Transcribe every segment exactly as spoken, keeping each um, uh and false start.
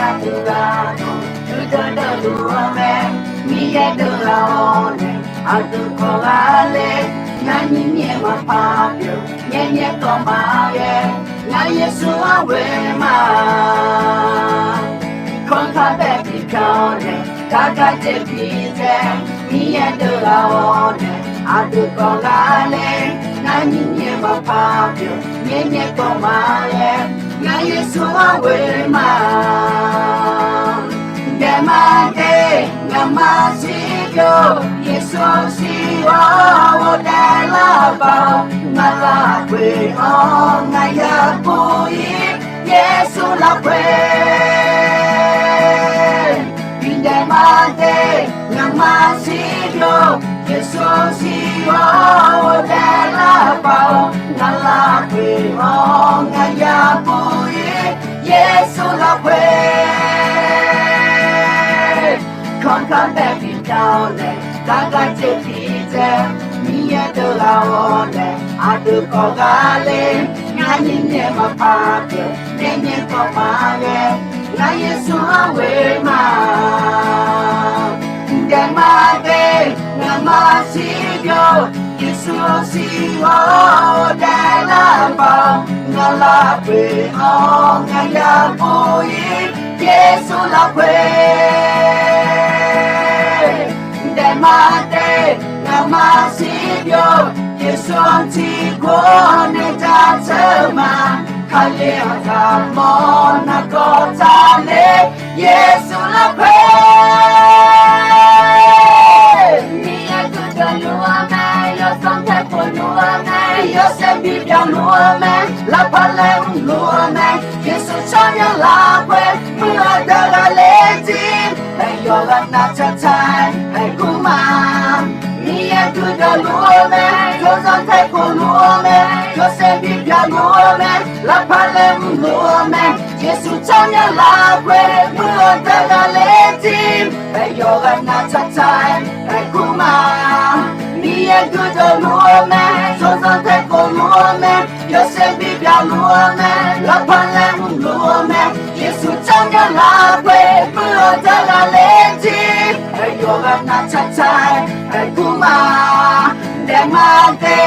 Aqdui ghaq dawq duideuv deuv luf-eu mae, Miqyaer deuv ghaq-awr nae, aqdui kawv ghaq le, ngar nyir nyae maqpar pyeuf, nyaer nyaer kawv ma ghae, ngar Yeqsur-anr ghoe ma. Kanr kar bae bipya-awr nae, gar gar jeq bidzae, Miqyaer deuv ghaq-awr nae, aqdui kawv ghaq le, ngar nyir nyae maqpar pyeuf, nyaer nyaer kawv ma ghae, ngar Yeqsur-anr ghoe ma. Daef ma de, ngaq ma siqbyov, Yeqsur siq-awr ghofdaef lar paq-awr, ngaq lafkhoer-anr ngaq ya bur-ir, Yeqsur lafkhoer. Bidaef ma de, ngaq ma siqbyov, Yeqsur siq-awr ghofdaef lar paq-awr, ngaq lafkhoer-anr ngaq ya bur-ir, Yeqsur lafkhoer. Kanr kar bae bipya-awr nae, gar gar jeq bidzae, Miqyaer deuv ghaq-awr nae, aqdui kawv ghaq le, ngar nyir nyae maqpar pyeuf, nyaer nyaer kawv ma ghae, ngar Yeqsur-anr ghoe ma. Daef ma de, ngaq ma siqbyov, Yeqsur siq-awr ghofdaef lar paq-awr, ngaq lafkhoer-anr ngaq ya bur-ir, Yeqsur lafkhoer. Daef ma de, ngaq ma siqbyov, Yeqsur-anr tiqkawv nae jaceuq ma. Kali-anr zaqmawr nargawr taqler, Yeqsur lafkhoer. Miqyaer guiqdeuq luf-eu mae, yawsanr taeqkhof luf-eu mae, yawshaef bibyan luf-eu mae, lavpaq laeqhmq luf-eu mae, Yeqsur tsawrmyanr lafkhoer muiq-eu deuq ghaqler jir, aqyawf ghaq nav taqtaq-aer aergur ma. Miqyaer guiqdeuq luf-eu mae, yawsanr taeqkhof luf-eu mae, yawshaef bibyan luf-eu mae, lavpaq laeqhmq luf-eu mae, Yeqsur tsawrmyanr lafkhoer muiq-eu deuq ghaqler jir, aqyawf ghaq nav taqtaq-aer aergur ma. Miqyaer guiqdeuq luf-eu mae, yawsanr taeqkhof luf-eu mae, yawshaef bibyan luf-eu mae, lavpaq laeqhmq luf-eu mae, Yeqsur tsawrmyanr lafkhoer muiq-eu deuq ghaqler jir, aqyawf ghaq nav taqtaq-aer aergur ma. Daef ma de,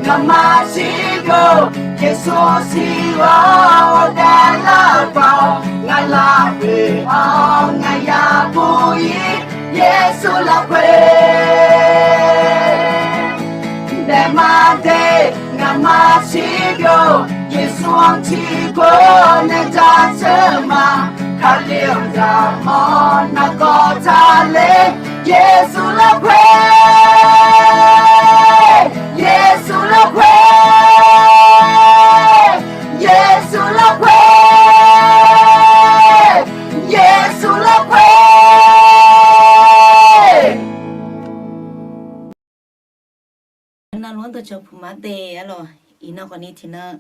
ngaq ma siqbyov, Yeqsur siq-awr ghofdaef lar paq-awr, ngaq lafkhoer-anr ngaq ya bur-ir, Yeqsur lafkhoer. Daef ma de, ngaq ma siqbyov, Yeqsur-anr tiqkawv nae jaceuq ma. Kali-anr zaqmawr nargawr taqler, Yeqsur lafkhoer, Yeqsur lafkhoer, Yeqsur lafkhoer, Yeqsur lafkhoer. Navluf-anr dawqcawq puq ma de arlawq. Iqnan khawfni tiqnan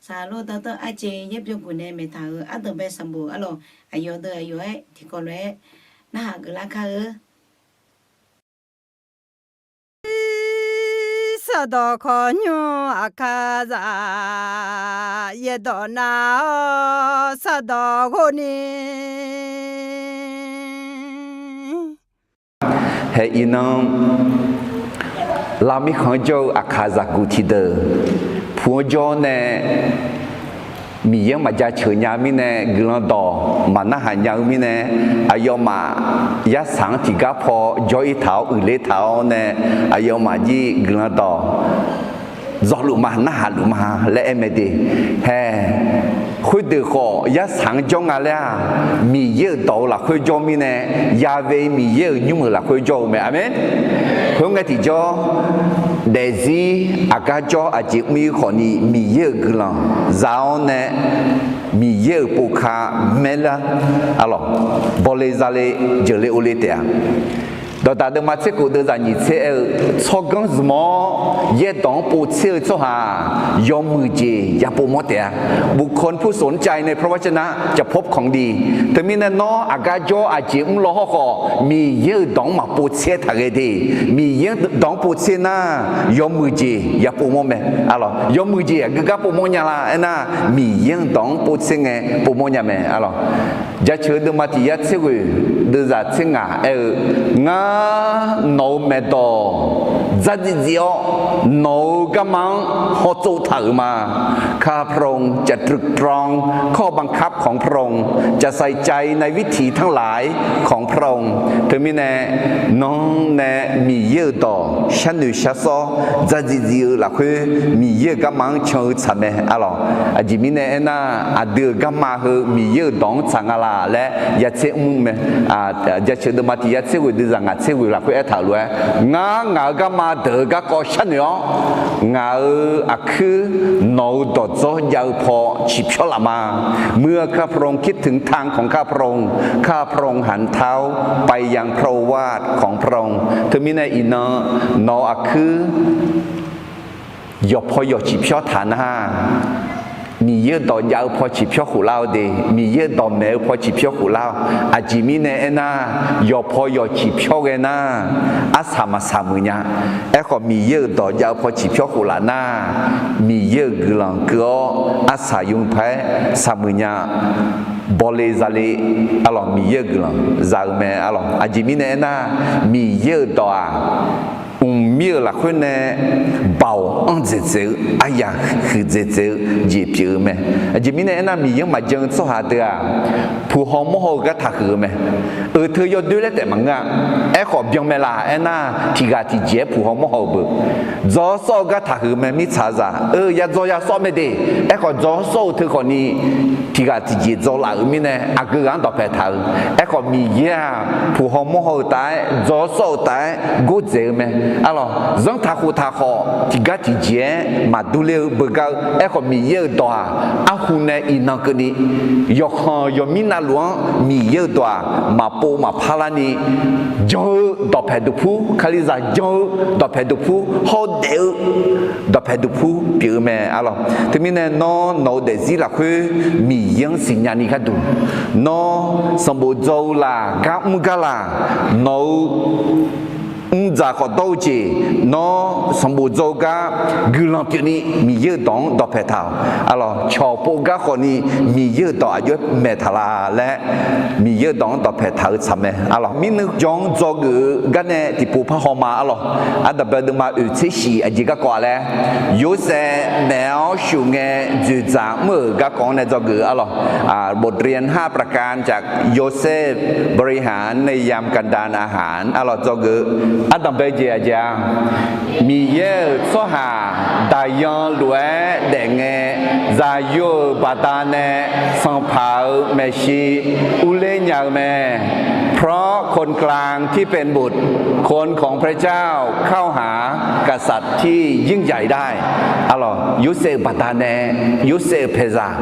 saqlor dawqtawv arjeq yaerbyov guf nae maeqtaq-euq ardanq bae sanqbof arlawq. Aqyawf deuq aqyawf-aer tiqkawv lof-aer narhaq geuflar kar-eu. Sardawq khawqnymr Aqkaqzaq yaerdawq nav-awr sardawq ghov ni. Hae iqnan, lavmirkhanq-anr jawr-eu Aqkaqzaq guq tiqdeuq puq-anr jawr nae, Miqyaer-anr maqjaceuq nya mirnae guiqlanq dawq maqnarhaq nya-eu mirnae, aqyawfmaf yarsaq-anr tiqgar paw jawr-ir taq-awr uiqler taq-awr nae, aqyawfmaf jir guiqlanq dawq dzawluf ma narhaq luf ma laer aer mae de. Hae, khoerdeuq khawf yarsaq-anr jawr nga laer-aq, Miqyaer-euq dawq-eu lafkhoer jawr mirnae, yave Miqyaer-euq nymr-euq lafkhoer jawr-eu mae. Aqmeq. Khoerngae tiqjawr, daefzir aqgar jawr aqjeq mr-ir khawfni Miqyaer-euq guiqlanq za-awr nae, Miqyaer-euq pov ka maerlar arlawq, bawle zale jeuqle ovle taef-a. Dawqdaq deuvma tser khof deuvzaq nyiq tser aer-eu, tsawrganr zmq-awr yaerdawq-anr povtser-eu tsawrhaq-aq, yawmuiq jeq ya povmawr taef-a. บุคคลผู้สนใจในพระวจนะ จะพบของดี. Teumirnae nawr aqgar jawr aqjeq mrlaw hawrkhawf, Miqyaer-euq dawq-anr maqpov tser taq ghae de. Miqyaer dawq-anr povtser nar, yawmuiq jeq ya povmawr mae. Arlawq, yawmuiq jeq aqgeu gar povmawr nya la aernar, Miqyaer-euq dawq-anr povtser ngae povmawr nya mae. Arlawq, Jaceuq-eu deuvma tiq yar tser ghoeq deuvzaq tser ngaq aer-eu, Ngar nawq-euq maeqdawq dzardziv dziv-awr, nawq-euq garma-anr hawtsov taq-euq ma. ข้าพระองค์จะตรึกตรองข้อบังคับของพระองค์ จะใส่ใจในวิถีทั้งหลายของพระองค์. Teumirnae, nawr nae Miqyaer-euq dawq sharnoeq sharsawr dzardziv dziv-eu lafkhoer, Miqyaer-euq garma-anr can-eu tsaq mae. Arlawq, aqjeq mirnae aernar, aqdui-euq garma heu Miqyaer-euq dawq-anr tsaq nga laq laer ya tser mr mae. Jaceuq deuvma tiq yar tser ghoeq deuvzaq ngaq tser ghoeq lafkhoer aertaq-euq lof-aer, Ngar ngaq-euq garma deuq-eu garkawv sharnoeq-awr, ngaq-euq aqkuir nawq-euq dawqdzawr jav-eu paw ciqpyawr laf ma. เมื่อข้าพระองค์คิดถึงทางของข้าพระองค์ ข้าพระองค์หันเท้าไปยังพระโอวาทของพระองค์ Teumirnae iqnan nawq-euq aqkuir yawqpaw yawq ciqpyawr taq nar, Miqyaer-euq dawq jav-eu paw ciqpyawr khof lar-awr de, Miqyaer-euq dawq maeq-eu paw ciqpyawr khof lar-awr. Aqjeq mirnae aernar, yawqpaw yawq ciqpyawr ghae nar, arsaq maqsaq muiq nya. Aerkhawf, Miqyaer-euq dawq jav-eu paw ciqpyawr khof laf nar, Miqyaer-euq guiqlanq keuv-awr arsaq yawmuiq paq-aer saq muiq nya. Bawle zale, arlawq, Miqyaer-euq guiqlanq za-eu mae. Arlawq, aqjeq mirnae aernar, Miqyaer-euq dawq-aq, mqmir-euq lafkhoer nae baoq anr dzaeqdzaeq-eu, aryaq huiqdzaeqdzaeq-eu jeq pyeuf-eu mae. Aqjeq mirnae aernar, Miqyaer-anr maqjan-eu tsawrhaq deuq-aq, puq haw mawr haw-eu gar taqhuiq-eu mae. Euq teu yawdoer laer taef maqngeur-a. Aerkhawf, byanmaeq laf aernar, tiqghaq tiqjeq-aer puq haw mawr haw-eu beu. Dzaw sawr-eu gar taqhuiq mae. Mirtsaqzaq-eu yadzaw yasawr mae de. Aerkhawf, dzaw sawr-eu teu khawfni, tiqghaq tiqjeq dzaw laf-euq mirnae, aqgeu ghaq-anr dawqpae taq-eu. Aerkhawf, Miqyaer-aq, puq haw mawr haw-eu taef-aer, dzaw sawr-eu taef-aer gordzaeq-eu mae. Arlawq, zanrtaq khoftaq khawf, tiqgar tiqjeq-aer maqdur ler-eu beugar-eu. Aerkhawf, Miqyaer-euq dawq-aq, arhu nae iqnan keuvni, yawqkhanq yawqmir navluf-anr Miqyaer-euq dawq-aq, maqpov maqpar larni, jan-eu dawqpae duqpur, Kalizaq jan-eu dawqpae duqpur, hawdaef-eu dawqpae duqpur pyeuf-eu mae. Arlawq, teumirnae nawr nawq-eu daefzir lafkhoer Miqyaer-anr siqnya ni gharduq, nawr sanqbof dzaw-eu laq, gar mr gar laq, nawq-eu mrdzaq khawf dawr-eu jeq, nawr sanqbof dzaw-eu gar guiqlanq pyeufni Miqyaer-euq dawq-anr dawqpae taq-awq. Arlawq, cawq pov gar khawfni Miqyaer-euq dawq aqjox-aer maeq taq la laer, Miqyaer-euq dawq-anr dawqpae taq-eu tsaq mae. Arlawq, mirneur jawr-anr dzawgeuf-eu gar nae tiqpov par haw ma. Arlawq, ardanqbae deuvma oeq tser shif aqjeq garkawv-a laer, Yorsaev naeq-awr shuf ngae dzoeqdzaq mr-euq garkawv-anr nae dzawgeuf-eu. Arlawq, บทเรียนห้าประการจากโยเซฟ บริหารในยามกันดารอาหาร Arlawq, dzawgeuf-eu ardanqbae jeq aqjeq-a, Miqyaer-euq tsawrhaq daqyan lof-aer daef ngae, zaqyo-euq baqdanae sanqpaq-euq maeqshi urler nya-eu mae. เพราะคนกลางที่เป็นบุตรคนของพระเจ้าเข้าหากษัตริย์ที่ยิ่งใหญ่ได้ Arlawq, Yorsaev-euq baqdanae, Yorsaev-euq paeqzaq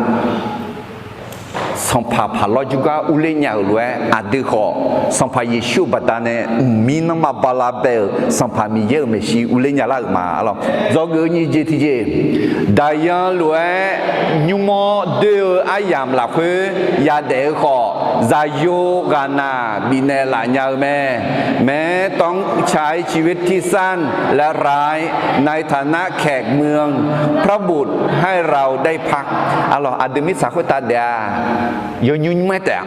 sanqpaq paqlawr jawrgar urler nya-euq lof-aer, aqdui khawf Sanqpaq Yeqsur-euq baqdanae mqmir nanrma bala bae-euq Sanqpaq Miqyaer-euq maeqshi urler nya lar-euq ma. Arlawq, dzawgeuf-eu nyiq jeq tiqjeq, daqyan lof-aer nymr-awr doer-eu aryamq lafkhoer yadaef-eu khawf, zaqyo ghaqnaq bifnaeq laf nya-eu mae. แม้ต้องใช้ชีวิตที่สั้นและร้ายในฐานะแขกเมือง พระบุตรให้เราได้พัก Arlawq, aqdui mirtsaq khoertav daef-a, yawnymr nymr-aer taef-a.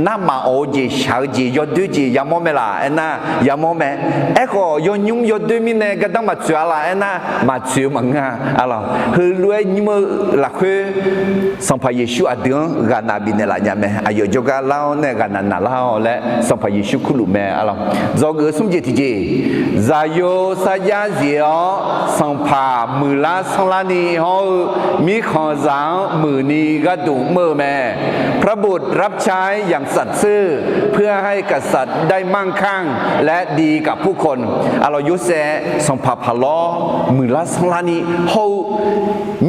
Narmaf awq-eu jeq, shaq-eu jeq, yawdoer jeq yamawr mae laq aernar, yamawr mae. Aerkhawf, yawnymr yawdoer mirnae gardanr maqtsoeq-a laq aernar, maqtsoeq-eu maqngeur-a. Arlawq, heulof-aer nymr-eu lafkhoer Sanqpaq Yeqsur aqdui-anr ghaqnaq bifnaeq laf nya mae. Aqyawf jawrgar lar-awr nae ghaqnaq naqlar-awq laer Sanqpaq Yeqsur kurluf mae. Arlawq, dzawgeuf-eu smr jeq tiqjeq, zaqyo sarjax zif-awr sanqpaq muiqlar sanrlarni hawr-eu mirkhanqzaq-anr muiqni gharduq mr-eu mae. พระบุตรรับใช้อย่างสัตย์ซื่อ เพื่อให้กษัตริย์ได้มั่งคั่งและดีกับผู้คน Arlawq, Yorsaev sanqpaq paqlawr muiqlar sanrlarni hawr-eu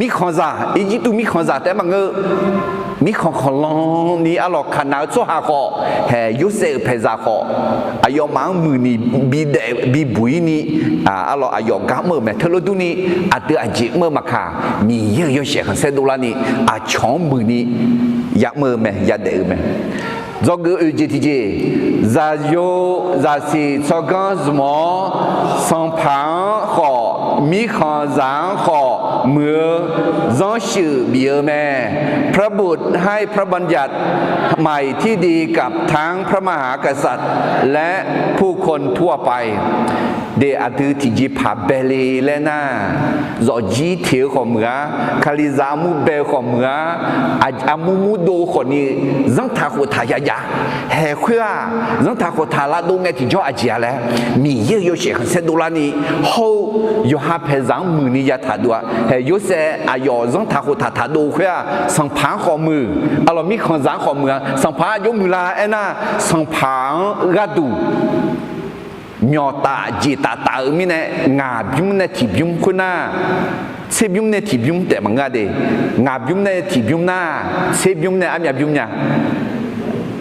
mirkhanqzaq, Irjirtuv mirkhanqzaq taef-aer maqngeur-eu Mirkhanq khanqlan ni arlawq Kaqnaq-eu tsawrhaq khawf, haeq Yorsaev-euq paeqzaq khawf, aqyawfmaf-anr muiqni bidaef bibuq-ir ni, arlawq aqyawf gar mr-euq mae. Teulof durni, aqdui aqjeq mr-eu maqkaq, Miqyaer-euq yawshaef khanqsaer dovlarni, aqcawq-anr muiqni yamr-eu mae, yadaef-eu mae. Dzawgeuf oeq jeq tiqjeq, zaqyo zaqsiq tsawrganr zmq-awr, sanqpaq-anr khawf, mirkhanqzaq-anr khawf muiq-eu zanrsheuq bif-eu mae. พระบุตรให้พระบัญญัติใหม่ที่ดีกับทั้งพระมหากษัตริย์และผู้คนทั่วไป De aqdui tiqjeqpaq bae le laer nar, zawqjir teq-eu khawf muiq-ar, Kalizaq armur bae-eu khawf muiq-ar, armur murdov-eu khawfni, zanrtaq khoftaq yajav, haeq khoer-aq, zanrtaq khoftaq lavdov ngae tiqjawr aqjeq-a laer, Miqyaer-euq yawshaef khanqsaer dovlarni, hawr-eu yawqha paeqzaq-anr muiqni yataq dov-a. Haeq Yorsaev aqyawf zanrtaq khoftaq taqdov khoer-aq, sanqpaq-anr khawf muiq, arlawq mirkhanqzaq-anr khawf muiq-a. Sanqpaq-anr aqjox muiqlar aernar, sanqpaq-anr gharduq myawqtaf jeqtaf taf-eu mirnae, ngaq bymr nae tiq bymr khoernar, tser bymr nae tiq bymr taef maqngeur-a de. Ngaq bymr nae tiq bymr nar, tser bymr nae armyav bymr nya?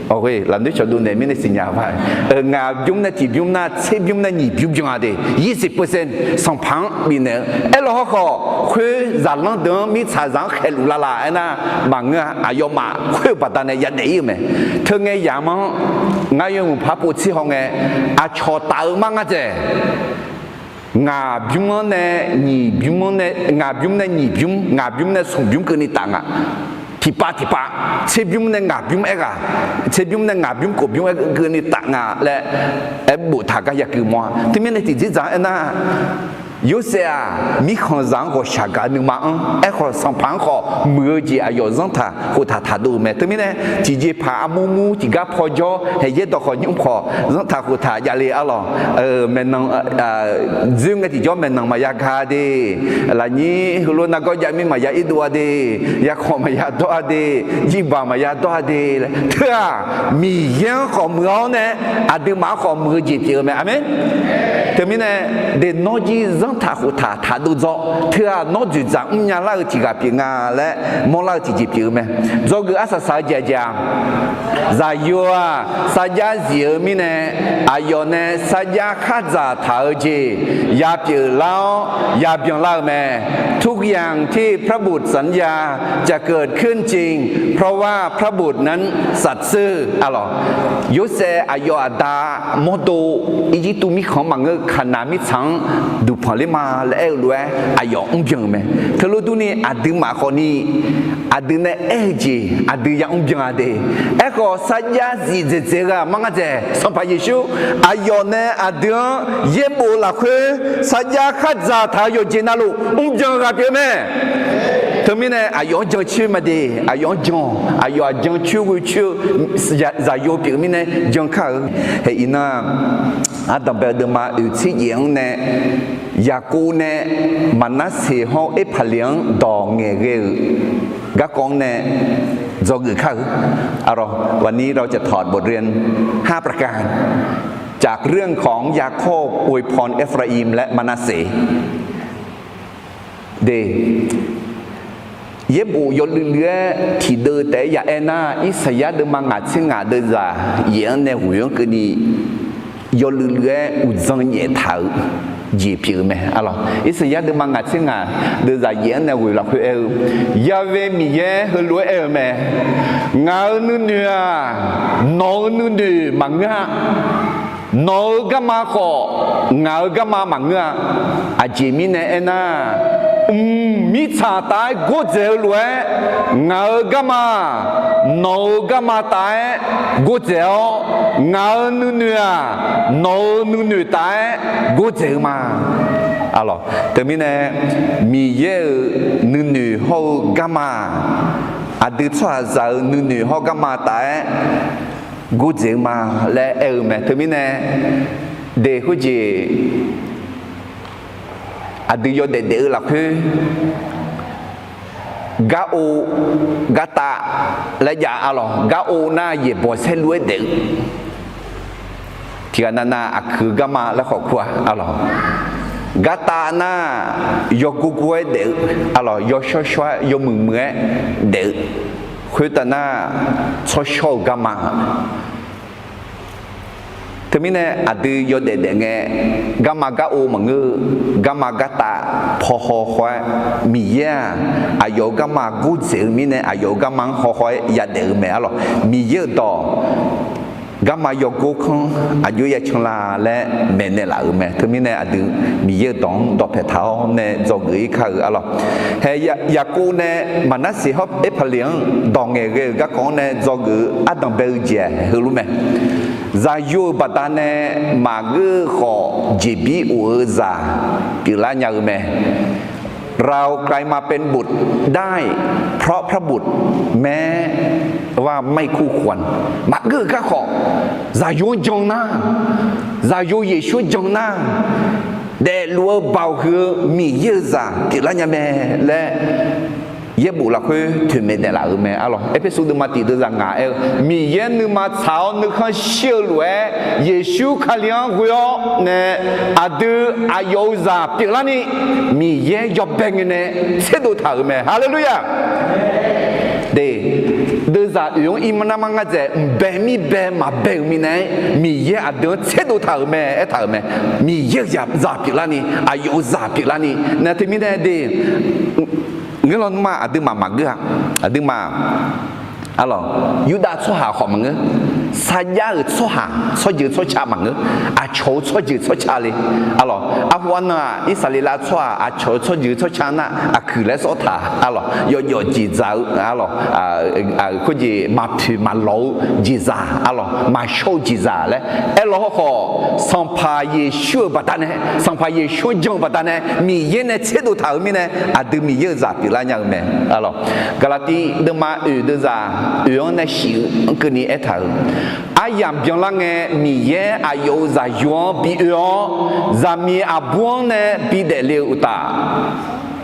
Lafnoer cawqdov naeq mirnae siqnya-a. Ngaq bymr nae tiq bymr nar, tser bymr nae nyiq bymr byan-a de. Yirsiq percent sanqpaq-anr bifnaeq-eu. Aerlawq hawrkhawf, khoer zaqlanr deuq-anr mirtsaqzaq-anr khaeqluf lavlaf aernar, maqngeur-a. Aqyawfmaf khoer-eu baqdanae yadaef-ir-eu mae. Teungae yamq-anr ngar yawmuiq par povtser hawngae, aqcawq taf-eu mar ngar dzaeq. Ngaq bymr-anr nae nyiq bymr-anr nae, ngaq bymr nae nyiq bymr, ngaq bymr nae smq bymr keuvni taf nga. Tiqpav tiqpav, tser bymr nae ngaq bymr aerghaq, tser bymr nae ngaq bymr kof bymr aer keuvni taf nga laer aer boftaq gar yagui mawr-a. Teumirnae tiqdzerdzaq-anr aernar, Yorsaev-aq, mirkhanqzaq-anr ghawqshaq gaq nuima anr. Aerkhawf, sanqpaq-anr khawf muiq-eu jeq aqyawf zanrtaq khoftaq taqdov-eu mae. Teumirnae, tiqjeqpaq armur mur tiqgar pawjawr, haeq yaerdawq khawf nymr khawf zanrtaq khoftaq javle arlawq. Maeqnan dzoer ngae tiqjawr maeqnan maqya ga de. Lafnyir heulof nargawr jav mir maqya irdov-a de. Yarkhanq maqya dawr-a de. Jirbaq maqya dawr-a de. Teu-aq, Miqyaer-anr khawf muiq-awr nae, aqduimaf-anr khawf muiq-eu jeq pyeuf-eu mae. Aqmeq. Teumirnae, de nawr jir zanrtaq khoftaq taqdov dzaw. Teu-aq, nawr dzoeqdzaq mrnya lar-eu tiq ghaq pyeuf nga laer mawrlar-eu tiqjeq pyeuf-eu mae. Dzawgeuf arsaq saq-eu jeq aqjeq-aq, zaqyo-aq sarjax zif-eu mirnae, aqyawf nae sarjax khardzaq taq-eu jeq ya pyeuflar-awr ya byanlar-eu mae. ทุกอย่างที่พระบุตรสัญญาจะเกิดขึ้นจริง เพราะว่าพระบุตรนั้นสัตย์ซื่อ arlawq. Yorsaev aqyawf aqda mawrdo Irjirtuv mirkhanq-anr maqngeur, Kaqnaq mirtsaq-anr duqpanq ler ma laer aer-eu lof-aer aqyawf mrbyan-euq mae. Teulof durni aqduimaf khawfni aqdui nae aer-eu jeq aqdui ya mrbyan-a de. Aerkhawf, sarjax zif dzaeqdzaeq-eu ghaq mar ngar dzaeq, Sanqpaq Yeqsur, aqyawf nae aqdui-anr yaerbof lafkhoer sarjax khardzaq taq-eu yawqjeq navluf mrbyan-eu ghaq pyeuf-eu mae. Teumirnae aqyawf-anr jancoer ma de, aqyawf-anr jan, aqyawf-aq jancoer ghoecoer-eu zaqyo pyeuf-eu mirnae jan kar-eu. Haeq iqnan-aq, ardanqbae-eu deuvma oeq tser jaef-anr nae, Yaqkov nae Maqnarseq hawr-eu Erpaqleq-anr dawq ngaeqghae-euq garkawv-anr nae dzawgeuf kar-eu. Aqlawq, วันนี้เราจะถอดบทเรียนห้าประการ จากเรื่องของยาโคบอวยพรเอฟราอิมและมนาเสห์ De, yaerbof yawluiv luiv-aer tiqdeuv taef-aer ya aer nar, Irsaqyar deuvma ngaq tser ngaq deuvzaq yaef-anr nae ghoeq-anr keuvni yawluiv luiv-aer uqdzan nyaef taq-euq jeq pyeuf-eu mae. Aqlawq, Irsaqyar deuvma ngaq tser ngaq deuvzaq yaef-anr nae ghoeq lafkhoer aer-eu, Ya'we Miqyaer heulof-aer aer-eu mae. Ngaq-euq nuinoeq-aq, nawq-euq nuinoeq maqngeur-a. Nawq-euq garma khawf, ngaq-euq garma maqngeur-a. Aqjeq mirnae aernar, mq mirtsaq taf-aer gordzaeq-eu lof-aer, ngaq-euq garma nawq-euq garma taf-aer gordzaeq-awr, ngaq-euq nuinoeq-aq, nawq-euq nuinoeq taf-aer gordzaeq-eu ma. Aqlawq, teumirnae Miqyaer-euq nuinoeq hawr-eu garma-aq, aqdui tsawrhaqzaq-euq nuinoeq hawr garma taf-aer gordzaeq-eu ma laer aer-eu mae. Teumirnae, de khoerjeq aqdui yawdaef daef-eu lafkhoer, gar ov, gar tav laer jav-a lawq. Gar ov nar yaeqbawq saerlu-aer daef-eu, tiqghaq navnav aqkuiq-eu garma laer khawf kur-a lawq. Gar tav nar yawgor gor-aer daef-eu, aqlawq, yawshawr shawr-aer yawmuiq muiq-aer daef-eu. Khoertav nar, tsawrshawr-eu garma Teumirnae aqdui yawdaef daef ngae, garma gar ov maqngeur-eu, garma gartav paw haw haw-aer, Miqyaer-aq, aqyawf-euq garma gordzaeq-eu mirnae, aqyawf-euq garma-anr haw haw-aer yadaef-eu mae arlawq. Miqyaer-euq dawq, garma yawgor kanr aqjox ya can la laer maeqnaeq laf-euq mae. Teumirnae aqdui Miqyaer-euq dawq-anr dawqpae taq-awr nae dzawgeuf-ir kar-eu arlawq. Hae, Yaqkov nae Maqnarseq hawr Erpaqleq-anr dawq ngaeqghae-euq garkawv-anr nae dzawgeuf-eu ardanq bae-eu jeq-aq heulof mae. Zaqyo-euq baqdanae maqgeur-eu khawf, jeqbir of-eu zaq pyeuflar nya-eu mae. เรากลายมาเป็นบุตรได้เพราะพระบุตร แม้ว่าไม่คู่ควร Maqgeur-euq garkawv, zaqyo-anr jan nar, zaqyo Yeqsur-anr jan nar, daefluf-eu baoq huiq-eu Miqyaer-euq zaq pyeuflar nya mae laer, yaerbof lafkhoer toeqmaeq naeqlaf-euq mae arlawq. Erpersu deuvma tiq deuvzaq ngaq aer-eu, Miqyaer nuima tsaq-awr nuikhanr shir-eu lof-aer, Yeqsur Kali-anr ghoe-awr nae aqdui aqyawf-euq zaq pyeuflarni, Miqyaer yawbae ngae nae tserdov taq-euq mae. Haleluya! De, deuvzaq oeq-anr ir ma nar ma ngar dzaeq, mqbae mirbae maqbae-euq minav-aer, Miqyaer aqdui-anr tserdov taq-euq mae aertaq-euq mae. Miqyaer-euq zaq pyeuflarni, aqyawf-euq zaq pyeuflarni. Nar teumirnae de, ngeur lawnmr-aq aqduimaf maqgeur-a. Aqduimaf, arlawq, Yurdav tsawrhaq khawf maqngeur. Sarjax-euq tsawrhaq, tsawrjeuq tsawrca maqngeur. Aqcawq-eu tsawrjeuq tsawrca le. Arlawq, arhu arnan-aq, Irsaqleqlav tsawrhaq aqcawq-eu tsawrjeuq tsawrca nar aqkuiq laer sawr taq arlawq. Yawjawf jeqzaq-eu arlawq, khoerjeq maqpoeq maqlawq-eu jeqzaq arlawq, maqshawr-eu jeqzaq laer aerlawq. Hawkhawf, Sanqpaq Yeqsur-euq baqdanae, Sanqpaq Yeqsur-anr jan-eu baqdanae Miqyaer nae tserdov taq-euq mirnae, aqdui Miqyaer-euq zaq pyeuflar nya-eu mae. Arlawq, Gaqlaqtiv deuvma oeq deuvzaq oeq-anr nae shif-eu keuvni aertaq-euq, aryamq byanlar ngae Miqyaer aqyawf-euq zaqyo-anr bi oe-awr, zaqmiq aqbur-anr nae bidaef le-eu uqtaf,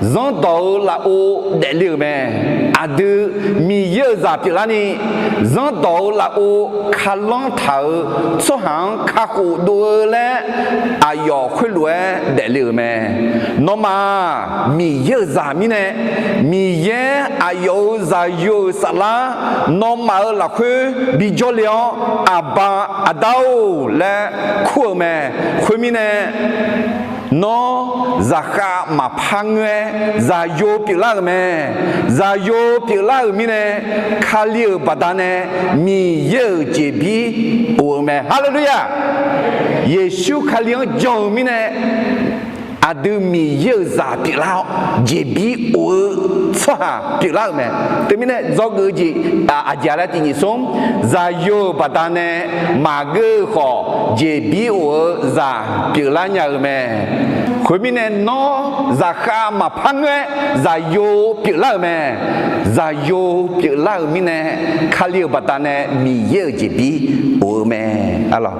zanrdawq-eu lafov daefle-euq mae. Aqdui Miqyaer-euq zaq pyeuflarni, zanrdawq-eu lafov kalanr taq-euq tsawrhaq-anr kakhof dov-eu laer aqyawf khoerlof-aer daefle-euq mae. Nawmaf-aq Miqyaer-euq zaq mirnae, Miqyaer aqyawf-euq zaqyo-euq saflar nawmaf-euq lafkhoer bijawr le-awr, Aqba, Aqda-or laer kur-euq mae. Khoermirnae, nawr zaqkhav maqpar ngoer-aer zaqyo pyeuflar-euq mae. Zaqyo pyeuflar-euq mirnae, Kali-euq baqdanae Miqyaer-euq jeqbir of-eu mae. Haleluya! Yeqsur Kali-anr jan-eu mirnae, aqdui Miqyaer-euq zaq pyeuflar-awr, jeqbir of-eu tsawrhaq pyeuflar-euq mae. Teumirnae dzawgeuf-eu jeq, aqjeq laer tiq nyiq smr, zaqyo-euq baqdanae maqgeur-eu khawf, jeqbir of-eu zaq pyeuflar nya-eu mae. Khoermirnae nawr zaqkhav maqpar ngoer-aer zaqyo pyeuflar-euq mae. Zaqyo pyeuflar-euq mirnae, Kali-euq baqdanae Miqyaer-euq jeqbir of-eu mae. Arlawq,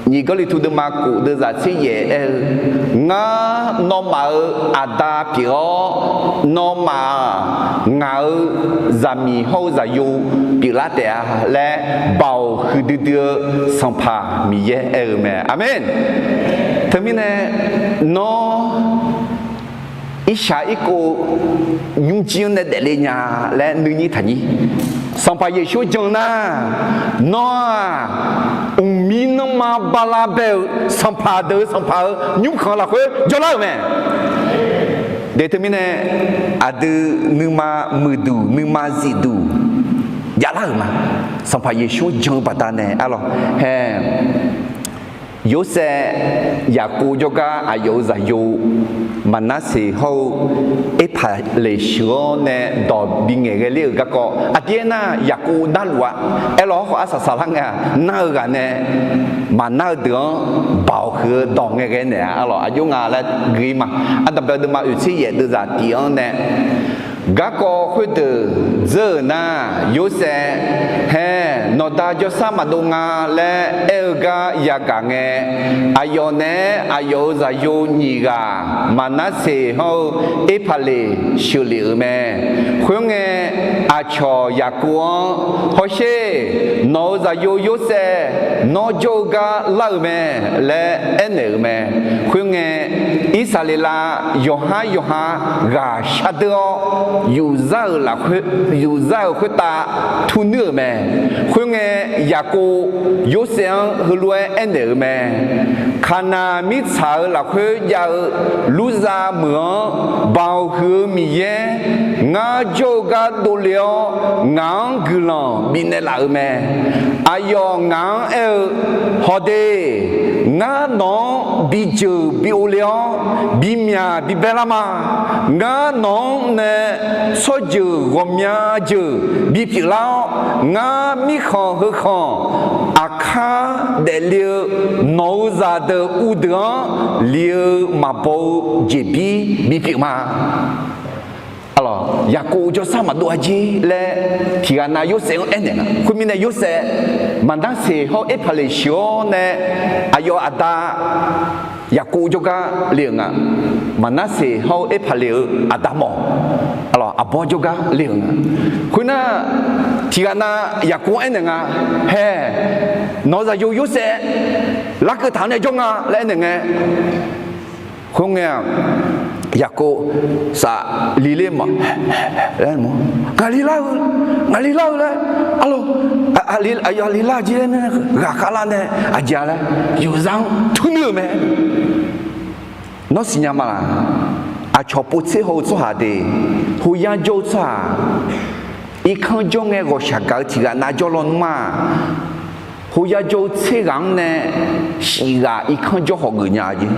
nyiq Gawrliqtu deuvma kof deuvzaq tser yaef aer-eu, Ngar nawmaf-euq Aqda pyeuf-awr, nawmaf-aq ngaq-euq zaqmiq hawr-eu zaqyo pyeuflar taef-a laer, baoq huiqdui dui-eu Sanqpaq Miqyaer aer-eu mae. Aqmeq. Teumirnae, nawr irshaq irkov nymrjir-anr nae daefle nya laer nuinyir taqnyir. Sanqpaq Yeqsur jan nar, nawr-aq, mqmir nanrma bala bae-euq sanqpaq deuq-euq Sanqpaq-euq nymrkhanq lafkhoer jawrlar-euq mae. De teumirnae, aqdui nuima muiqduq nuima zifduq javlar-euq ma. Sanqpaq Yeqsur-anr jan-eu baqdanae arlawq hae. Yorsaev, Yaqkov jawrgar aqyawf-euq zaqyo Maqnarseq hawr-eu Erpaqleq sheuq-awr nae dawq bingaeq ghae ler-euq garkawv aqdir aernar, Yaqkov narluf-a. Aerlawq hawrkhawf arsaq saqlar ngae-aq, nar-eu ghaq nae maqnar-eu deuq-anr baoq huiq-eu dawq ngae ghae naeq-a. Arlawq aqjox nga laer gui ma. Ardanqbae deuvma oeq tser yaef deuvzaq tiq-anr nae garkawv khoerdeuq dzeur-euq nar, Yorsaev hae, nawqda jawrsar maqdov nga laer aer-eu gar yagaq ngae, aqyawf naeq-aer aqyawf-euq zaqyo nyiq ghaq Maqnarseq hawr-eu Erpaqleq sheuqlef-euq mae. Khoerngae, aqcawq Yaqkov-anr, Hawsher, nawq-euq zaqyo Yorsaev nawr jawr-eu gar lar-euq mae laer aernaeq-euq mae. Khoerngae, Irsaqleqlav yawqhar yawqha ghaq shardeur-awr, yufzar-euq lafkhoer yufzar-euq khoertav turnuir-euq mae. Khoerngae, Yaqkov Yorsaev-anr heulof-aer aernaeq-euq mae. Kaqnaq mirtsaq-euq lafkhoer jav-eu Lurzav meuq-anr Baoq huiq-eu Miqyaer, ngar jawr-eu gar dovle-awr, ngaq-anr guiqlanq bifnaeq laf-euq mae. Aqyawf ngaq-anr aer-eu, Hawq de, ngar nawq-anr bijeuq bi ov le-awr, bimyaq bi bae lar ma. Ngar nawq-anr nae tsawrjeuq ghawqmya jeuq bipyeuf lar-awr, ngar mirkhanq heukhanq aqkar daefle-eu nawq-euq zaqdeuq uvdeuq-anr lif-eu maqbaw-eu jeqbir bipyeuf ma. Yaqkov jawrsar maqdov-a jer laer tiqghaq nav Yorsaev-anr aernaeq nga. Khoermirnae Yorsaev, Maqnarseq hawr-eu Erpaqleq sheuq-awr nae aqyawf aqda Yaqkov jawrgar le-euq nga. Maqnarseq hawr-eu Erpaqleq-euq aqda mawf, aqbawr jawrgar le-euq nga. Khoernar, tiqghaq nav Yaqkov-anr aernaeq nga, Hae, nawq-eu zaqyo Yorsaev larkeuv taq-anr nae jawr nga laer aernaeq ngae, khoerngae-aq, Yaqkov safli ler ma, ngaq li lar-eu, ngaq li lar-eu laer, arlawr, aqyawf li lar-eu jir laer nae ghaqkhav lar nae aqjeq-a laer yufzar-anr turnuir-euq mae. Nawr siqnya ma laq? Aqcawq povtser haw-eu tsawrhaq de, hoyar jawr-eu tsawrhaq, irkanr jawr ngae ghawqshaq gaq-eu tiqghaq nav jawr lawnmr-aq, hoyar jawr-eu tser ghaq-anr nae shif ghaq irkanr jawr hawq geuf nya jeq.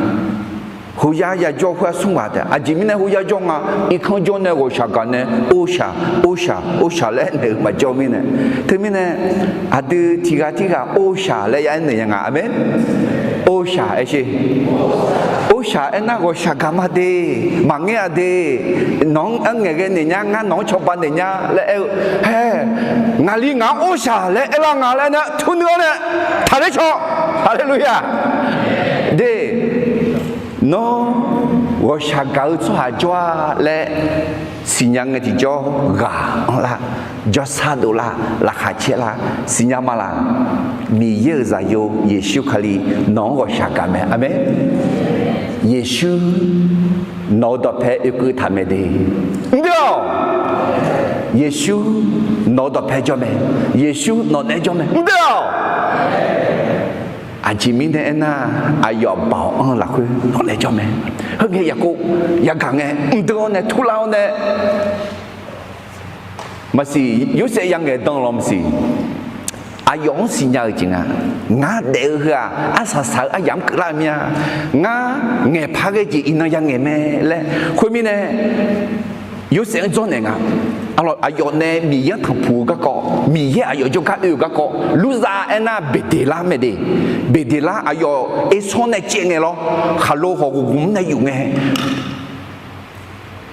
Hoyar yajawr khoer-aq smr ghaq taef. Aqjeq mirnae hoyar jawr nga, irkanr jawr nae ghawqshaq gaq nae orshaq, orshaq, orshaq laer naeq-eu maqjawr mirnae. Teumirnae aqdui tiqghaq tirghaq orshaq laer ya aernaeq ya nga. Aqmeq. Orshaq aer sher. Orshaq aernar ghawqshaq gaq ma de, maqngeur-a de, nawq-anr arngaeq ghae naeq nya, ngar nawq-anr cawba naeq nya laer aer-eu, Hae, ngaqli ngaq-anr orshaq laer aerlar nga laer nar turnuir-awr nae taqler caw. Haleluya. De, nawr ghawqshaq gaq-eu tsawrhaq jawr-a laer siqnya ngae tiqjawr ghaq-anr lar, jawrsar dovlar, laqkhaq caer lar, siqnya ma laq? Miqyaer-euq zaqyo Yeqsur Kali nawq-anr ghawqshaq gaq mae. Aqmeq. Yeqsur nawq-eu dawqpae oekeuv taq mae de. Mr deuv-awq. Yeqsur nawq-eu dawqpae jawr mae. Yeqsur nawq naeq-aer jawr mae. Mr deuv-awq. Aqjeq mirnae aernar, aqyawf baoq anr-eu lafkhoer nawq naeq-aer jawr mae. Heungae Yaqkov yagaq ngae, mr deuv-awr nae turlar-awr nae, maqsiq, Yorsaev yangaeq dan law maqsiq. Aqyawf-anr siqnya-euq jeq nga. Ngar daef-eu heu-aq, arsaq saq-eu aryamq-anr keuvlar-eu mir-a. Ngar ngaeqpar ghae jeq iqnan yangaeq mae laer. Khoermirnae, Yorsaev-anr dzawrnaeq nga. Aqyawf nae Miqyaer-anr tanqpuq-eu garkawv, Miqyaer aqyawf jawrgar oe-euq garkawv, Lurzav aernar Beqdeqlar mae de. Beqdeqlar aqyawf ersawr nae caev ngae lawr, khaqlo hawq ghoqghoq-anr nae yuf ngae,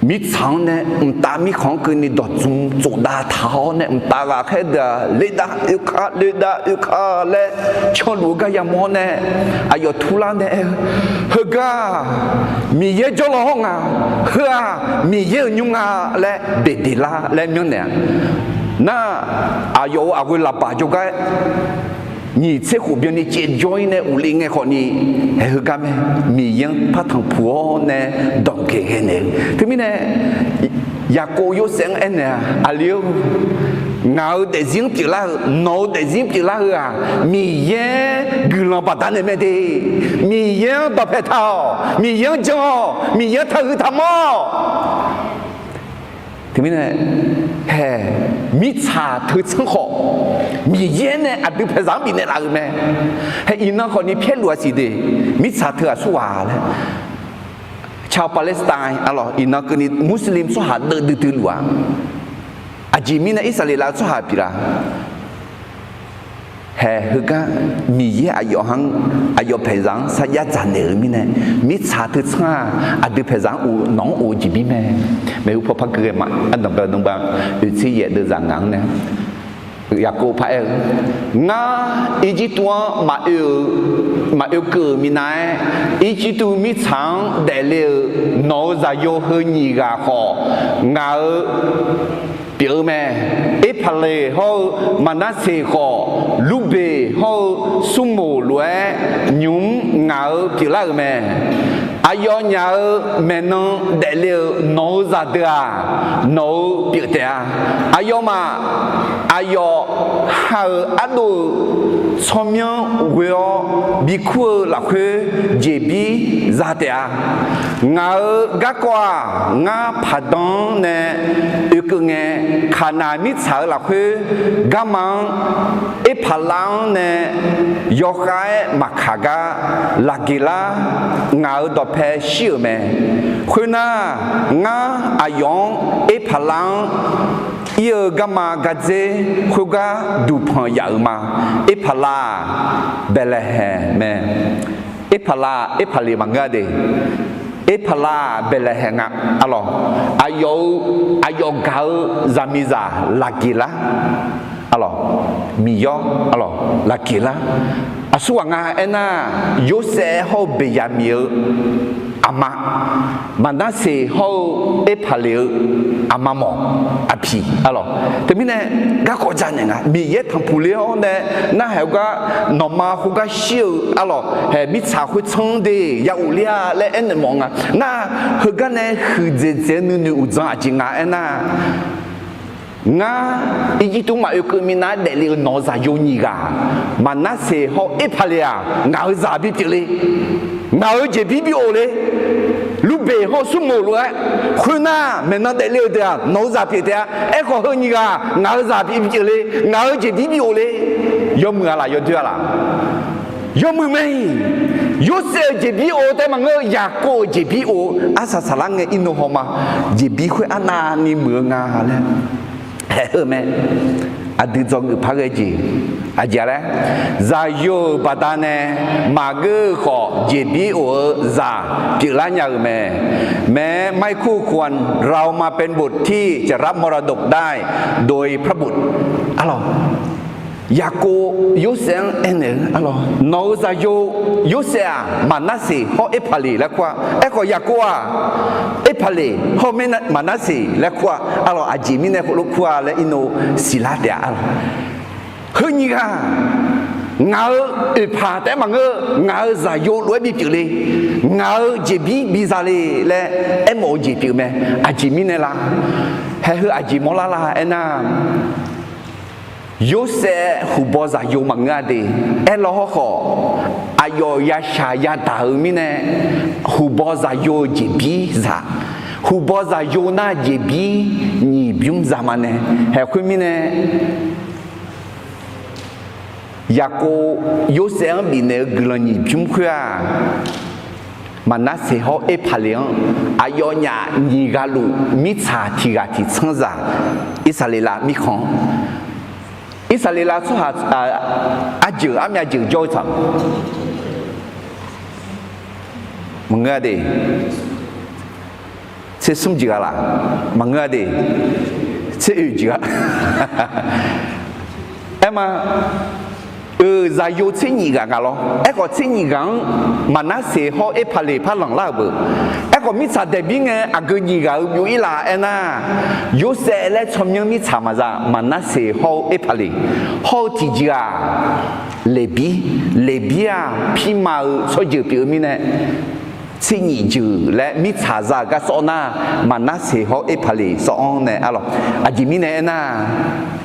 mirtsaq-anr nae mqtav mirkhanq-anr keuvni dawqtsuif tsofdav taq-awr nae, mqtav ghaqkhaer deuq-aq, lerdav oekar, lerdav oekar laer canluf-eu gar yamawr-awr nae, aqyawf turlar nae aer-eu, Heugar-aq, Miqyaer jawrlaw hawr nga. Heu-aq, Miqyaer-euq nymr nga laer Beqdeqlar laer myanrnaeq-a. Nar, aqyawf-euq aqghoe laqbaq jawrgar nyiq tser khof byanni caev jawr-ir nae uqle ngae khawfni, haeq heugar mae, Miqyaer-anr par tanqpuq-awr nae danqkaeq ghae naeq-eu. Teumirnae, Yaqkov Yorsaev-anr aernaeq-a, Aqli-or, ngaq-euq daefzir-anr pyeuflar-eu, nawq-euq daefzir-anr pyeuflar-eu-aq, Miqyaer guiqlanq baqdanae mae de. Miqyaer-anr dawqpae taq-awq. Miqyaer-anr jan-awq. Miqyaer-anr taqhuiq taqmanr-awq. Teumirnae, hae, mirtsaq teu tsanr khawf, Miqyaer nae aqdui paeqzaq-anr bifnaeq laf-euq mae. Hae, iqnan khawfni pyaerluf-a siq de, mirtsaq teu aqsurghaq laer. Chaw Palestine, aqlawq, iqnan keuvni Muslim tsawrhaq deuv duidui luf-a. Aqjeq mirnae Irsaqleqlav tsawrhaq pyeuflar? Hae, heugar Miqyaer aqyawf-anr, aqyawf paeqzaq-anr sarjax dzaqnaeq-euq mirnae, mirtsaq teu tsanr-aq, aqdui paeqzaq-anr uq, nawq-anr uq-eu jeqbir mae. Maeqhu paw par keuv ghae ma. Ardanqbae nmrba oeqtser yaef deuvzaq ngaq-anr nae, Yaqkov par aer-eu, Ngar Irjirtuv-anr maqoe-eu, maqoe keuv-euq minav-aer, Irjirtuv mirtsaq-anr daefle-euq nawq-euq zaqyo heu nyiq ghaq khawf, ngaq-euq pyeuf-eu mae. Erpaqleq hawr-eu Maqnarseq khawf, Lurbeq hawr-eu smrmoq lof-aer nymq-mr ngaq-euq pyeuflar-euq mae. Aqyawfnyaf-euq maeqnan daefle-euq nawq-eu zaqdeuq-aq, nawq-eu pyeuf taef-a. Aqyawfmaf aqyawf ha-euq ardov-euq tsawrmyanr ghoe-awr bikur-eu lafkhoer jeqbir za taef-a. Ngaq-euq garkawv-aq, ngar paqdan-anr nae oekeuv ngae, Kaqnaq mirtsaq-euq lafkhoer garma-anr Erpaqlav-anr nae yawkhav-aer maqkaq gar Laqgeqlar ngaq-euq dawqpae shir-euq mae. Khoernar, ngar aqyawf-anr Erpaqlav-anr ir-eu garma gardzer khoergar duqpanq yaf-euq ma. Erpaqlav-aq, Baeqlaeqhaeq mae. Erpaqlav-aq, Erpaqleq maqngeur-a de. Erpaqlav-aq, Baeqlaeqhaeq nga. Arlawq, aqyawf-eu, aqyawf gaq-eu zaqmiqzaq Laqgeqlar, arlawq, Miqyaer, arlawq, Laqgeqlar. Aqsurghaq nga aernar, Yorsaev hawr-eu Beqyaqmiq-eu aqma, Maqnarseq hawr-eu Erpaqleq-eu aqma mawf aqpiq, arlawq. Teumirnae garkawv janaeq nga, Miqyaer tanqpuq ler-awr nae narhaq-eu gar, nawqma khoergar shir-eu, arlawq, haeq mirtsaq khoertsanr de ya ghofler-a laer aernaeq mawf nga. Nar, heugar nae huiqdzaeq dzaeq-eu nuinoeq uqdzan aqjeq nga aernar, ngar Irjirtuv maf oekeuv minav daefle-eu nawq-eu zaqyo nyiq ghaq, Maqnarseq hawr Erpaqleq-aq, ngaq-euq zaq bipyeuf le. Ngaq-euq jeqbir bi of le. Lurbeq hawr-eu smrmuiq lof-aer, khoernar maeqnan daefle-eu deuq-aq, nawq-eu zaq pyeuf taef-a. Aerkhawf heu nyiq ghaq ngaq-euq zaq bipyeuf le. Ngaq-euq jeqbir bi of le. Yawmuiq-a laf yawdoer-a laf? Yawmuiq mae-iq. Yorsaev-euq jeqbir of-eu taef maqngeur-eu, Yaqkov-euq jeqbir of-eu arsaq saqlar ngae irnov hawma, jeqbir khoer arnavni muiq-eu nga laer haeq heu mae. Aqdui dzawgeuf par ghae jeq aqjeq laer, zaqyo-euq baqdanae maqgeur-eu khawf jeqbir of-eu zaq pyeuflar nya-euq mae. แม้ไม่คู่ควร เรามาเป็นบุตรที่จะรับมรดกได้โดยพระบุตร Arlawq, Yaqkov Yorsaev-anr aernaeq-eu, arlawq, nawq-euq zaqyo Yorsaev-aq, Maqnarseq hawr Erpaqleq laer kur-a. Aerkhawf Yaqkov-aq, Erpaqleq hawr-eu Maqnarseq laer kur-a. Arlawq, aqjeq mirnae khoerlof kur-a laer irnov siqlar taef-a. Arlawq, heu nyiq ghaq ngaq-euq oeqpaq taef-aer maqngeur, ngaq-euq zaqyo lof-aer bipyeuf le. Ngaq-euq jeqbir biza le laer aermawf-eu jeq pyeuf mae. Aqjeq mirnae la? Haeq heu aqjeq mawrlar la aernar, Yorsaev huqbaw zaqyo maqngeur-a de. Aerlaw hawrkhawf, aqyawf yashaq yadaq-eu mirnae, huqbaw zaqyo-eu jeqbir zaq, huqbaw zaqyo nar jeqbir nyiq bymr za ma nae. Haeq khoermirnae, Yaqkov Yorsaev-anr bifnaeq-eu guiqlanq nyiq bymr khoer-aq, Maqnarseq hawr Erpaqleq-anr aqyawfnyaf nyiq ghaq luf mirtsaq tiq ghaq tiq tsanr zaq, Irsaqleqlav mirkhanq-anr, Irsaqleqlav tsawrhaq arjeuq armyav jeuq jawr-eu tsaq maqngeur-a de. Tser smr jeq ghaq laf maqngeur-a de. Tser oeq jeq ghaq. Aerma, euq zaqyo tser nyiq ghaq nga lawr. Aerkhawf tser nyiq ghaq-anr Maqnarseq hawr Erpaqleq par lanqlar-euq beu. Aerkhawf mirtsaq daeqbir ngae aqgeu nyiq ghaq-euq byov-ir laf aernar, Yorsaev laer tsawrmyanr mirtsaq maqza, Maqnarseq hawr-eu Erpaqleq hawr-eu tiqjeq-aq, Leqbir, Leqbir-aq pirma-eu tsawrjeuq pyeuf-eu mirnae, tser nyiq jeuq laer mirtsaq za-euq gar sawr nar, Maqnarseq hawr Erpaqleq sawr-anr nae arlawq. Aqjeq mirnae aernar,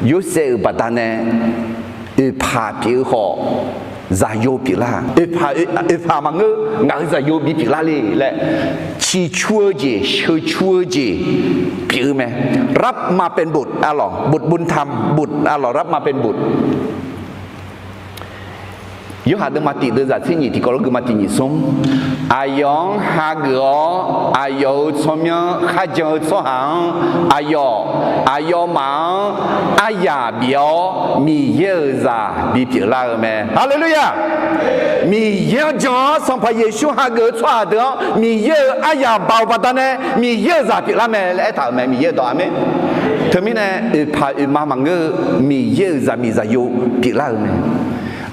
Yorsaev-euq baqdanae oeqpaq pyeuf-eu khawf, zaqyo pyeuflar. Oeqpaq, oeqpaq maqngeur, ngaq-euq zaqyo bipyeuflar le laer, ciqcur-eu jeq sheuqcur-eu jeq pyeuf-eu mae. รับมาเป็นบุตร arlawq, บุตรบุญธรรม บุตร arlawq, รับมาเป็นบุตร. Yorhaq deuvma tiq deuvzaq tser nyiq tiqkawv lof geuvma tiq nyiq smr. Aqyawf-anr hageuf-awr, aqyawf-euq tsawrmyanr kharjan-eu tsawrhaq-anr, aqyawf, aqyawfmaf-anr aryaq bif-awr, Miqyaer-euq zaq bipyeuf lar-eu mae. Haleluya! Miqyaer-anr jan-awr Sanqpaq Yeqsur hageuf-eu tsawrhaq deuq-anr Miqyaer-euq aryaq baoq baqdanae Miqyaer-euq zaq pyeuflar mae laer aertaq-euq mae, Miqyaer-euq dawq. Aqmeq. Teumirnae oeqpaq oeqma maqngeur-eu Miqyaer-euq zaqmiq zaqyo pyeuflar-euq mae.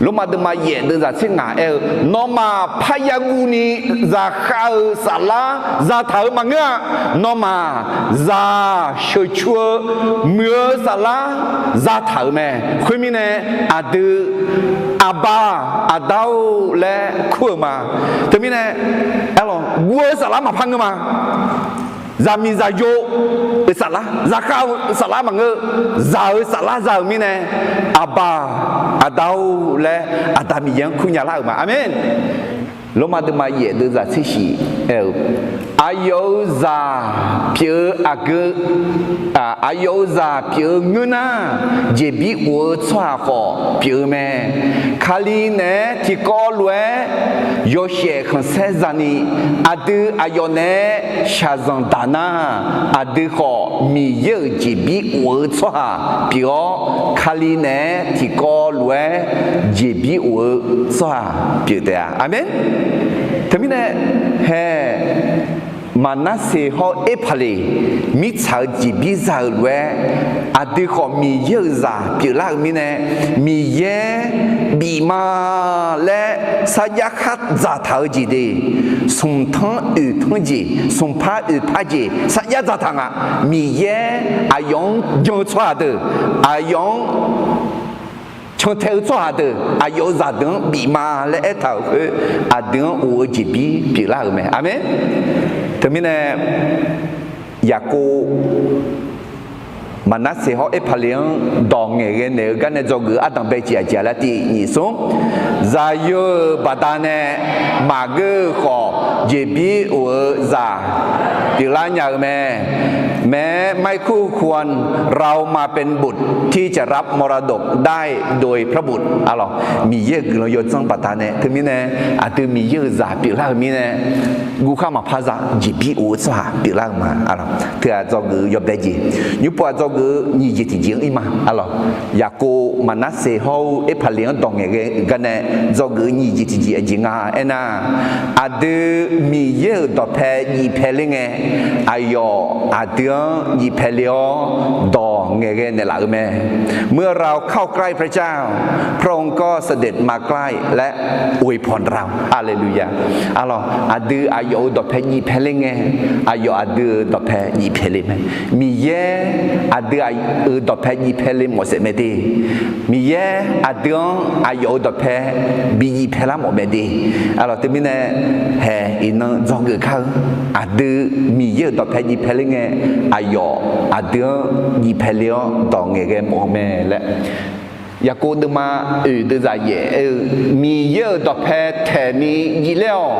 Lormav deuvma yaef deuvzaq tser ngaq aer-eu, nawmaf parya guvni zaqkhav-euq saflar zataq-euq maqngeur-a. Nawmaf zaq sheuqcu-eu muiq-eu saflar zataq-euq mae. Khoermirnae, aqdui, Aqba, Aqda-or laer kur-eu ma. Teumirnae, aerlawq, guv-eu saflar maqpar ngeur ma. Zaqmiq zaqyo-euq saflar, zaqkhav-euq saflar maqngeur, zaq-euq saflar za-euq mirnae, Aqba, Aqda-or laer Aqda Miqyaer-anr kurnya lar-euq ma. Aqmeq. Lormav deuvma yaef deuvzaq tser shif aer-eu, aqyawf-euq zaq pyeuf-eu aqgeu, aqyawf-euq zaq pyeuf-eu ngeur nar, jeqbir of-eu tsawrhaq khawf pyeuf-eu mae. Kali naeq-aer tiqkawv lof-aer yawshaef khanqsaer zani, aqdui aqyawf naeq-aer shaqzanq daq nar, aqdui khawf Miqyaer-euq jeqbir of-eu tsawrhaq pyeuf-awr, Kali naeq-aer tiqkawv lof-aer jeqbir of-eu tsawrhaq pyeuf taef-a. Aqmeq. Teumirnae, hae, Maqnarseq hawr-eu Erpaqleq mirtsaq-euq jeqbir za-euq lof-aer, aqdui khawf Miqyaer-euq zaq pyeuflar-euq mirnae, Miqyaer bif ma laer sarjax khar dzaqtaq-eu jeq de, smqtanr oeqtanr jeq, smqpar oeqpar jeq sarjax dzaqtaq nga. Miqyaer aqyawf-anr jan-eu tsawrhaq deuq, aqyawf-anr cantae-eu tsawrhaq deuq, aqyawf-euq zaqdeuq-anr bif ma laer aertaq-euq khoer, aqdui-anr of-eu jeqbir pyeuflar-euq mae. Aqmeq. Teumirnae, Yaqkov Maqnarseq hawr Erpaqleq-anr dawq ngaeqghae naeq-eu gar nae dzawgeuf-eu ardanq bae jeq aqjeq-a laer tiq nyiq smr, zaqyo-euq baqdanae maqgeur-eu khawf, jeqbir of-eu zaq pyeuflar nya-eu mae. แม้ไม่คู่ควร เรามาเป็นบุตรที่จะรับมรดกได้โดยพระบุตร Arlawq, Miqyaer-euq guiqlanq yawdzanr baqdanae, teumirnae aqdui Miqyaer-euq zaq pyeuflar-euq mirnae, guvkhar maqpar za jeqbir of-eu tsawrhaq pyeuflar-euq ma. Arlawq, teu-aq dzawgeuf-eu yawbae jeq, nymr pov-aq dzawgeuf-eu nyiq jeq tiqjeq-anr ir ma. Arlawq, Yaqkov Maqnarseq hawr-eu Erpaqleq-anr dawq ngaeqghae-eu gar nae dzawgeuf-eu nyiq jeq tiqjeq aqjeq nga aernar, aqdui Miqyaer-euq dawqpae jif pae ler ngae, aqyawf aqdui-anr jif pae le-awr dawq ngaeqghae naeqlaf-eu mae. เมื่อเราเข้าใกล้พระเจ้า พระองค์ก็เสด็จมาใกล้และอวยพรเรา Haleluya. Arlawq, aqdui aqyawf-euq dawqpae jif pae ler ngae, aqyawf aqdui-euq dawqpae jif pae le mae. Miqyaer aqdui-euq dawqpae jif pae le mawf saef mae de. Miqyaer aqdui-anr aqyawf-euq dawqpae bi jif pae lar mawf mae de. Arlawq, teumirnae, hae, iqnan dzawgeuf kar-eu, aqdui Miqyaer-euq dawqpae jif pae ler ngae, aqyawf aqdui-anr jif pae le-awr dawq ngaeqghae mawf-eu mae laer, Yaqkov deuvma oeq deuvzaq yaef aer-eu, Miqyaer-euq dawqpae taeqni jif ler-awq.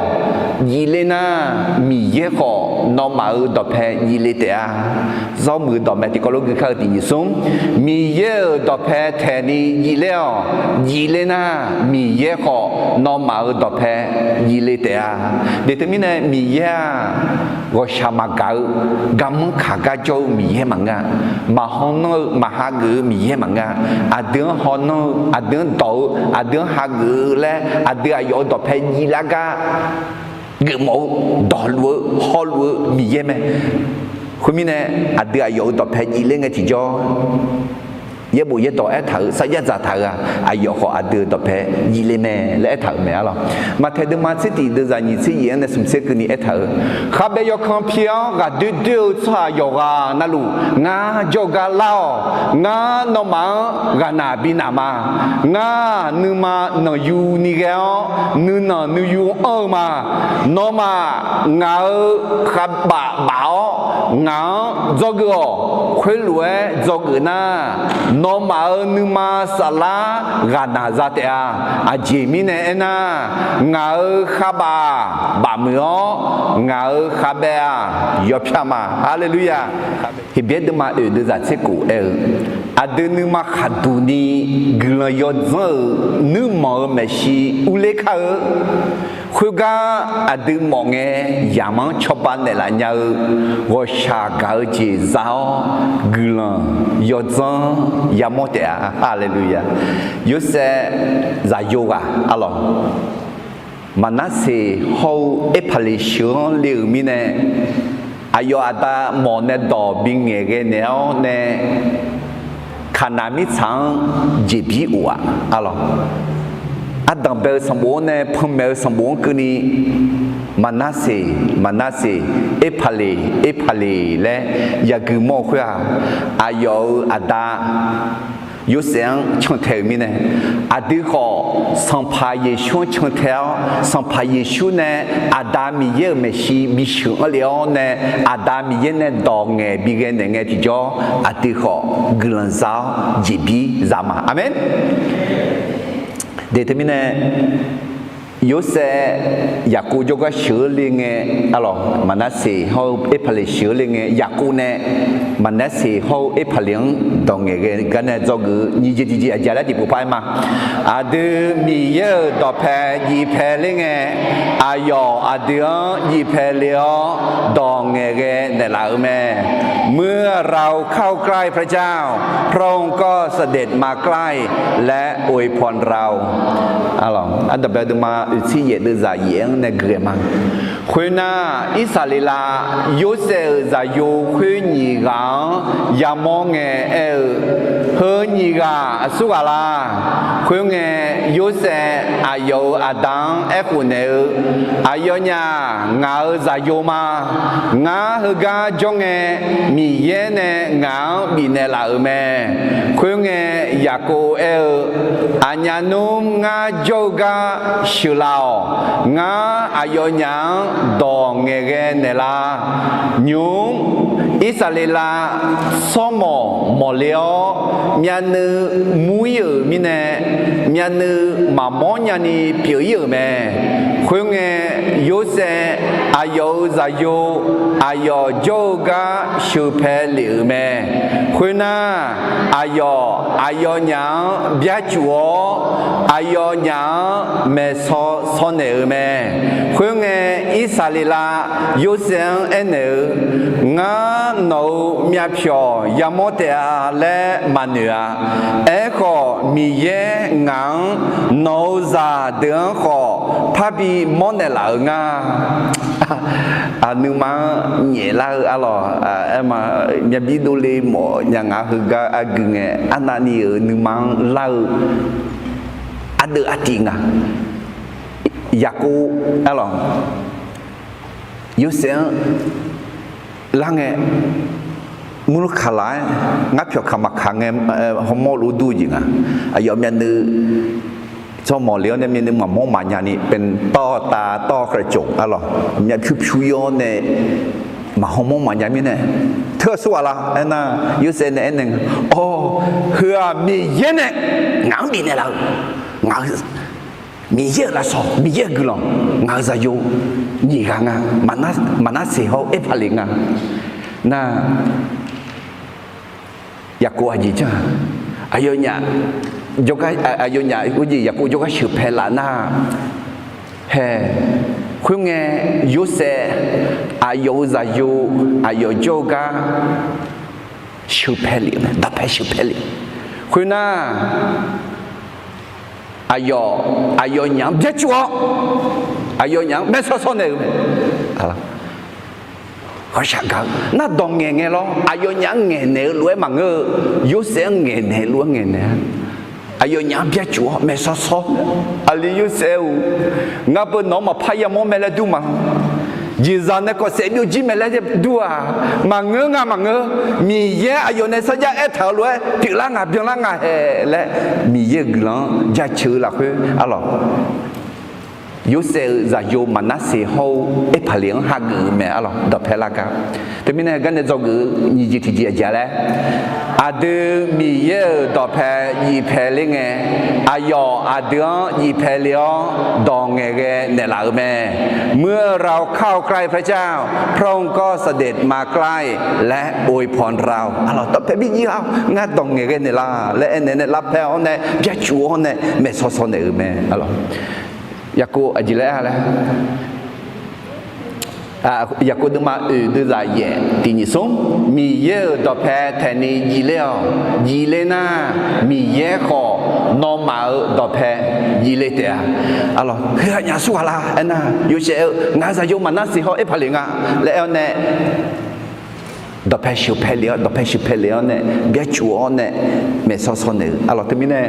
Jif ler nar, Miqyaer khawf nawmaf-euq dawqpae jif le taef-a. Zawr muiq-eu dawqmaeq tiqkawv lof gui kar-eu tiq nyiq smr, Miqyaer-euq dawqpae taeqni jif ler-awq. Jif ler nar, Miqyaer khawf nawmaf-euq dawqpae jif le taef-a. De teumirnae Miqyaer-aq, ghawqshaq maqgaq-eu, garmanr kaq gar jawr-eu Miqyaer maqngeur-a. Maqhaw nanr-eu, maq hageuf-eu Miqyaer maqngeur-a. Aqdui-anr haw nanr-eu, aqdui-anr dawq-eu, aqdui-anr hageuf-eu laer, aqdui aqyawf-euq dawqpae jif lar gar geufmawf-eu, dawqluf-eu, hawluf-eu Miqyaer mae. Khoermirnae, aqdui aqyawf-euq dawqpae jif ler ngae tiqjawr, yaerbof yaerdawq aertaq-euq sarjax dzaqtaq-euq-aq, aqyawf khawf aqdui-euq dawqpae jif le mae laer aertaq-euq mae. Arlawq, Maqtaeq deuvma tser tiq deuvzaq nyiq tser yaef-anr nae smq tser keuvni aertaq-euq, Khabae yawkan pi-awr ghaqdoer doer-eu tsawrhaq yawqghaq navluf ngar jawrgar lar-awq. Ngar nawmaf-anr ghaqnaq bi naq ma. Ngar nuima nanqyu ni ghae-awr, nuinanq nuiyu anr-eu ma. Nawmaf ngaq-euq khavbaf baf-awr ngaq-anr dzawgeuf-awq. Khoerlof-aer dzawgeuf nar, nawmaf-euq nuima saflar ghaqnaq za taef-a. Aqjeq mirnae aernar, ngaq-euq khavbaf bafmuiq-awr, ngaq-euq khabae-aq yawpyar ma. Haleluya. Heqbyaer deuvma oeq deuvzaq tser kof aer-eu, aqdui nuima khaqduq ni guiqlanq yawdzanr-euq nuirmanq-euq maeqshi urler kar-eu, khoergar aqdui mawf ngae yamq-anr cawba naeqlaf nya-eu ghawqshaq gaq-eu jeq za-awr, guiqlanq yawdzanr yamawr taef-a. Haleluya. Yorsaev zaqyo ghaq, arlawq, Maqnarseq hawr-eu Erpaqleq sheuq-anr le-euq mirnae, aqyawf aqda mawf nae dawq bingaeq ghae naeq-awr nae, Kaqnaq mirtsaq-anr jeqbir of-aq, arlawq. Ardanq bae-eu sanqbof-anr nae panmaeq-eu sanqbof-anr keuvni, Maqnarseq, Maqnarseq, Erpaqleq, Erpaqleq laer yaguiq mawr-eu khoer-aq, aqyawf-euq aqda Yorsaev-anr cantae-euq mirnae, aqdui khawf Sanqpaq Yeqsur-anr cantae-awr, Sanqpaq Yeqsur nae Aqda Miqyaer-euq maeqshi bisheuq anr lef-awr nae, Aqda Miqyaer nae dawq ngaeq bighae naeq ngae tiqjawr, aqdui khawf guiqlanq za-awr jeqbir za ma. Aqmeq. Deuq teumirnae, Yorsaev Yaqkov jawrgar sheuq-eu le ngae, arlawq, Maqnarseq hawr-eu Erpaqleq sheuq-eu le ngae, Yaqkov nae Maqnarseq hawr-eu Erpaqleq-anr dawq ngaeq ghae gar nae dzawgeuf-eu nyiq jeq tiqjeq aqjeq laer tiqpov par-aer ma. Aqdui Miqyaer-euq dawqpae jivpae ler ngae, aqyawf aqdui-anr jivpae le-awr dawq ngaeq ghae naeqlaf-euq mae. เมื่อเราเข้าใกล้พระเจ้า พระองค์ก็เสด็จมาใกล้ และอวยพรเรา Arlawq, ardawq bae deuvma oeqtser yaef deuvzaq yaef-anr nae guiqghae ma. Khoernar, Irsaqleqlav Yorsaev-euq zaqyo khoer nyiq ghaq-anr yamawr ngae aer-eu, Heu nyiq ghaq aqsur ghaq la? Khoerngae, Yorsaev aqyawf-euq aqda-anr aerkhof naeq-eu, Aqyawfnyaf ngaq-euq zaqyo ma. Ngar heugar jawr ngae, Miqyaer nae ngaq-anr bifnaeq laf-euq mae. Khoerngae, Yaqkov aer-eu, Aqnyaf nmr ngar jawr-eu gar sheuqlaf-awq. Ngar aqyawfnyaf-anr dawq ngaeqghae naeqlaf. Nymq-mr Irsaqleqlav tsawrmawq mawqle-awr, myavnuiv mur-ir-euq mirnae, myavnuiv maqmawr nyani pyeuf-ir-euq mae. Khoerngae, Yorsaev aqyawf-euq zaqyo aqyawf jawr-eu gar sheuqpae lef-euq mae. Khoernar, aqyawf aqyawfnyaf-anr byarcuf-awr, aqyawfnyaf-anr maeqsaw saw naeq-euq mae. Khoerngae, Irsaqleqlav Yorsaev-anr aernaeq-eu, Ngar nawq-euq myavpyawq yamawr taef-a laer maqnoeq-a. Aerkhawf, Miqyaer ngaq-anr nawq-euq zaqdeuq-anr khawf parbi mawrnaeq laf-euq nga. Nuima-anr nyaeflar-eu arlawq, aer ma, myavbir dovle mawf nya nga heugar argui ngae, arnavni-euq nuima-anr lar-eu ardeuv artiv nga. Yaqkov arlawq, Yorsaev-anr lar ngae, murlur kaqlaq-aer ngar pyawq kaq maqkaq ngae, hawmawr lof dur-eu jeq nga. Aqyawf myavnuiv tsawrmawq le-awr nae myavnuiv maqmawr maqnya ni, เป็นต้อตาต้อจมูก arlawq, myavpyur pyur-ir-awr nae maqhaw mawr maqnya mirnae, teu aqsur ghaq la aernar, Yorsaev nae aernaeq nga, Awq, heu-aq Miqyaer nae ngaq-anr bifnaeq laf-euq, ngaq-eu Miqyaer-euq lafsawq, Miqyaer-euq guiqlanq, ngaq-euq zaqyo nyiq ghaq nga, Maqnarseq hawr-eu Erpaqleq nga. Nar, Yaqkov aqjeq janr-aq, aqyawfnyaf jawrgar, aqyawfnyaf urjeq Yaqkov jawrgar sheuqpae laf nar, hae, khoerngae, Yorsaev aqyawf-euq zaqyo aqyawf jawr-eu gar sheuqpae lef-eu mae, dawqpae sheuqpae lef. Khoernar, aqyawf, aqyawfnyaf-anr byarcuf-awr, aqyawfnyaf-anr maeqsaw saw naeq-euq mae. Ghawqshaq gaq-eu nar dawq ngaeq ngae lawr, aqyawfnyaf-anr ngaeqnaeq-eu lof-aer maqngeur-eu, Yorsaev-anr ngaeqnaeq-eu lof-aer ngaeqnaeq-a. Aqyawfnyaf-anr byarcuf-awr maeqsaw saw, Aqli Yorsaev-or, ngar beu nawq-anr maqpar yamawr mae laer dur ma. Jeqzaq nae kawqsaef byovjir mae laer dur-aq, maqngeur nga maqngeur. Miqyaer aqyawf nae sarjax aertaq-euq lof-aer pyeuflar nga byanlar nga hae laer, Miqyaer-euq guiqlanq-anr jaceuq-eu lafkhoer arlawq, Yorsaev-euq zaqyo Maqnarseq hawr-eu Erpaqleq-anr hageuf-eu mae arlawq, dawqpae lar gar. Teumirnae heugar nae dzawgeuf-eu nyiq jeq tiqjeq aqjeq laer, aqdui Miqyaer-euq dawqpae jifpae ler ngae, aqyawf aqdui-anr jifpae le-awr dawq ngaeqghae naeqlaf-euq mae. เมื่อเราเข้าใกล้พระเจ้า พระองค์ก็เสด็จมาใกล้ และอวยพรเรา arlawq, dawqpae bi jir-awr ngar dawq ngaeqghae naeqlaf laer aernaeq nae lavpae-awr nae byacuf-awr nae maeqsaw saw naeq-euq mae arlawq. Yaqkov aqjeq laer-a laer, Yaqkov deuvma oeq deuvzaq yaef tiq nyiq smr, Miqyaer-euq dawqpae taeqni jifler-awq. Jifler nar, Miqyaer khawf nawmaf-euq dawqpae jifle taef-a. Arlawq, heu aqnyaf aqsur ghaq la aernar, Yorsaev-eu ngaq-euq zaqyo Maqnarseq hawr Erpaqleq nga laer aer-awr nae, dawqpae sheuqpae lef-awr, dawqpae sheuqpae lef-awr nae, byacuf-awr nae, maeqsawsaw naeq-euq arlawq. Teumirnae,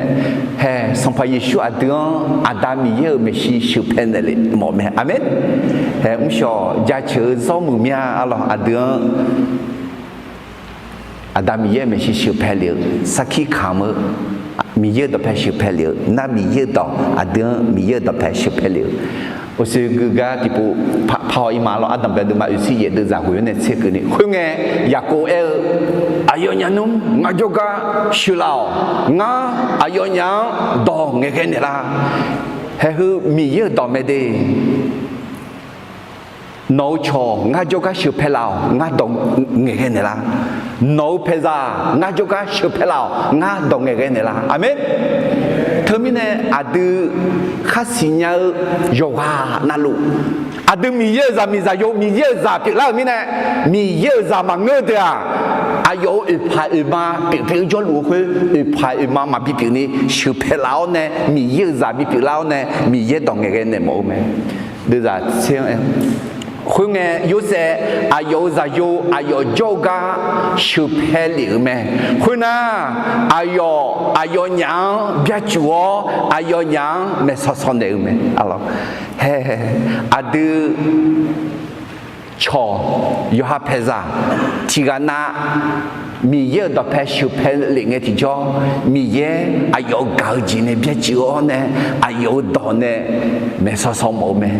hae, Sanqpaq Yeqsur aqdui-anr Aqda Miqyaer-euq maeqshi sheuqpae naeq lef mawf mae. Aqmeq. Hae, mrshawq jaceuq-eu zawr muiq mya arlawq, aqdui-anr Aqda Miqyaer-euq maeqshi sheuqpae lef-eu sarkir kamq-eu, Miqyaer-euq dawqpae sheuqpae lef-eu nar, Miqyaer-euq dawq aqdui-anr Miqyaer-euq dawqpae sheuqpae lef-eu, uqshoe geugar tiqpov par-awr ir ma arlawq. Ardanqbae deuvma oeqsir yaef deuvzaq ghoeq-awr nae tser keuvni, khoerngae Yaqkov aer-eu, Aqyawfnyaf nmr ngar jawrgar sheuqlaf-awq. Ngar aqyawfnyaf-anr dawq ngaeqghae naeqlar. Haeheu Miqyaer-euq dawq mae de. Nawq-eu cawq ngar jawrgar sheuqpae laf-awq, ngar dawq ngaeqghae naeqlar. Nawq-eu paeqzaq ngar jawrgar sheuqpae laf-awq, ngar dawq ngaeqghae naeqlar. Aqmeq. Teumirnae aqdui khar siqnya-eu yawqghaq navluf, aqdui Miqyaer-euq zaqmiq zaqyo, Miqyaer-euq zaq pyeuflar-euq mirnae, Miqyaer-euq zaq maqngeur-eu deuq-aq, aqyawf-euq oeqpaq oeqma pyeufpyeuf-eu jawrluf-eu khoer, oeqpaq oeqma maqbi pyeufni sheuqpae laf-awr nae, Miqyaer-euq zaq bipyeuf lar-awr nae, Miqyaer dawq ngaeqghae naeq mawf-eu mae. Deuvzaq tser-anr aer, khoerngae Yorsaev aqyawf-euq zaqyo aqyawf jawr-eu gar sheuqpae lef-euq mae. Khoernar, aqyawf aqyawfnyaf-anr byacuf-awr, aqyawfnyaf-anr maeqsawsaw naeq-eu mae. Hae, aqdui cawq, yawqha paeqzaq tiqghaq nav Miqyaer-euq dawqpae sheuqpae lef ngae tiqjawr, Miqyaer aqyawf-euq gaq-eu jeq nae byacuiv-awr nae, aqyawf-euq dawq nae maeqsawsaw mawf-eu mae.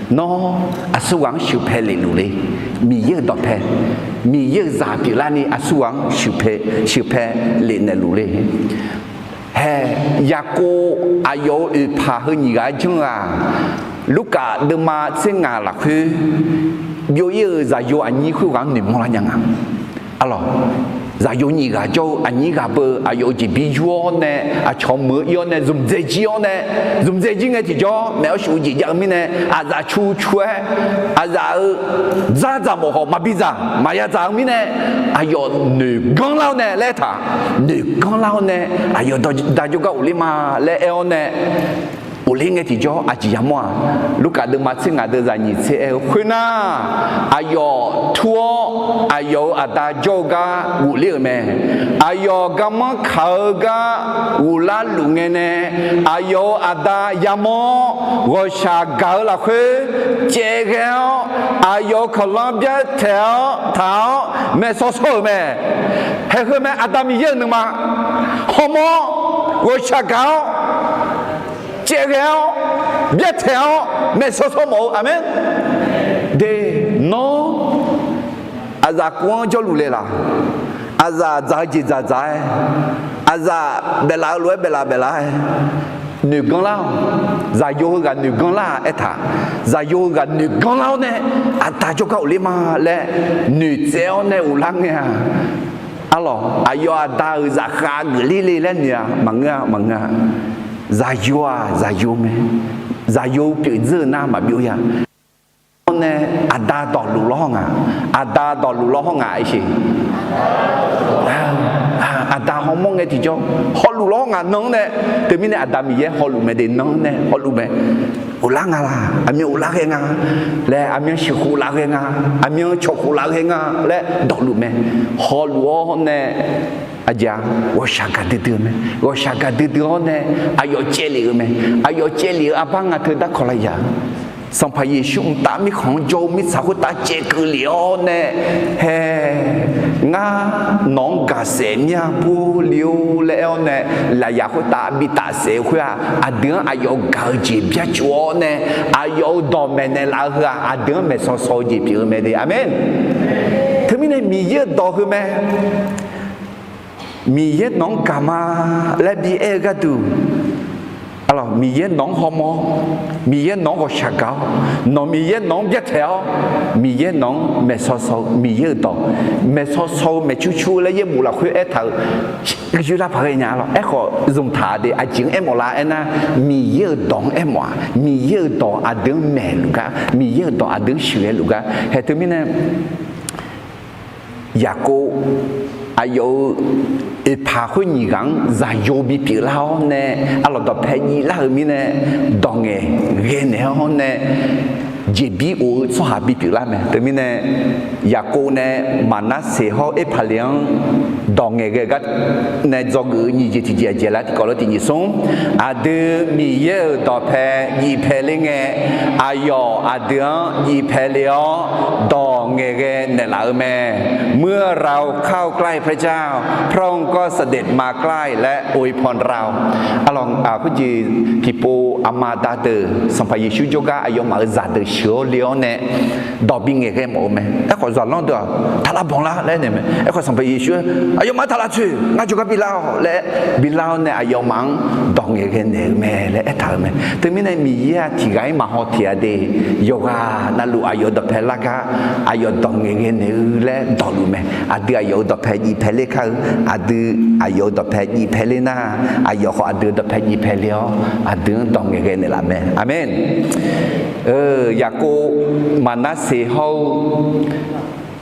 Nawr aqsurghaq-anr sheuqpae lef luf le. Miqyaer-euq dawqpae, Miqyaer-euq zaq pyeuflarni aqsurghaq-anr sheuqpae, sheuqpae lef naeq luf le. Hae, Yaqkov aqyawf-euq oeqpaq heu nyiq ghaq janr-eu-aq, Lurkaf deuvma tser ngaq lafkhoer byov-ir-euq zaqyo aqnyir khoerghaq-anr noeqmawr lar nya nga. Arlawq, zaqyo nyiq ghaq jawr-eu aqnyir ghaq beu aqyawf-euq jeqbir yur-awr nae, aqcawq meuq-eu ir-awr nae, zmqdzae jir-awr nae, zmqdzae jir ngae tiqjawr maeq-awr shuf-eu jeq jav-eu mirnae, aqzaf cu cu-aer, aqzaf-euq dzardzaq mawf khawf maqbi dzaq maqya dzaq-eu mirnae, aqyawf noeqganr lar-awr nae laer aertaq, noeqganr lar-awr nae, aqyawf da jawrgar ghofler ma laer aer-awr nae, ghofler ngae tiqjawr aqjeq yamawr-aq, Lurkaf deuvma tser ngaq deuq zaq nyiq tser aer-eu khoernar, aqyawf tur-awr aqyawf-euq aqda jawr-eu gar ghofler-euq mae. Aqyawf garmanr kaq-eu gar ghoflar luf ngae nae, aqyawf-euq aqda yamawr-awr, ghawqshaq gaq-eu lafkhoer caevghae-awr, aqyawf-euq kawqlanr byartaeq-awr taq-awr maeqsawsaw-euq mae. Haeq heu mae, Aqda Miqyaer-euq nuima hawmawr-awr, ghawqshaq gaq-awr, caevghae-awr, byartaeq-awr maeqsawsaw mawf-eu. Aqmeq. De, nawr aqzaf kov-anr jawrluf le laq? Aqzaf dzaq-eu jeq dzaq dzaq-aer, aqzaf baeflaf-eu lof-aer baeflaf baeflaf-aer, noeqganr lar-awq. Zaqyo heughaq noeqganr lar-a aertaq, zaqyo heughaq noeqganr lar-awr nae, aqda jawrgar ghofler ma laer noeqtsaev-awr nae ghoflar ngae-a. Arlawq, aqyawf aqda-euq zafkhav geufler le laer noeq-a, maqngeur-a, maqngeur-a. Zaqyo-aq zaqyo mae, zaqyo pyeuf dzeur-eu nar maqbyov-a. Hawr nae aqda dawqluf lawr hawr nga, aqda dawqluf lawr hawr nga aer sheq. Aqda hawmawr ngae tiqjawr hawluf lawr hawr nga nan-anr nae, teumirnae Aqda Miqyaer hawluf mae de, nan-anr nae hawluf mae. Ghoflar nga laq, aqmyan ghoflar ghae nga laer, aqmyan sheuqkhof laf ghae nga, aqmyan cawqkhof laf ghae nga laer dawqluf mae. Hawluf-awr nae, aqjeq-a, ghawqshaq gaqdui dui-eu mae. Ghawqshaq gaqdui dui-awr nae, aqyawf caevlef-eu mae. Aqyawf caevlef-eu arbar nga teu darkawq laf yaq-eu, Sanqpaq Yeqsur mqtav mirkhanq-anr jawr-eu mirtsaq khoertav caevkeuv lef-awr nae, haer, ngar nawq-anr gaqsaef mir-a, bur le-or laer aer-awr nae, lafyaq khoertav bi tafsaef-eu khoer-aq, aqdui-anr aqyawf gaq-eu jeq byacuf-awr nae, aqyawf-euq dawq maeqnaeq laf-eu heu-aq, aqdui-anr maeqsawq sawq-eu jeq pyeuf-eu mae de. Aqmeq. Teumirnae Miqyaer-euq dawq heu mae. Miqyaer nawq-anr gaq ma laer bi aer-eu gharduq, Miqyaer nawq-anr hawmawr-awr, Miqyaer nawq-anr ghawqshaq gaq-awr, nawq Miqyaer nawq-anr byartaeq-awr, Miqyaer nawq-anr maeqsawq sawq-eu Miqyaer-euq dawq, maeqsawq sawq-eu maeqcur cur laer yaerbof lafkhoer aertaq-euq, gui lar paq ghae nya lawr. Aerkhawf zmqtaq de, aqjeq-anr aermawf lar aernar, Miqyaer-euq dawq-anr aermawf-aq, Miqyaer-euq dawq aqdui-anr maeqluf gar, Miqyaer-euq dawq aqdui-anr sheuqghae luf gar. Haeq teumirnae Yaqkov aqyawf-euq oeqpaq khoer nyiq ghaq-anr zaqyo bipyeuf lar-awr nae, arlawq dawqpae jiv lar-euq mirnae, dawq ngaeqghae naeq-awr nae, jeqbir of-eu tsawrhaq bipyeuf lar mae. Teumirnae, Yaqkov nae Maqnarseq hawr-eu Erpaqleq-anr dawq ngaeqghae gar nae dzawgeuf-eu nyiq jeq tiqjeq aqjeq lar tiqkawv lor tiq nyiq smr, aqdui Miqyaer-euq dawqpae jifpae ler ngae, aqyawf aqdui-anr jifpae le-awr dawq ngaeqghae naeqlaf-eu mae. เมื่อเราเข้าใกล้พระเจ้า พระองค์ก็เสด็จมาใกล้และอวยพรเรา Arlawq, khoerjeq tiqpov aqma da deuq Sanqpaq Yeqsur jawrgar aqyawfmaf-euq zaqdeuq sheuq-awr le-awr nae dawq bingaeq ghae mawf-eu mae. Aerkhawf, zaqlanr deuq-aq, taq lavbanq lar laer aernaeq mae. Aerkhawf, Sanqpaq Yeqsur-anr, aqyawfmaf-anr taq lavtsoeq, ngar jawrgar bi lar-awq laer bi lar-awr nae aqyawfmaf-anr dawq ngaeqghae naeq-eu mae laer aertaq-euq mae. Teumirnae, Miqyaer-aq tiq ghaq-ir maqhaw tiq-a de. Yawqghaq navluf aqyawf-euq dawqpae lar gar aqyawf dawq ngaeqghae naeq-eu laer dawqluf mae. Aqdui aqyawf-euq dawqpae jifpae ler kar-eu, aqdui aqyawf-euq dawqpae jifpae ler nar, aqyawf khawf aqdui-euq dawqpae jifpae le-awr aqdui-anr dawq ngaeqghae naeqlaf mae. Aqmeq. Yaqkov Maqnarseq hawr-eu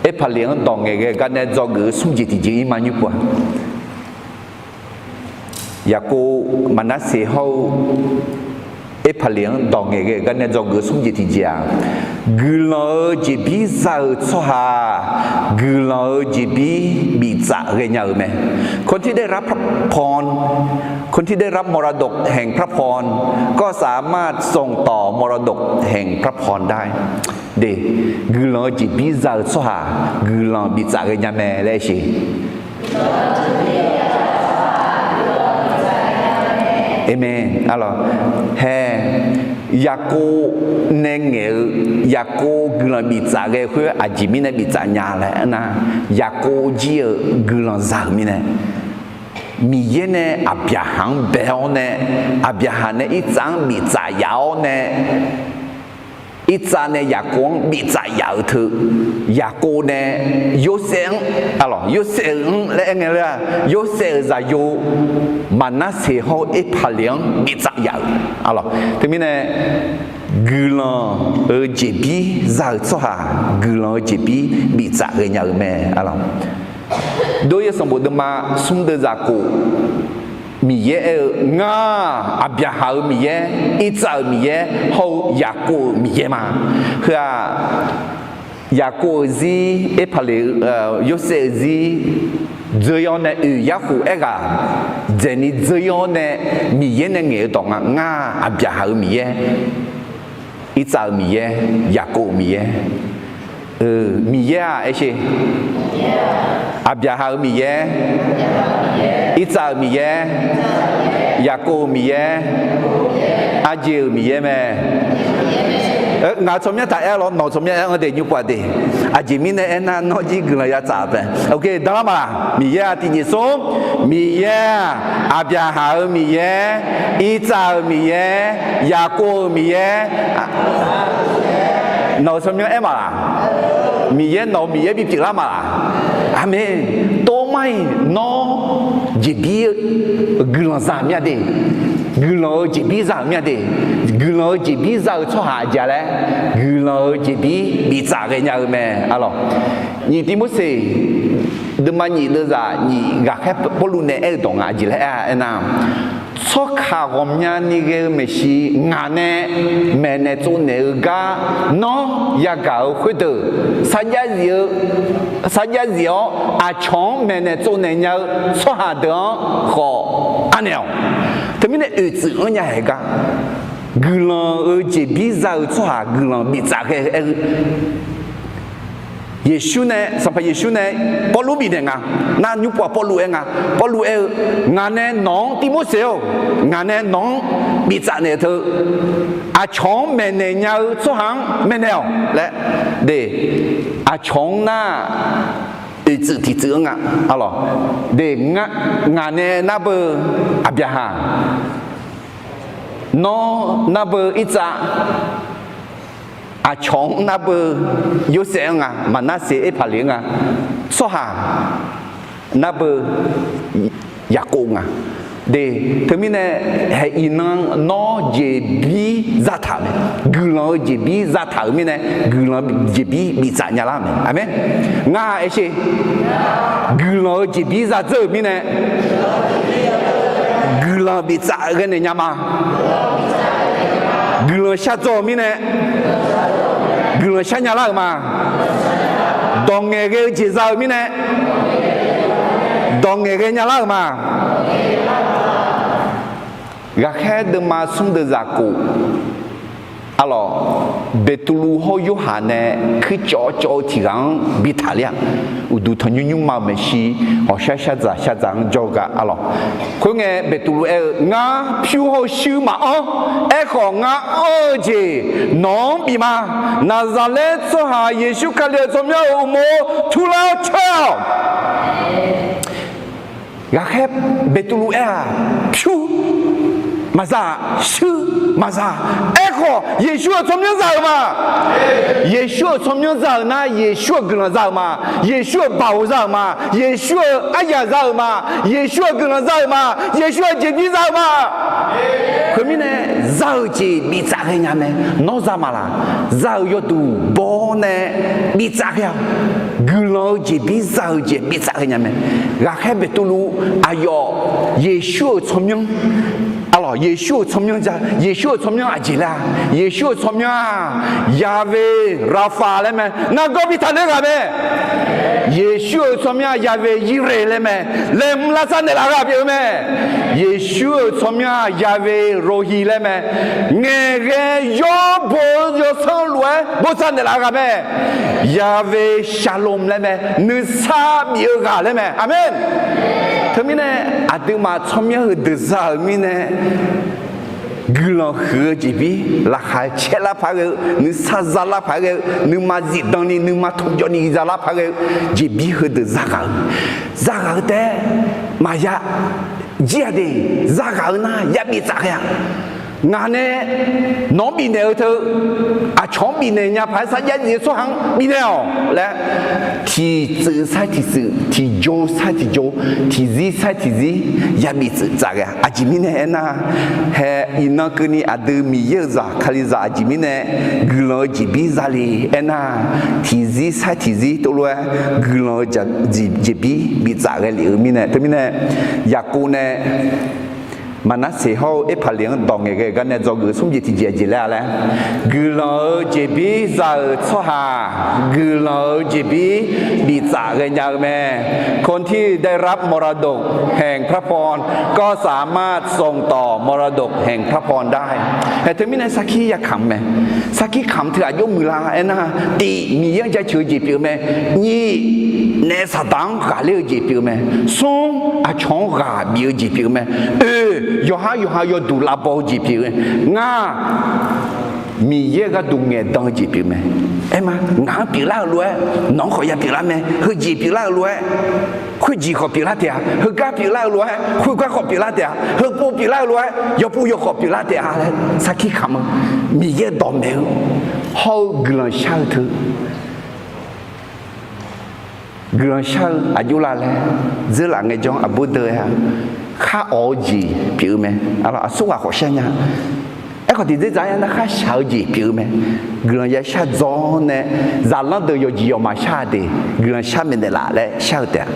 Erpaqleq-anr dawq ngaeqghae gar nae dzawgeuf-eu smr jeq tiqjeq-ir ma nymr pov-a. Yaqkov Maqnarseq hawr-eu Erpaqleq-anr dawq ngaeqghae gar nae dzawgeuf-eu smr jeq tiqjeq-aq, guiqlanq-euq jeqbir za-euq tsawrhaq guiqlanq-euq jeqbir biftsaf ghaenya-euq mae. คนที่ได้รับพระพร คนที่ได้รับมรดกแห่งพระพร ก็สามารถส่งต่อมรดกแห่งพระพรได้ De, guiqlanq-eu jeqbir za-eu tsawrhaq guiqlanq biftsaf ghaenya mae laer aer sheq. Aqmeq. Arlawq, hae, Yaqkov nae ngaeq-eu, Yaqkov guiqlanq biftsaf ghae khoer aqjeq mirnae biftsaf nya laer aernar, Yaqkov jir-eu guiqlanq za-euq mirnae, Miqyaer nae Aqbyaqhaq-anr bae-awr nae, Aqbyaqhaq nae Irtsav-anr biftsaf yaf-awr nae, Irtsav nae Yaqkov-anr biftsaf yaf-euq teu, Yaqkov nae Yorsaev-anr, arlawq, Yorsaev-euq-anr laer aer ngae lar-a, Yorsaev-euq zaqyo Maqnarseq hawr-eu Erpaqleq-anr biftsaf yaf-euq, arlawq. Teumirnae, guiqlanq-euq jeqbir za-euq tsawrhaq guiqlanq-euq jeqbir biftsaf ghaenya-euq mae, arlawq. Dov-ir-eu sanqbof deuvma smr deuv zaq khof, Miqyaer aer-eu, Ngar, Aqbyaqhaq-euq Miqyaer, Irtsav-euq Miqyaer hawr-eu Yaqkov-euq Miqyaer ma. Heu-aq, Yaqkov-euq zir, Erpaqleq, Yorsaev-euq zir dzeur-ir-awr nae oeq yarkhof aerghaq dzaeqni dzeur-ir-awr nae, Miqyaer nae ngaeq-eu dawq nga. Ngar, Aqbyaqhaq-euq Miqyaer, Irtsav-euq Miqyaer, Yaqkov-euq Miqyaer. Miqyaer-aq aer sheq. Aqbyaqhaq-euq Miqyaer, Irtsav-euq Miqyaer, Yaqkov-euq Miqyaer, Arjeq-euq Miqyaer mae. Ngaq tsawrmyanr taq aer lawr, nawq tsawrmyanr aer-anr de nymr pov-a de. Aqjeq mirnae aernar, nawr jir guiqlanq ya tsaf pae. Ok, danlar maqlaq? Miqyaer-aq tiq nyiq smr. Miqyaer-aq, Aqbyaqhaq-euq Miqyaer, Irtsav-euq Miqyaer, Yaqkov-euq Miqyaer, nawq-euq tsawrmyanr aer maqlaq? Miqyaer, nawq-euq Miqyaer bipyeuf lar maqlaq? Aqmeq. Tov mar-iq, nawr jeqbir guiqlanq za-euq mir-a de. Guiqlanq-euq jeqbir za-euq mir-a de. Guiqlanq-euq jeqbir za-euq tsawrhaq aqjeq-a laer, guiqlanq-euq jeqbir biftsaf ghaenya-eu mae, arlawq. Nyiq Tivmorseq deuvma nyiq deuvzaq nyiq ghaqkhaer Pawrluv nae aer-eu dawq nga, aqjeq laer aer-a aernar, tsawrkaq ghawqmyani ghae-eu maeqshi ngaq nae maeqnaeq tsovnaeq-eu gar nawr yagaq-euq khoerdeuq, sarjax zif-eu, sarjax zif-awr aqcawq-anr maeqnaeq tsovnaeq nya-eu tsawrhaq deuq-anr khawf anaeq-awq. Teumirnae oeqtsuif-anr nya haeq gar, guiqlanq-euq jeqbir za-euq tsawrhaq guiqlanq biftsaf ghae-eu aer-eu Yeqsur nae, Sanqpaq Yeqsur nae Pawrluv bifnaeq nga. Nar nymr pov-aq Pawrluv aer nga. Pawrluv aer-eu, Ngaq nae nawq-anr, Tivmorseq-or, ngaq nae nawq-anr biftsaf naeq teu, aqcawq-anr maeqnaeq nya-eu tsawrhaq-anr maeqnaeq-awq laer de. Aqcawq-anr nar, oeqtsuif tiqtsuif-anr nga, arlawq. De, ngaq nae nar beu Aqbyaqhaq, nawr nar beu Irtsav, aqcawq-anr nar beu Yorsaev-anr nga, Maqnarseq Erpaqleq-anr nga, tsawrhaq nar beu Yaqkov nga. De, teumirnae, haeq iqnan nawr jeqbir zataq-euq mae. Guiqlanq-eu jeqbir zataq-euq mirnae, guiqlanq jeqbir biftsaf nya lar mae. Aqmeq. Ngar aer sher. Guiqlanq-eu jeqbir zadzeur-euq mirnae, guiqlanq biftsaf ghae naeq nya ma. Guiqlanq shardzaw-euq mirnae, guiqlanq shar nya lar-euq ma. Dawq ngaeqghae-eu jeq za-euq mirnae, dawq ngaeqghae nya lar-euq ma. Ghaqkhaer deuvma smr deuv zaqkof, arlawq, Beqtuvluv hawr Yorhaq nae kuircawv cawv-eu tiq ghaq-anr bi taqler-a. Uqduq tanqnymr nymrma-euq maeqshi, ghawqshar shardzaq shardzaq-anr jawr-eu gar, arlawq. Khoerngae Beqtuvluv aer-eu, Ngar pyur hawr-eu shuir maqanr. Aerkhawf, ngar anr-eu jeq nawq-anr bif ma. Naqzaqlaer tsawrhaq Yeqsur Kali-euq tsawrmyanr-euq uqmov turlar-awr caer-awq. Ghaqkhaer Beqtuvluv aer-aq, pyur maqza, shuir maqza. Aerkhawf, Yeqsur-euq tsawrmyanr za-euq ma. Yeqsur-euq tsawrmyanr za-euq nar, Yeqsur-euq guiqlanq za-euq ma. Yeqsur-euq baoq za-euq ma. Yeqsur-euq aryaq za-euq ma. Yeqsur-euq guiqlanq za-euq ma. Yeqsur-euq jeqbir za-euq ma. Khoermirnae, za-euq jeq biftsaf ghaenya mae. Nawr za maqlaq? Za-euq yawduq baw-awr nae biftsaf ghae-awq. Guiqlanq-eu jeqbir za-euq jeq biftsaf ghaenya mae. Ghaqkhaer Beqtuvluv aqyawf Yeqsur-euq tsawrmyanr, arlawq, Yeqsur-euq tsawrmyanr ja. Yeqsur-euq tsawrmyanr aqjeq laer-a? Yeqsur-euq tsawrmyanr-aq, Yaqve Raqfaq laer mae. Nargawr bi taqler ghaq mae. Yeqsur-euq tsawrmyanr-aq, Yaqve Yirle laer mae. Laeqhmq lavsav naeqlaf ghaq pyeuf-eu mae. Yeqsur-euq tsawrmyanr-aq, Yaqve Rohi laer mae. Ngaeqghae yawr bo-eu yawsanr lof-aer bosav naeqlaf-eu ghaq mae. Yaqve Shalom laer mae. Nuisar bif-eu ghaq laer mae. Aqmeq. Teumirnae, aqduimaf tsawrmyanr heudeuq za-euq mirnae, guiqlanq huiq-eu jeqbir laqkhaq caer lar paq ghae-eu, nuisar za lar paq ghae-eu, nuima zifdan ni nuima tmqjawv ni za lar paq ghae-eu jeqbir heudeuq za ghaq-eu, za ghaq-eu taef-aer maqya jir-a de. Za ghaq-eu nar ya biftsaf ghae-a. Ngaq nae nawq-anr bifnaeq-eu teu, aqcawq-anr bifnaeq nya paq-aer sarjax zif-eu tsawrhaq-anr bifnaeq-awq laer, tiq tsuif sar tiq tsuif, tiq jo sar tiq jo, tiq zir sar tiq zir, ya biftsuif tsaf ghae-a. Aqjeq mirnae aernar, hae iqnan keuvni aqdui Miqyaer-euq zaq Kalizaq aqjeq mirnae guiqlanq-eu jeqbir za le aernar, tiq zir sar tiq zir tov lof-aer guiqlanq-eu jeqbir biftsaf ghae lef-eu mirnae. Teumirnae, Yaqkov nae Maqnarseq hawr-eu Erpaqleq-anr dawq ngaeqghae-euq gar nae dzawgeuf smr jeq tiqjeq aqjeq laer-a laer, guiqlanq-eu jeqbir za-euq tsawrhaq guiqlanq-eu jeqbir biftsaf ghaenya-eu mae. คนที่ได้รับมรดกแห่งพระพรก็สามารถส่งต่อมรดกแห่งพระพร ได้. Hae teumirnae sarkir yakamq mae. Sarkir kamq teu aqjox muiqlar aernar, tiq, Miqyaer-anr jaceuq-eu jeq pyeuf-eu mae. Nyiq, naef Saqdaq-anr ghaqler-eu jeq pyeuf-eu mae. Smr, aqcawq-anr ghaq bif-eu jeq pyeuf-eu mae. Oe, yawqhar yawqha yawduq lavbaw-eu jeq pyeuf-eu. Ngar, Miqyaer gharduq ngaeqdan-eu jeq pyeuf-eu mae. Aer ma, ngaq-anr pyeuflar-eu lof-aer nawq-anr khawf ya pyeuflar mae. Heujeq pyeuflar-eu lof-aer khoerjeq khawf pyeuflar taef-a. Heugar pyeuflar-eu lof-aer khoergar khawf pyeuflar taef-a. Heupov pyeuflar-eu lof-aer yawpov yawkhawf pyeuflar taef-a laer sarkir kamq-eu, Miqyaer-eu dawqmaeq-eu hawr-eu guiqlanq shar-eu teu guiqlanq shar-eu aqjox la laer dzeurlaf ngaejawr aqbur deuq-a, khar awq-eu jeq pyeuf-eu mae. Aqsurghaq khawf shar nya. Aerkhawf tiqdzerdzaq-aer nar khar shaq-eu jeq pyeuf-eu mae. Guiqlanq ya shar dzaw-awr nae, zaqlanr deuq yawqjeq yawqma shar-a de, guiqlanq shar maeqnaeq laf laer shar-eu taef-a.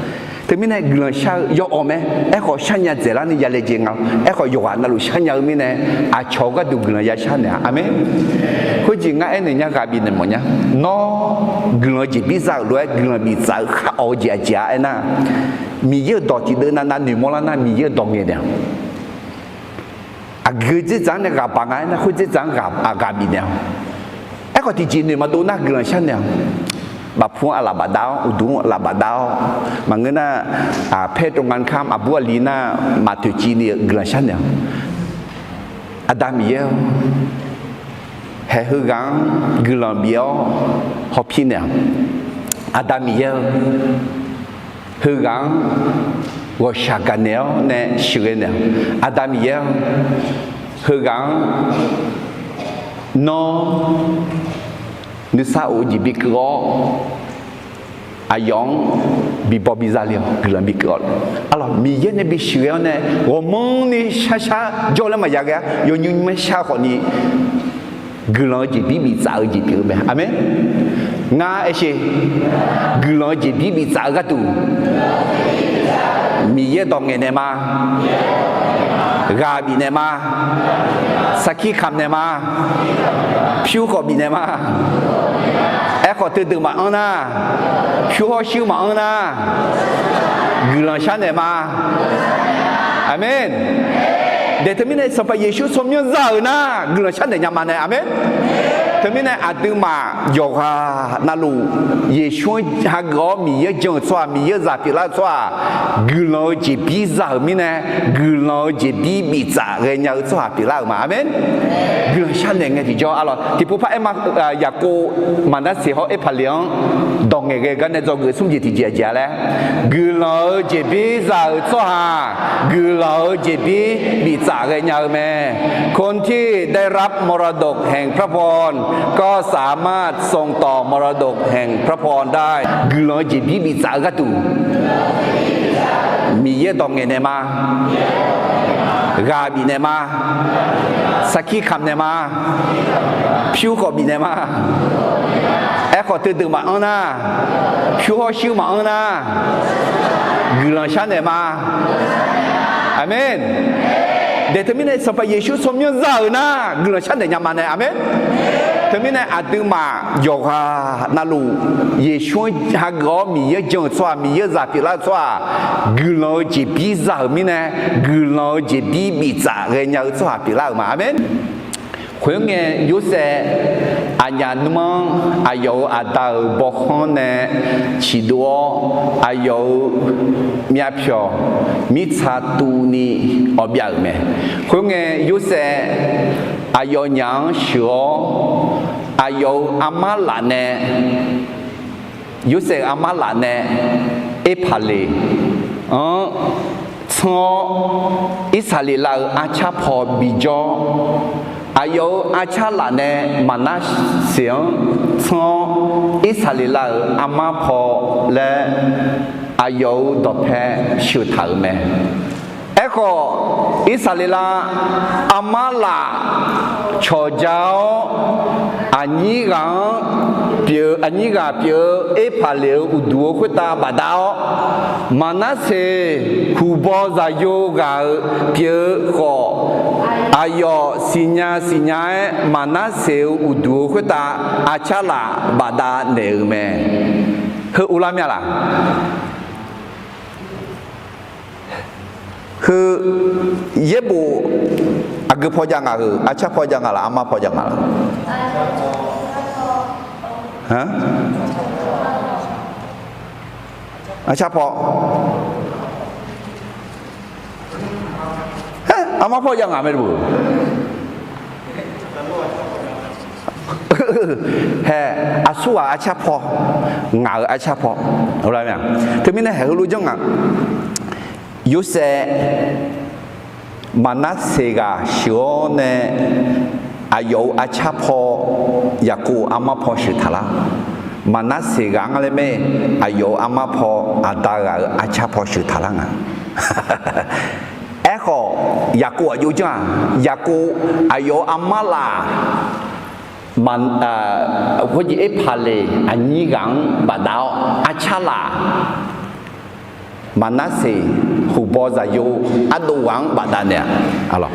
Teumirnae guiqlanq shar-eu yawawq mae. Aerkhawf sharnya dzaeqlar ni ya laejae nga. Aerkhawf yawqghaq navluf sharnya-eu mirnae, aqcawq-eu gharduq guiqlanq ya shar naeq-a. Aqmeq. Khoerjeq ngar aernaeq nya ghaq bifnaeq mawf nya. Nawr guiqlanq-eu jeqbir za-euq lof-aer guiqlanq biftsaf-eu khar awq-eu jeq aqjeq-a aernar, Miqyaer-euq dawq tiqdeuv navnav noeqmawr lar nar Miqyaer-euq dawq ngaeqnaeq-awq. Aqgeu dzerdzaq-anr nae ghaq baq nga aernar, khoer dzerdzaq-anr ghaq bifnaeq-awq. Aerkhawf tiqjeq noeq maqdov nar guiqlanq sharnaeq-awq. Bafpu-anr aqlaf bafdav-awr, uqduq-anr aqlaf bafdav-awr, maqngeur nar, paer tov nga kamr aqbur aqli nar maqtoeqciv ni-eu guiqlanq sharnaeq-awq. Aqda Miqyaer-or, haeq heughaq-anr guiqlanq bif-awr hawpir naeq-awq. Aqda Miqyaer-or, heughaq-anr ghawqshaq gaqnaeq-awr nae sheuqghae naeq-awq. Aqda Miqyaer-or, heughaq-anr nawr nuisar of-eu jeq bikeuv-awr, aqyawf-anr bibaw biza le-awq, guiqlanq bikeuv-awq. Arlawq, Miqyaer nae bisheuqghae-awr nae ghawqmanrni sharshar jawr laer maqya ghae-a. Yawnymr nymr-aer shar khawfni guiqlanq-eu jeqbir biftsaf-eu jeq pyeuf-eu mae. Aqmeq. Ngar aershe guiqlanq-eu jeqbir biftsaf-eu gharduq Miqyaer dawq ngaeqnaeq ma. Ghaq bifnaeq ma. Sarkir kamq naeq ma. Pyur khawf bifnaeq ma. Aerkhawf, teudeuq maqanr nar, pyur hawr shuir maqanr nar, guiqlanq sharnaeq ma. Aqmeq. Daeq teumirnae Sanqpaq Yeqsur tsawrmyanr za-euq nar, guiqlanq sharnaeq nya ma nae. Aqmeq. Teumirnae aqduimaf yawqghaq navluf, Yeqsur-anr hageuf-awr Miqyaer-anr jan-euq tsawrhaq, Miqyaer-euq zaq pyeuflar-eu tsawrhaq, guiqlanq-eu jeqbir za-euq mirnae, guiqlanq-eu jeqbir biftsaf ghaenya-eu tsawrhaq pyeuflar-euq ma. Aqmeq. Guiqlanq sharnaeq ngae tiqjawr arlawq. Tiqpov par aer ma, Yaqkov, Maqnarseq hawr Erpaqleq-anr dawq ngaeqghae gar nae dzawgeuf smr jeq tiqjeq aqjeq-a laer, guiqlanq-eu jeqbir za-euq tsawrhaq, guiqlanq-eu jeqbir biftsaf ghaenya-eu mae. คนที่ได้รับมรดกแห่งพระพรก็สามารถส่งต่อมรดกแห่งพระพรได้ Guiqlanq-eu jeqbir biftsaf-eu gharduq, Miqyaer dawq ngaeqnaeq ma. Ghaq bifnaeq ma. Sarkir kamq naeq ma. Pyur khawf bifnaeq ma. Aerkhawf, teudeuq maqanr nar, pyur hawr shuir maqanr nar, guiqlanq sharnaeq ma. Aqmeq. Daeq teumirnae Sanqpaq Yeqsur tsawrmyanr za-euq nar, guiqlanq sharnaeq nya ma nae. Aqmeq. Teumirnae aqduimaf yawqghaq navluf, Yeqsur-anr hageuf-awr Miqyaer-anr jan-euq tsawrhaq, Miqyaer-euq zaq pyeuflar-eu tsawrhaq, guiqlanq-eu jeqbir za-euq mirnae, guiqlanq-eu jeqbir biftsaf ghaenya-eu tsawrhaq pyeuflar-euq ma. Aqmeq. Khoerngae Yorsaev aqnyaf nmr-anr aqyawf-euq aqda-euq bawkhanr nae ciqdov-awr, aqyawf-euq myavpyawq mirtsa tuvni awbyav-euq mae. Khoerngae Yorsaev aqyawfnyaf-anr sheuq-awr, aqyawf-euq armar laf nae, Yorsaev-euq armar laf nae Erpaqleq-anr tsanr-awr, Irsaqleqlav-euq arcar paw bijawr, aqyawf-euq arcar laf nae Maqnarseq-anr tsanr-awr, Irsaqleqlav-euq armar paw laer aqyawf-euq dawqpae sheuq taq-euq mae. Aerkhawf, Irsaqleqlav armar laf cawqja-awr, aqnyir ghaq-anr pyeuf-eu, aqnyir ghaq pyeuf-eu Erpaqleq-euq uqduq-eu khoertav bafdav-awr, Maqnarseq huqbaw zaqyo ghaq-euq pyeuf-eu khawf, aqyawf siqnya siqnya-aer Maqnarseq-euq uqduq-eu khoertav arcar laf bafdav naeq-euq mae. Heu uvlar mya laq? Heu, yaerbof aqgeu paw jav nga heu, arcar paw jav nga laf, armar paw jav nga laf? Arcar paw. Armar paw jav nga mae. Hae, aqsur ghaq arcar paw, ngaq-euq arcar paw. Teumirnae haeq heulof janr nga. Yorsaev Maqnarseq ghaq sheuq-awr nae aqyawf-euq arcar paw, Yaqkov-euq armar paw sheuq taq lar. Maqnarseq ghaq-anr laer mae, aqyawf-euq armar paw, aqda ghaq-euq arcar paw sheuq taq lar nga. Aerkhawf, Yaqkov aqjox janr-aq, Yaqkov aqyawf-euq armar laf, khoerjeq Erpaqleq aqnyir ghaq-anr bafdav-awr, arcar laf Maqnarseq huqbaw zaqyo ardov ghaq-anr bafdav naeq-a.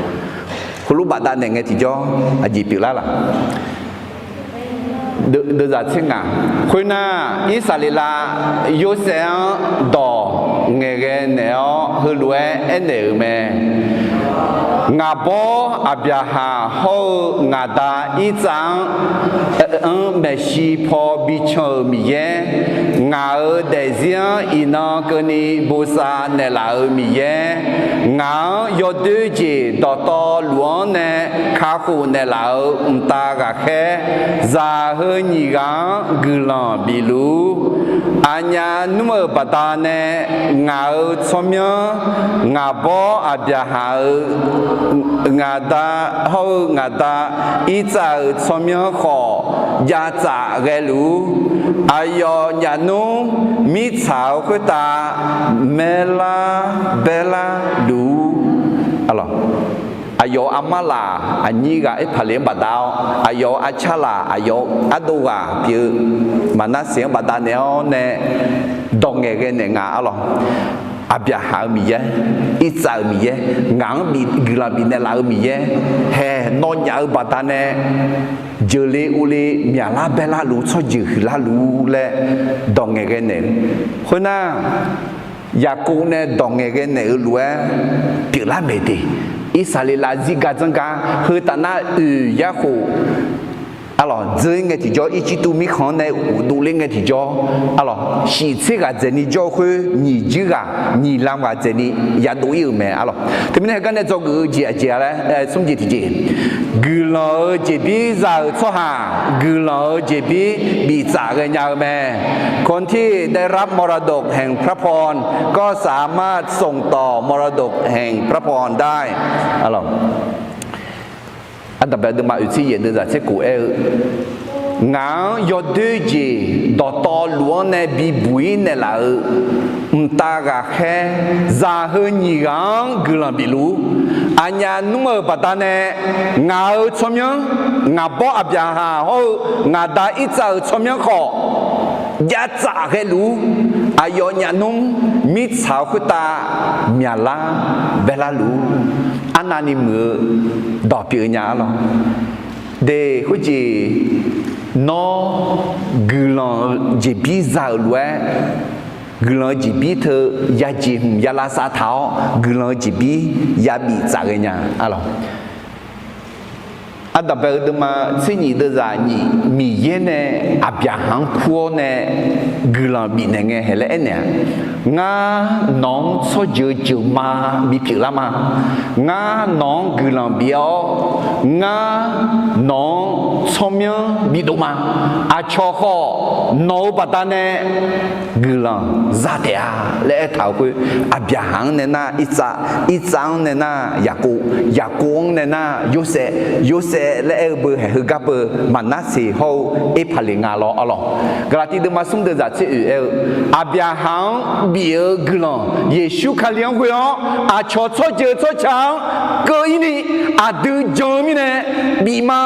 Heulof bafdav naeq ngae tiqjawr aqjeq pyeuflar laf? Deuvzaq tser ngaq. Khoernar, Irsaqleqlav Yorsaev-anr dawq ngaeqghae naeq-awr heulof-aer aernaeq-euq mae. Ngaq bawr Aqbyaqhaq hawr-eu ngaq da Irtsav-anr, anr maeqshi paw bican-euq Miqyaer, ngaq-euq daefzir-anr iqnan keuvni bosav naeqlaf-euq Miqyaer, ngaq-anr yawdoer jeq dawqtawvluf-anr nae kakhof naeqlaf-euq mqtav ghaqkhaer, zaq heu nyiq ghaq-anr guiqlanq bif luf-ur. Aqnyaf nmr-euq baqdanae ngaq-euq tsawrmyanr, ngaq bawr Aqbyaqhaq-euq ngaq da hawr-eu ngaq da Irtsav-euq tsawrmyanr khawf javtsaf ghaeluf-ur. Aqyawf nyaf nmr mirtsaq-eu khoertav maerlar baerlar luf-ur. Aqyawf-euq armar laf aqnyir ghaq Erpaqleq-anr bafdav-awr, aqyawf-euq arcar laf aqyawf-euq ardov ghaq pyeuf-eu Maqnarseq-anr bafdav naeq-awr nae dawq ngaeqghae naeq nga arlawq. Aqbyaqhaq-euq Miqyaer, Irsaq-euq Miqyaer, ngaq-anr bi guiqlanq bifnaeq laf-euq Miqyaer, haeq nawnyaf-eu baqdanae jeuqle urle myaqlar baerlar luf-eu tsawrjeuq huiqlar luf laer dawq ngaeqghae naeq-eu. Khoernar, Yaqkov nae dawq ngaeqghae naeq-eu lof-aer pyeuflar maeq de. Irsaqleqlav zirgar dzanr gar heu taf nar oeq yarkhof arlawq dzeur-ir ngae tiqjawr, Irjirtuv mirkhanq-anr nae uqdov ler ngae tiqjawr, arlawq shiq tser ghaq dzaeqni jawr-eu khoer nyiq juir ghaq nyiq lam ghaq dzaeqni yadov-ir-euq mae arlawq. Teumirnae heugar nae dzawgeuf-eu jeq aqjeq-a laer smr jeq tiqjeq, guiqlanq-euq jeqbir za-euq tsawrhaq guiqlanq-euq jeqbir biftsaf ghaenya-eu mae. คนที่ได้รับมรดกแห่งพระพรก็สามารถส่งต่อมรดกแห่งพระพรได้ arlawq. Ardanqbae deuvma oeq tser yaef deuvzaq tser kof aer-eu, ngaq-anr yawdoer jeq dawqtawvluf-anr nae bibuq-ir naeqlaf-euq mqtav ghaqkhaer zaq heu nyiq ghaq-anr guiqlanq bifluf-ur. Aqnyaf nmr-euq baqdanae ngaq-euq tsawrmyanr, ngaq bawr Aqbyaqhaq hawr-eu ngaq da Irsaq-euq tsawrmyanr khawf jav tsaf ghaeluf-ur. Aqyawf nyaf nmr mirtsaq-eu khoertav myaqlar baerlar luf-ur. Arnavni muiq-eu dawq pyeuf-eu nya arlawq. De khoerjeq, nawr guiqlanq-eu jeqbir za-euq lof-aer, guiqlanq-eu jeqbir teu yajeq hmq ya lavsav taq-awr guiqlanq-eu jeqbir yabif tsaf ghaenya arlawq. Ardanqbae-eu deuvma tser nyiq deuvzaq nyiq, Miqyaer nae Aqbyaqhaq-anr kur-awr nae guiqlanq bifnaeq ngae hae laer aernaeq-a, ngar nawq-anr tsawrjeuq jeuqma bipyeuf lar ma. Ngar nawq-anr guiqlanq bif-awr, ngar nawq-anr tsawrmyanr bidov ma. Aqcawq khawf nawq-eu baqdanae guiqlanq za taef-a laer aertaq-euq khoer, Aqbyaqhaq-anr nae nar Irsaq, Irsaq-anr nae nar Yaqkov, Yaqkov-anr nae nar Yorsaev, Yorsaev laer aer-eu beu haeq heugar beu Maqnarseq hawr-eu Erpaqleq nga lawr arlawq. Gaqlaqtiv deuvma smr deuvzaq tser oeq aer-eu, Aqbyaqhaq-anr bif-eu guiqlanq Yeqsur Kali-anr ghoe-awr aqcawq tsawrjeuq tsawrca-anr keuv-ir ni aqdui jan-eu mirnae bif ma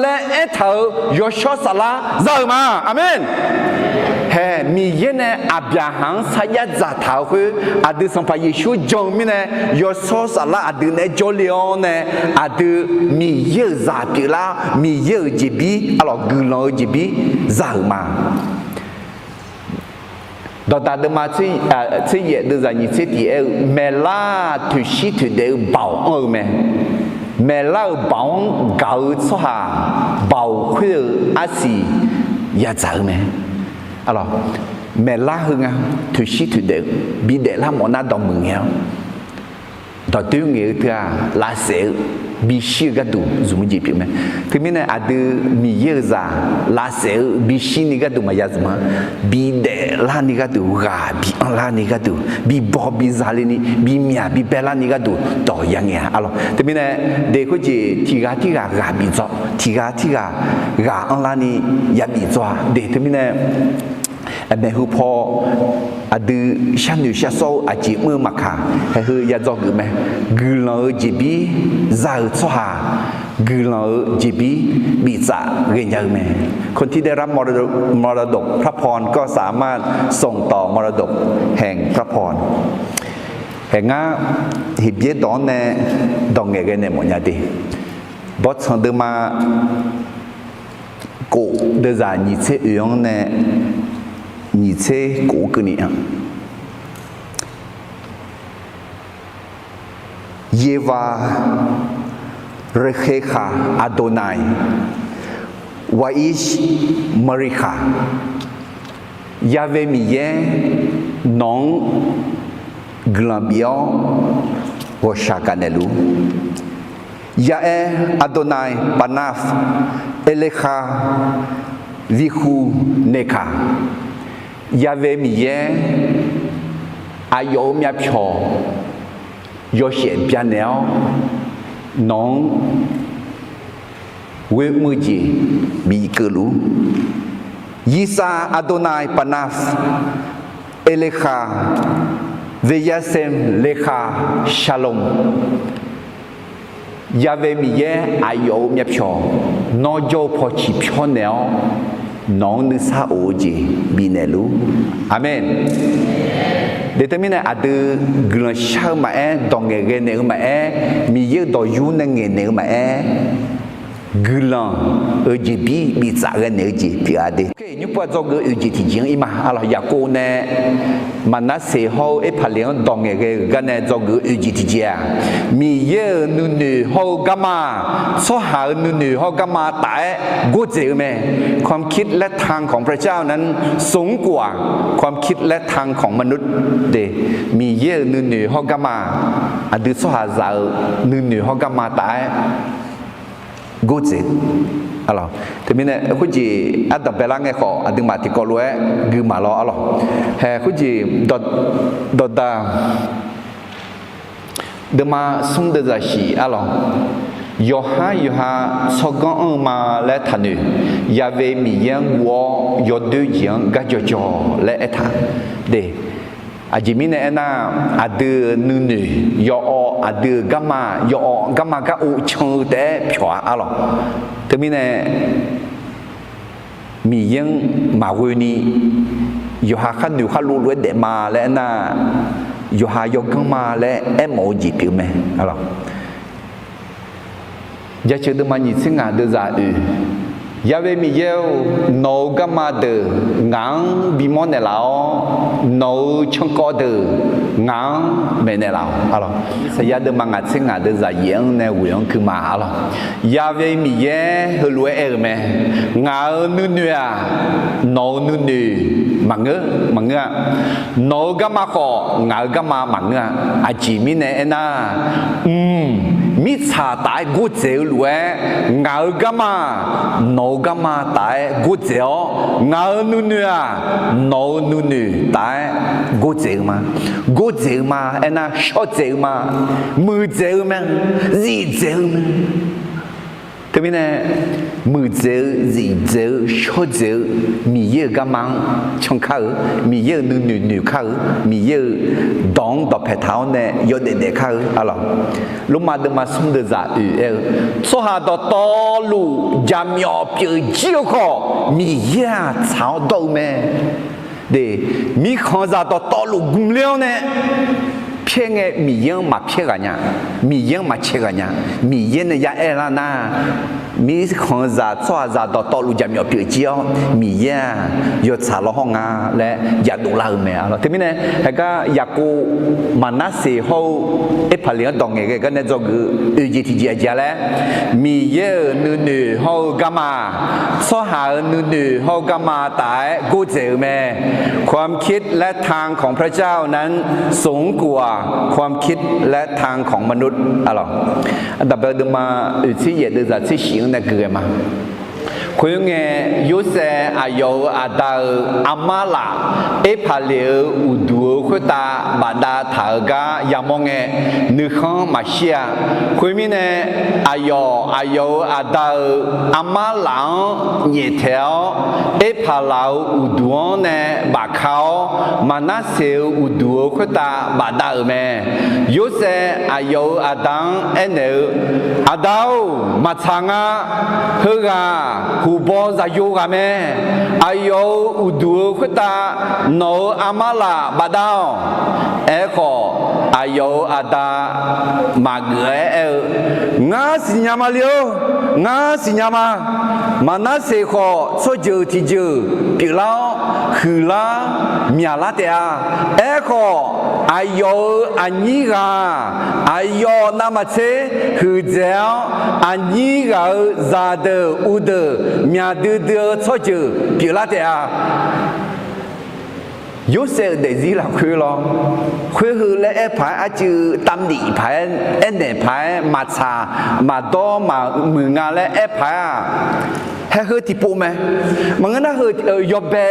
laer aertaq-euq yawshawr saflar za-euq ma. Aqmeq. Hae, Miqyaer nae Aqbyaqhaq-anr sarjax dzaqtaq-euq khoer, aqdui Sanqpaq Yeqsur jan-eu mirnae yawshawr saflar aqdui naeq-aer jawrle-awr nae, aqdui Miqyaer-euq zaq pyeuflar, Miqyaer-euq jeqbir arlawq, guiqlanq-eu jeqbir za-euq ma. Dawqdaq deuvma tser yaef deuvzaq nyiq tser tiq aer-eu, maeqlar toeqshir toeqdaef-eu baoq anr-eu mae. Maeqlar-euq baoq-anr gaq-eu tsawrhaq, baoq khoer-eu arsiq yadzaq-eu mae. Maeqlar heu nga, toeqshir toeqdaef-eu, bidaeflar mawfnar dawqmuiq ngae-awr, dawqdoer ngaeq-eu teu-aq, lavsaef-eu bishir-eu gharduq zmq-eu jeq pyeuf mae. Teumirnae aqdui Miqyaer-euq zaq lavsaef-eu bishir ni gharduq maqya zmq-a. Bidaeflar ni gharduq, ghaq bi anrlar ni gharduq, bibaw biza le ni, bimyaq bibaelar ni gharduq dawq ya ngae-a arlawq. Teumirnae de khoerjeq tiq ghaq tirghaq ghaq bif dzaw, tiq ghaq tirghaq ghaq anrlar ni ya bif dzaw-a de. Teumirnae maeqhu paw aqdui sharnoeq sharsawr-eu aqjeq mr-eu maqkaq, haeq heu ya dzawgeuf mae. Guiqlanq-eu jeqbir za-euq tsawrhaq, guiqlanq-eu jeqbir biftsaf ghaenya-eu mae. คนที่ได้รับมรดกพระพรก็สามารถส่งต่อมรดกแห่งพระพร Haeq ngar Heqbyaer dawq-anr nae dawq ngaeqghae naeq mawfnya de. Bawrtsanq deuvma kof deuvzaq nyiq tser oeq-anr nae nyiq tser kof-eu keuvni-a. Yeva rekhe khaq Aqdonaiq, Waish maqrikhaq. Ya've Miqyaer nawq-anr guiqlanq bif-awr ghawqshaq gaqnaeq luf-ur. Ya'aer Aqdonaiq paqnaf, Erlekhaq, Viqhuq neqkaq. Ya've Miqyaer aqyawf-euq myavpyawq yawshaef byanaeq-awr nawq-anr ghoe mr-eu jeq bif keuv luf-ur. Yisav Aqdonaiq paqnaf, Erlekhaq, Veqyarsem lekhaq Sharlom. Ya've Miqyaer aqyawf-euq myavpyawq nawr jawr-eu paw ciqpyawr naeq-awr nawq-anr nuisar of-eu jeq bifnaeq luf-ur. Aqmeq. De teumirnae aqdui guiqlanq shar-eu maqaer, dawq ngaeqghae naeq-eu maqaer, Miqyaer-euq dawq yur nae ngaeqnaeq-eu maqaer, guiqlanq-euq jeqbir biftsaf ghae naeq-eu jeq pyeuf-a de. Nymrpov-aq dzawgeuf-eu oeq jeq tiqjeq-anr ir ma. Arlawq, Yaqkov nae Maqnarseq hawr-eu Erpaqleq-anr dawq ngaeqghae-euq gar nae dzawgeuf-eu oeq jeq tiqjeq-aq, Miqyaer-euq nuinoeq hawr-eu garma-aq, tsawrhaq-euq nuinoeq hawr garma taf-aer gordzaeq-eu mae. ความคิดและทางของพระเจ้านั้นสูงกว่าความคิดและทางของมนุษย์ de. Miqyaer-euq nuinoeq hawr garma, aqdui tsawrhaqzaq-euq nuinoeq hawr garma taf-aer gordzaeq. Arlawq, teumirnae khoerjeq ardanq baelar ngae khawf, aqduimaf tiqkawv lof-aer gui maq lawr. Arlawq, hae khoerjeq dawqdaq deuvma smr deuvzaq shif. Arlawq, yawqhar yawqha tsawrganr anr-eu ma laer taqnoeq. Ya've Miqyaer-anr guv-awr yawdoer jeq-anr gar jawqjawq laer aertaq de. Aqjeq mirnae aernar, aqdui-euq nuinoeq yawawv, aqdui-euq garma yawawv, garma gar ov can-eu taef-aer pyawq-a. Arlawq, teumirnae Miqyaer-anr maqghoeni yawqha khar noeq khar lov lof-aer daef ma laer aernar, yawqha yawganr ma laer aermawf-eu jeq pyeuf mae. Arlawq, Jaceuq deuvma nyiq tser ngaq deuvzaq oeq. Ya've Miqyaer-or, nawq-euq garma deuq ngaq-anr bimawr naeqlaf-awr, nawq-euq cankawv deuq ngaq-anr maeqnaeq laf-awq. Arlawq, Irsaqyar deuvma ngaq tser ngaq deuvzaq yaef-anr nae ghoeq-anr gui ma. Arlawq, Ya've Miqyaer heulof-aer aer-euq mae. Ngaq-euq nuinoeq-aq, nawq-euq nuinoeq maqngeur, maqngeur-a. Nawq-euq garma khawf, ngaq-euq garma maqngeur-a. Aqjeq mirnae aernar, mq, mirtsaq taf-aer gordzaeq-eu lof-aer, ngaq-euq garma-aq, nawq-euq garma taf-aer gordzaeq-awr, ngaq-euq nuinoeq-aq, nawq-euq nuinoeq taf-aer gordzaeq-eu ma. Gordzaeq-eu ma aernar, shawrdzaeq-eu ma. Muiqdzaeq-eu mae. Zifdzaeq-eu mae. Teumirnae, muiqdzaeq-eu, zifdzaeq-eu, shawrdzaeq-eu, Miqyaer-euq garma-anr cankar-eu, Miqyaer-euq nuinoeq noeqkar-eu, Miqyaer-euq dawq-anr dawqpae taq-awr nae yawdaef daefkar-eu. Arlawq, Lormav deuvma smr deuvzaq oeq aer-eu, tsawrhaq dawqtawvluf jaqmyawf pyeuf jir-eu khawf, Miqyaer-aq tsaq-awr dawr-eu mae. De, mirkhanqzaq dawqtawvluf gmq ler-awr nae pyaer ngae, Miqyaer-anr maqpyaer ghaq nya, Miqyaer-anr maqcae ghaq nya. Miqyaer nae ya aer lar nar, mirkhanqzaq tsawrhaqzaq dawqtawvluf jaqmyawf pyeuf jir-awr, Miqyaer-aq yawtsaq lawr hawr nga laer yadov lar-eu mae. Arlawq, teumirnae, haegar Yaqkov, Maqnarseq hawr-eu Erpaqleq-anr dawq ngaeqghae gar nae dzawgeuf-eu oeq jeq tiqjeq aqjeq-a laer, Miqyaer-euq nuinoeq hawr-eu garma-aq, tsawrhaq-euq nuinoeq hawr-eu garma taf-aer gordzaeq-eu mae. ความคิดและทางของพระเจ้านั้นสูงกว่าความคิดและทางของมนุษย์ Arlawq, Aqdaq bae-eu deuvma oeq tser yaef deuvzaq tser shif-anr nae gui ghae ma. Khoerngae, Yorsaev aqyawf-euq aqda-euq armar laf, Erpaqleq-euq uqduq-euq khoertav bafdav taq-euq gar yamawr ngae, nuikhanr maqshir-a. Khoermirnae, aqyawf, aqyawf-euq aqda-euq armar laf-anr nyaeftaeq-awr, Erpaqlaq-euq uqduq-anr nae bafka-awr, Maqnarseq-euq uqduq-euq khoertav bafdav-euq mae. Yorsaev aqyawf-euq aqda-anr aernaeq-eu, Aqda-or, maqtsaq nga. Heughaq-aq, huqbaw zaqyo ghaq mae. Aqyawf-euq uqduq-euq khoertav nawq-euq armar laf bafdav-awq. Aerkhawf, aqyawf-euq aqda maqgeuf-aer aer-eu, Ngar siqnya ma le-or, ngar siqnya ma. Maqnarseq khawf tsawrjeuq tiqjeuq pyeuflar-awr, huiqlar myaqlar taef-a. Aerkhawf, aqyawf-euq aqnyir ghaq-aq, aqyawf navmaqtser huiqdzaeq-awr, aqnyir ghaq-euq zaqdeuq uvdeuq myaq duidui-eu tsawrjeuq pyeuflar taef-a. Yorsaev-euq daefzir lafkhoer lawr. Khoer heu laer aer paq-aer arcuiv tavnif paq-aer, aernaeq paq-aer maqtsaq maqdawr maqmuiq nga laer aer paq-aer-aq, haer heu tiqpov mae. Maqngeur nar heu yawbae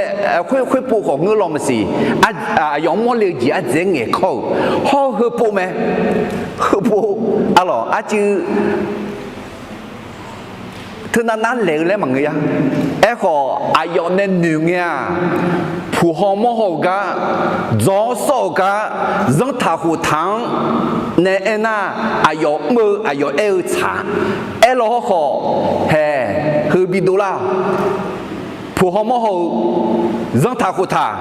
khoer khoerpov khawf ngeur law maqsiq. Aqyawf-anr mawrle-eu jeq ardzaeq-aer ngaeqkawr-euq hawr-eu heupov mae. Heupov, arlawq, arcuiv teunav nar laeq-eu laer maqngeur ya. Aerkhawf, aqyawf nae noeq ngae-aq, puq haw mawr haw-euq gar, dzaw-awr sawr-euq gar, zanrtaq khoftaq-anr nae aernar, aqyawf mr-eu aqyawf aer-eu tsaq. Aerlaw hawrkhawf, haeq, heu bidov lar-awq. Puq hawmawr haw-eu zanrtaq khoftaq,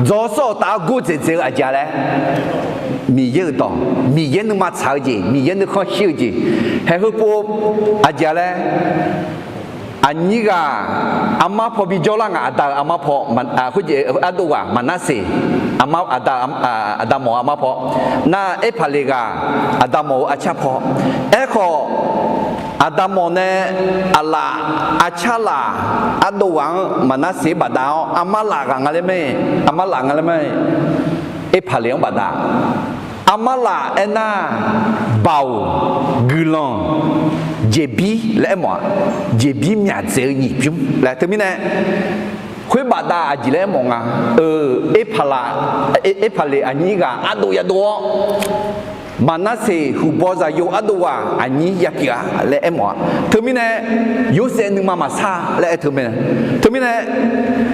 dzawr sawr-eu taf-awr gordzaeq dzaeq-eu aqjeq-a laer, Miqyaer-euq dawq, Miqyaer nuima tsaq-eu jeq, Miqyaer nuikhanr shir-eu jeq, haeq heupov aqjeq-a laer, aqnyir ghaq armar paw bijawr lar ngaq. Aqda-euq armar paw, khoerjeq ardov ghaq Maqnarseq, armar, aqda, aqda mawf-eu armar paw, nar Erpaqleq ghaq aqda mawf-eu arcar paw. Aerkhawf, aqda mawf nae aqlaf arcar laf ardov ghaq-anr Maqnarseq-anr bafdav-awr, armar laf ghaq nga laer mae, armar laf nga laer mae, Erpaqleq-anr bafdav. Armar laf aernar, baoq, guiqlanq, jeqbir laer aermawf-a. Jeqbir myaq dzaeq-eu nyiq bymr laer teumirnae, khoer bafdav aqjeq laer aermawf nga. Eu, Erpaqlaq, Erpaqleq aqnyir ghaq ardov yadov-awr, Maqnarseq huiqbaw zaqyo ardov ghaq aqnyir yapyeuf-a laer aermawf-a. Teumirnae, Yorsaev nuima maqsar laer aer teu mae. Teumirnae,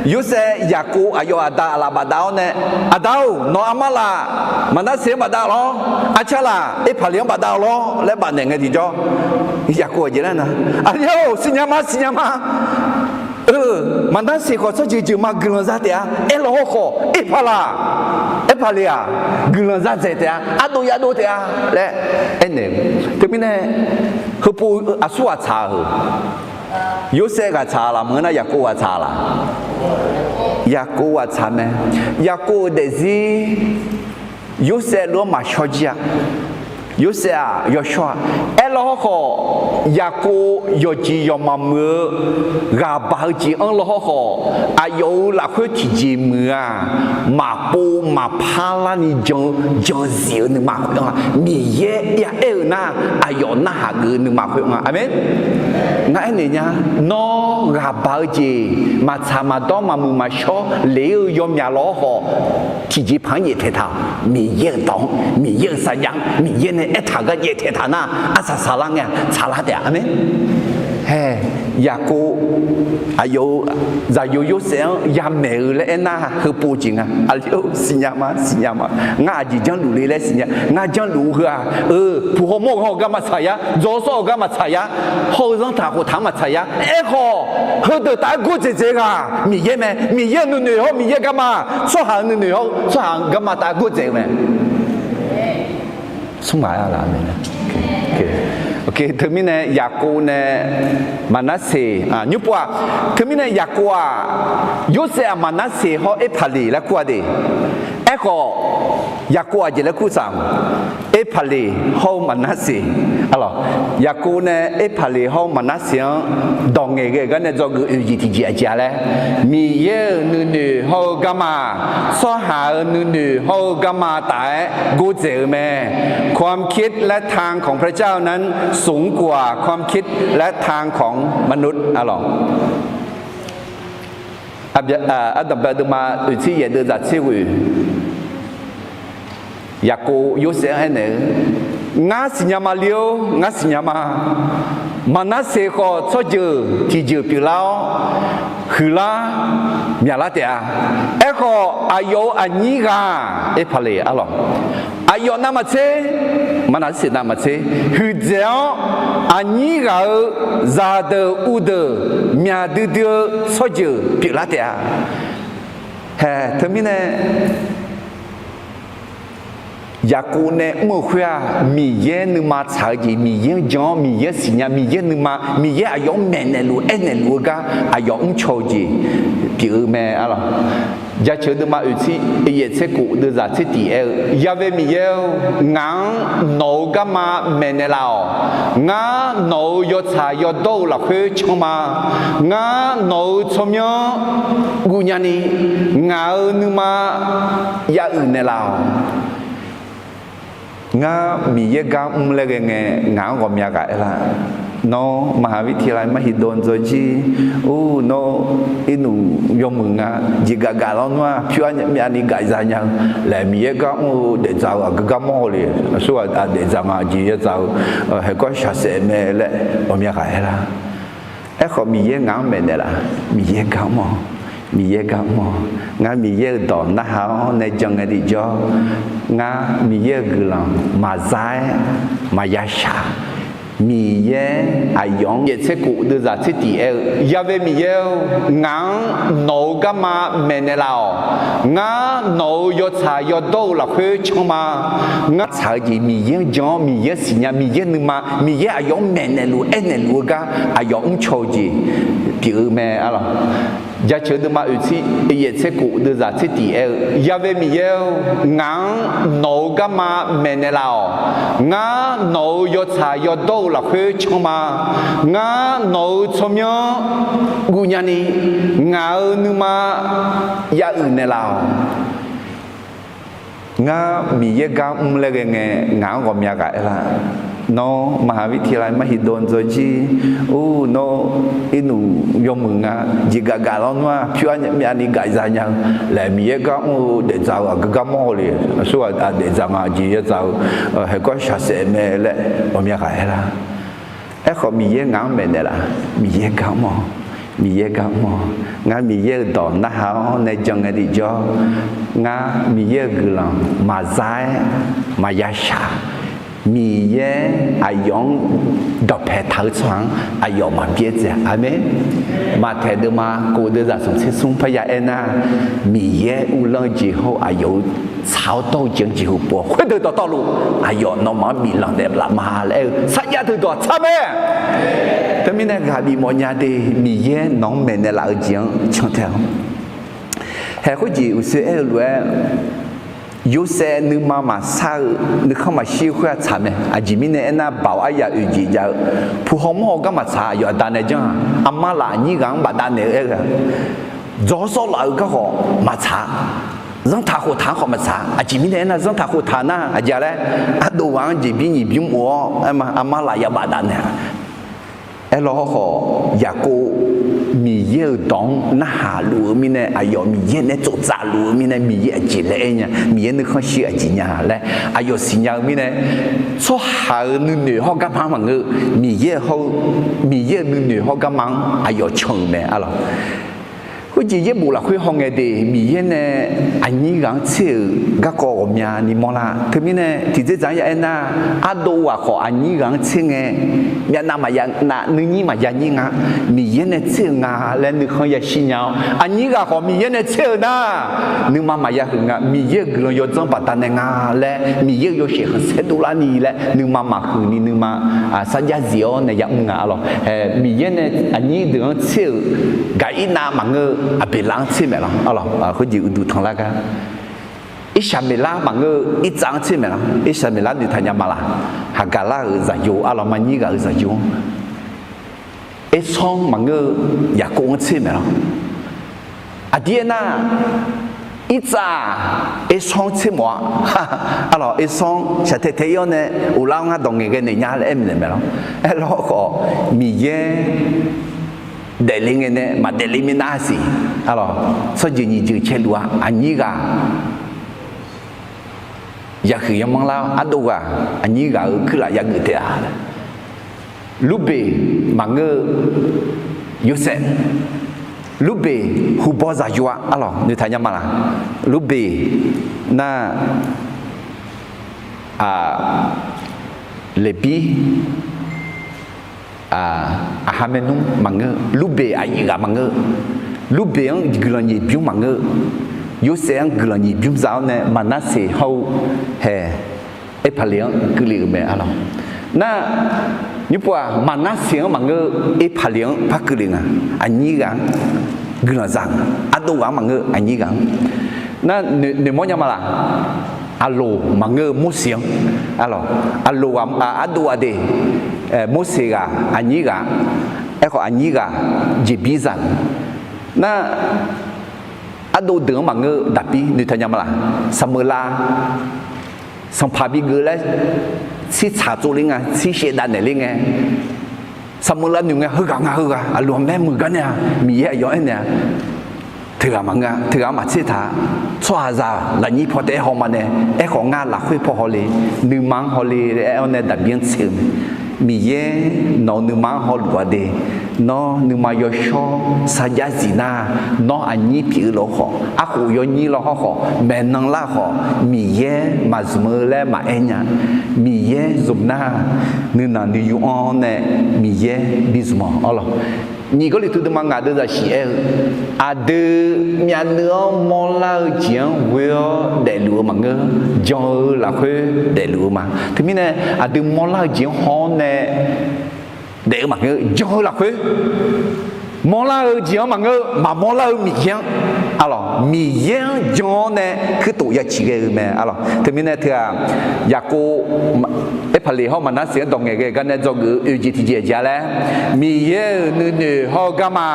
Yorsaev Yaqkov aqyawf aqda aqlaf bafdav-awr nae, Aqda-or, nawq armar laf Maqnarseq-anr bafdav lawr, arcar laf Erpaqleq-anr bafdav lawr laer bafnaeq ngae tiqjawr, Yaqkov aqjeq laer nar, Aqli-or, siqnya ma, siqnya ma. Eu, Maqnarseq khawf tsawrjeuq jeuq ma guiqlanq za taef-a. Aerlaw hawrkhawf Erpaqlaq, Erpaqleq-aq, guiqlanq za dzaeq taef-a, ardov yadov taef-a laer aernaeq-eu. Teumirnae, heupov aqsur ghaq tsaq-eu, Yorsaev ghaq tsaq laf maqngeur nar, Yaqkov ghaq tsaq laf? Yaqkov ghaq tsaq mae. Yaqkov-euq daefzir Yorsaev lof-anr maqshawr jir-a. Yorsaev-aq yawshawr-a. Aerlaw hawrkhawf, Yaqkov yawqjeq yawqmaf muiq-eu ghaq baq-eu jeq anr law hawrkhawf, aqyawf-euq lafkhoer tiqjeq muiq-aq, maqpov maqpar larni jan-eu, jan zif-eu nuima khoer-anr-a. Miqyaer ya aer-eu nar, aqyawf narhaq geuf-eu nuima khoer-anr-a. Aqmeq. Ngar aernaeq nya, nawr ghaq baq-eu jeq maqtsaq maqdawr maqmuiq maqshawr lef-eu yawmyaq law hawrkhawf, tiqjeqpaq-anr jaeftaeq taq-awq. Miqyaer-euq dawq-anr, Miqyaer-euq sarjax-anr, Miqyaer nae aertaq-eu gar jaeftaeq taq nar, arsaq saqlar ngae-a tsaqlar taef-a. Aqmeq. Hae, Yaqkov aqyawf-euq zaqyo Yorsaev-anr yamaeq-eu laer aernar, heupov jeq nga. Aqli-or, siqnya ma, siqnya ma. Ngar aqjeq janrluf le laer siqnya. Ngar janrluf-eu heu-aq, eu, puq hawmawr-eu gar maqtsaq yar, dzawr sawr-eu gar maqtsaq yar, hawr-eu zanrtaq khoftaq-anr maqtsaq yar. Aerkhawf, heudeuq taf-aer gordzaeq dzaeq-eu ghaq Miqyaer mae. Miqyaer-euq nuinoeq hawr Miqyaer garma, tsawrhaq-euq nuinoeq hawr tsawrhaq-euq garma taf-aer gordzaeq-eu mae. Smr maq-aer-a laf mae. Teumirnae Yaqkov nae Maqnarseq, nymr pov-aq, teumirnae Yaqkov-aq, Yorsaev-aq Maqnarseq hawr Erpaqleq laer kur-a de. Aerkhawf, Yaqkov aqjeq laer kur tsaq-a? Erpaqleq hawr-eu Maqnarseq, arlawq, Yaqkov nae Erpaqleq hawr-eu Maqnarseq-anr dawq ngaeqghae gar nae dzawgeuf oeq jeq tiqjeq aqjeq-a laer, Miqyaer-euq nuinoeq hawr-eu garma, tsawrhaq-euq nuinoeq hawr-eu garma taf-aer gordzaeq-eu mae. ความคิดและทางของพระเจ้านั้น สูงกว่าความคิดและทางของมนุษย์ arlawq. Ardanqbae deuvma oeqtser yaef deuv zaq tser ghoeq, Yaqkov Yorsaev-anr aernaeq-eu, Ngar siqnya ma li-or, ngar siqnya ma. Maqnarseq khawf tsawrjeuq tiqjeuq pyeuflar-awr, huiqlar myaqlar taef-a. Aerkhawf, aqyawf-euq aqnyir ghaq Erpaqleq, arlawq, aqyawf navmaqtser, Maqnarseq navmaqtser huiqdzaeq-awr, aqnyir ghaq-euq zaqdeuq uvdeuq myaq duidui-eu tsawrjeuq pyeuflar taef-a. Hae, teumirnae Yaqkov nae mr-euq khoer-aq, Miqyaer nuima tsaq-eu jeq, Miqyaer-anr jan-awr, Miqyaer siqnya, Miqyaer nuima, Miqyaer aqyawf-anr maeqnaeq luf, aernaeq luf-eu gar aqyawf mrcaw-eu jeq pyeuf-eu mae, arlawq. Jaceuq deuvma oeqtser yaef tser khof deuv zaq tser tiq aer-eu, Yaqvae Miqyaer-or, ngaq-anr nawq-euq garma maeqnaeq laf-awq. Ngar nawq-euq yawtsaq yawdawr-eu lafkhoer canr ma. Ngar nawq-euq tsawrmyanr guvnya ni, ngaq-euq nuima ya uiq naeq laf-awq. Ngar Miqyaer gar mr laer ghae ngae, ngaq-anr ghawqmya ghaq aer lar. Nawr มหาวิทยาลัยมหิดล dzawjir, or, nawr irnuf yawmuiq nga, jeqgaf gaf lawr nar-aq, pyur armyavni gaf za nya-eu laer, Miqyaer gar mr-eu daefdzaq-eu aqgeu gar mawr haw le. Aqsurghaq daefdzaq nga, jeq yadzaq-eu, haeqkawr shaqsaef mae laer ghawqmya ghaq aer lar. Aerkhawf, Miqyaer ngaq-anr maeqnaeq laf, Miqyaer gar mr-awq, Miqyaer gar mr-awq. Ngar Miqyaer-euq dawq narhaq-awr nae jan ngae tiqjawr, ngar Miqyaer-euq guiqlanq maqza-aer maqya shaq. Miqyaer aqyawf-anr yaeq tser kof deuvzaq tser tiq aer-eu, Ya've Miqyaer-or, ngaq-anr nawq-euq garma maeqnaeq laf-awq. Ngar nawq-euq yawtsaq yawdawr-eu lafkhoer can ma. Ngar tsaq-eu jeq Miqyaer-anr jan-awr, Miqyaer siqnya, Miqyaer nuima, Miqyaer aqyawf-anr maeqnaeq luf aernaeq luf-eu gar aqyawf mrcaw-eu jeq pyeuf-eu mae arlawq. Jaceuq-eu deuvma oeq tser, yaeq tser kof deuvzaq tser tiq aer-eu, Ya've Miqyaer-or, ngaq-anr nawq-euq garma maeqnaeq laf-awq. Ngar nawq-euq yawtsaq yawdawr-eu lafkhoer can ma. Ngar nawq-euq tsawrmyanr guvnya ni, ngaq-euq nuima ya uiq naeqlaf-awq. Ngar Miqyaer gar mr laer ghae ngae, ngaq-anr ghawqmya ghaq aerlar. Nawr มหาวิทยาลัยมหิดล dzawjir, or, nawr irnuq yawmuiq nga, jeqgaf gaf lawr nmr-aq, pyur armyavni gaf za nya-eu laer, Miqyaer gar mr-eu daefdzaq-eu aqgeu gar mawr haw le. Aqsurghaq daefdzaq nga, jeq yadzaq-eu haeqgawr shaqsaef mae laer ghawqmya ghaq aerlar. Aerkhawf, Miqyaer ngaq-anr maeqnaeq laf. Miqyaer gar mr-awq. Miqyaer gar mr-awq. Ngar Miqyaer-euq dawq narhaq-awr nae jan ngae tiqjawr, ngar Miqyaer-euq guiqlanq maqza-aer maqya shaq. Miqyaer aqyawf-anr dawqpae taq-eu tsawrhaq-anr aqyawf maqbyaer dzae-a. Aqmeq. Maqtaeq deuvma kof deuvzaq smq tser smr parya aernar, Miqyaer uvlanr-eu jeq hawr-eu aqyawf-euq tsaq-awr dawr-eu jeq-anr jeqhu pov-awr, khoerdeuq dawqtawvluf aqyawf nawmaf-anr biflanq naeqlaf ma laer aer-eu sarjax teudawq tsaq mae. Teumirnae ghaq bif mawfnya de, Miqyaer nawq-anr maeqnaeq laf-eu jeq-anr cantae-awq. Haeq khoerjeq uqshoe aer-eu lof-aer, Yorsaev nuima maqsar-eu, nuikhanr maqshir-eu khoer-aq tsaq mae. Aqjeq mirnae aernar, baoq aryaq oeq jeq jav-eu, puq haw mawr haw gar maqtsaq, aqyawf aqda nae janr-aq, aqma laf aqnyir ghaq-anr bafdav naeq-eu aer-eu-aq, dzawq-awr sawr laf-eu garkhawf maqtsaq, zanrtaq khoftaq-anr khawf maqtsaq. Aqjeq mirnae aernar, zanrtaq khoftaq nar aqjeq laer, ardov ghaq-anr jeqbir nyiq bymr of-awr aerma, aqma laf ya bafdav naeq-a. Aerlawr hawrkhawf, Yaqkov Miqyaer-euq dawq-anr narhaq luf-eu mirnae, aqyawf Miqyaer nae tsoftsaf luf-eu mirnae, Miqyaer aqjeq laer aer nya, Miqyaer nuikhanr shir aqjeq nya laer aqyawf siqnya-eu mirnae, tsawrhaq-euq nuinoeq hawr garma-anr maqngeur, Miqyaer hawr-eu, Miqyaer-euq nuinoeq hawr garma-anr aqyawf can-euq mae arlawq. Khoerjeq yaerbof lafkhoer hawngae de, Miqyaer nae aqnyir ghaq-anr tser-euq garkawv ghawqmyani mawrlar. Teumirnae tiqdzerdzaq-anr ya aernar, ardov ghaq khawf aqnyir ghaq-anr tser ngae, myavnav maqya nav, nuinyir maqya nyir nga. Miqyaer nae tser-euq nga laer nuikhanr yashir nya-awr, aqnyir ghaq khawf Miqyaer nae tser-euq nar, nuima maqya huiq nga. Miqyaer-euq guiqlanq yawdzanr baqdanae nga laer, Miqyaer-euq yawshaef khanqsaer dovlarni laer nuima maqhuiq ni nuima sarjax zif-awr nae yamr nga arlawq. Miqyaer nae aqnyir deuq-anr tser-euq Gaqirnav maqngeur-eu, Aqbeqlav-anr tser maeqlawr arlawq. Khoerjeq uqduq tanqlar gar, Irsaqmeqlar maqngeur-eu, Irtsav-anr tser maeqlawr. Irsaqmeqlar noeqtaq nya ma laq? Haqgaqlar-euq zaqyo arlawq, maqnyir ghaq-euq zaqyo-anr. Ersawr maqngeur-eu, Yaqkov-anr tser maeqlawr. Aqdir aernar, Irtsav-aq Ersawr-anr tser mawf-a. Arlawq, Ersawr-anr shaqtae tae ir-awr nae, uvlar-awr ngar dawq ngaeqghae naeq nya laer aer maeqnaeq maeqlawr. Aerlawr khawf, Miqyaer daefle ngae nae maqdaefle mirnav siq. Arlawq, tsawrjeuq nyiq jeuq caeluf-a, aqnyir ghaq yahuiq yamanr lar-awr, ardov ghaq aqnyir ghaq-euq kuirlaf yageuf taef-a. Lurbeq maqngeur-eu, Yorsaev, Lurbeq hubaw zaqyo-a arlawq, noeqtaq nya ma laq? Lurbeq nar, Leqbir, Aqha maernmr maqngeur, Lurbeq aqyuif ghaq maqngeur. Lurbeq-anr guiqlanq nyiq bymr maqngeur. Yorsaev-anr guiqlanq nyiq bymr za-awr nae Maqnarseq hawr-eu hae, Erpaqleq-anr keuvle-euq mae arlawq. Nar, nymrpov-aq Maqnarseq-anr maqngeur, Erpaqleq-anr par keuvle nga. Aqnyir ghaq-anr guiqlanq za nga. Ardov ghaq-anr maqngeur, aqnyir ghaq-anr. Nar, noeqmawr nya ma laq? Aqloq maqngeur-eu, Morseq-anr arlawq. Aqloq ghaq, ardov ghaq de, Morseq ghaq aqnyir ghaq. Aerkhawf aqnyir ghaq jeqbir za-euq. Nar, ardov deuq-anr maqngeur-eu, Daqbir noeqtaq nya ma laq? Saqmeuqlav sanqpaq bigeuf laer tsirtsaq tsovler nga, tsir shaevdav naeqler ngae, Saqmeuqlav noeq ngae, heughaq nga heughaq, aqloq-anr maer muiq gar nae-a, Miqyaer aqyawf aernaeq-a. Teughaq maqngeur-a, teughaq-anr maqtser taq-a. Tsawrhaqzaq lafnyir paw taef-aer haw ma nae, aerkhawf ngar lafkhoer paw hawle, nuima-anr hawle laer aer-awr nae Daqbir-anr tser-euq mae. Miqyaer nawq-euq nuima-anr hawluf-a de, Nawr nuima yawshawr sarjax zif nar, nawr aqnyir pyeuf-eu lof khawf, arkhof yawnyir law hawr khawf, maeqnan lar khawf, Miqyaer maqzmq-eu laer maqaer nya. Miqyaer zmq nar, nuinanq nuiyu-anr nae Miqyaer bi zmq-awq arlawq. Nyiq Gawrliqtu deuvma ngaq deuvzaq shif aer-eu, aqdui myavnuiv-anr mawrlar-eu jeq-anr ghoe-awr daefluf-eu maqngeur, jan-eu lafkhoer daefluf-eu ma. Teumirnae aqdui mawrlar-eu jeq-anr haw-awr nae daef-eu maqngeur, jan-eu lafkhoer mawrlar-eu jeq-anr maqngeur, maqmawrlar-eu Miqyaer-anr, arlawq, Miqyaer-anr jan-awr nae kuirtof ya ciq ghae-eu mae arlawq. Teumirnae teu-aq, Yaqkov, Erpaqleq hawr Maqnarseq-anr dawq ngaeqghae gar nae dzawgeuf-eu oeq jeq tiqjeq aqjeq-a laer, Miqyaer-euq nuinoeq hawr-eu garma,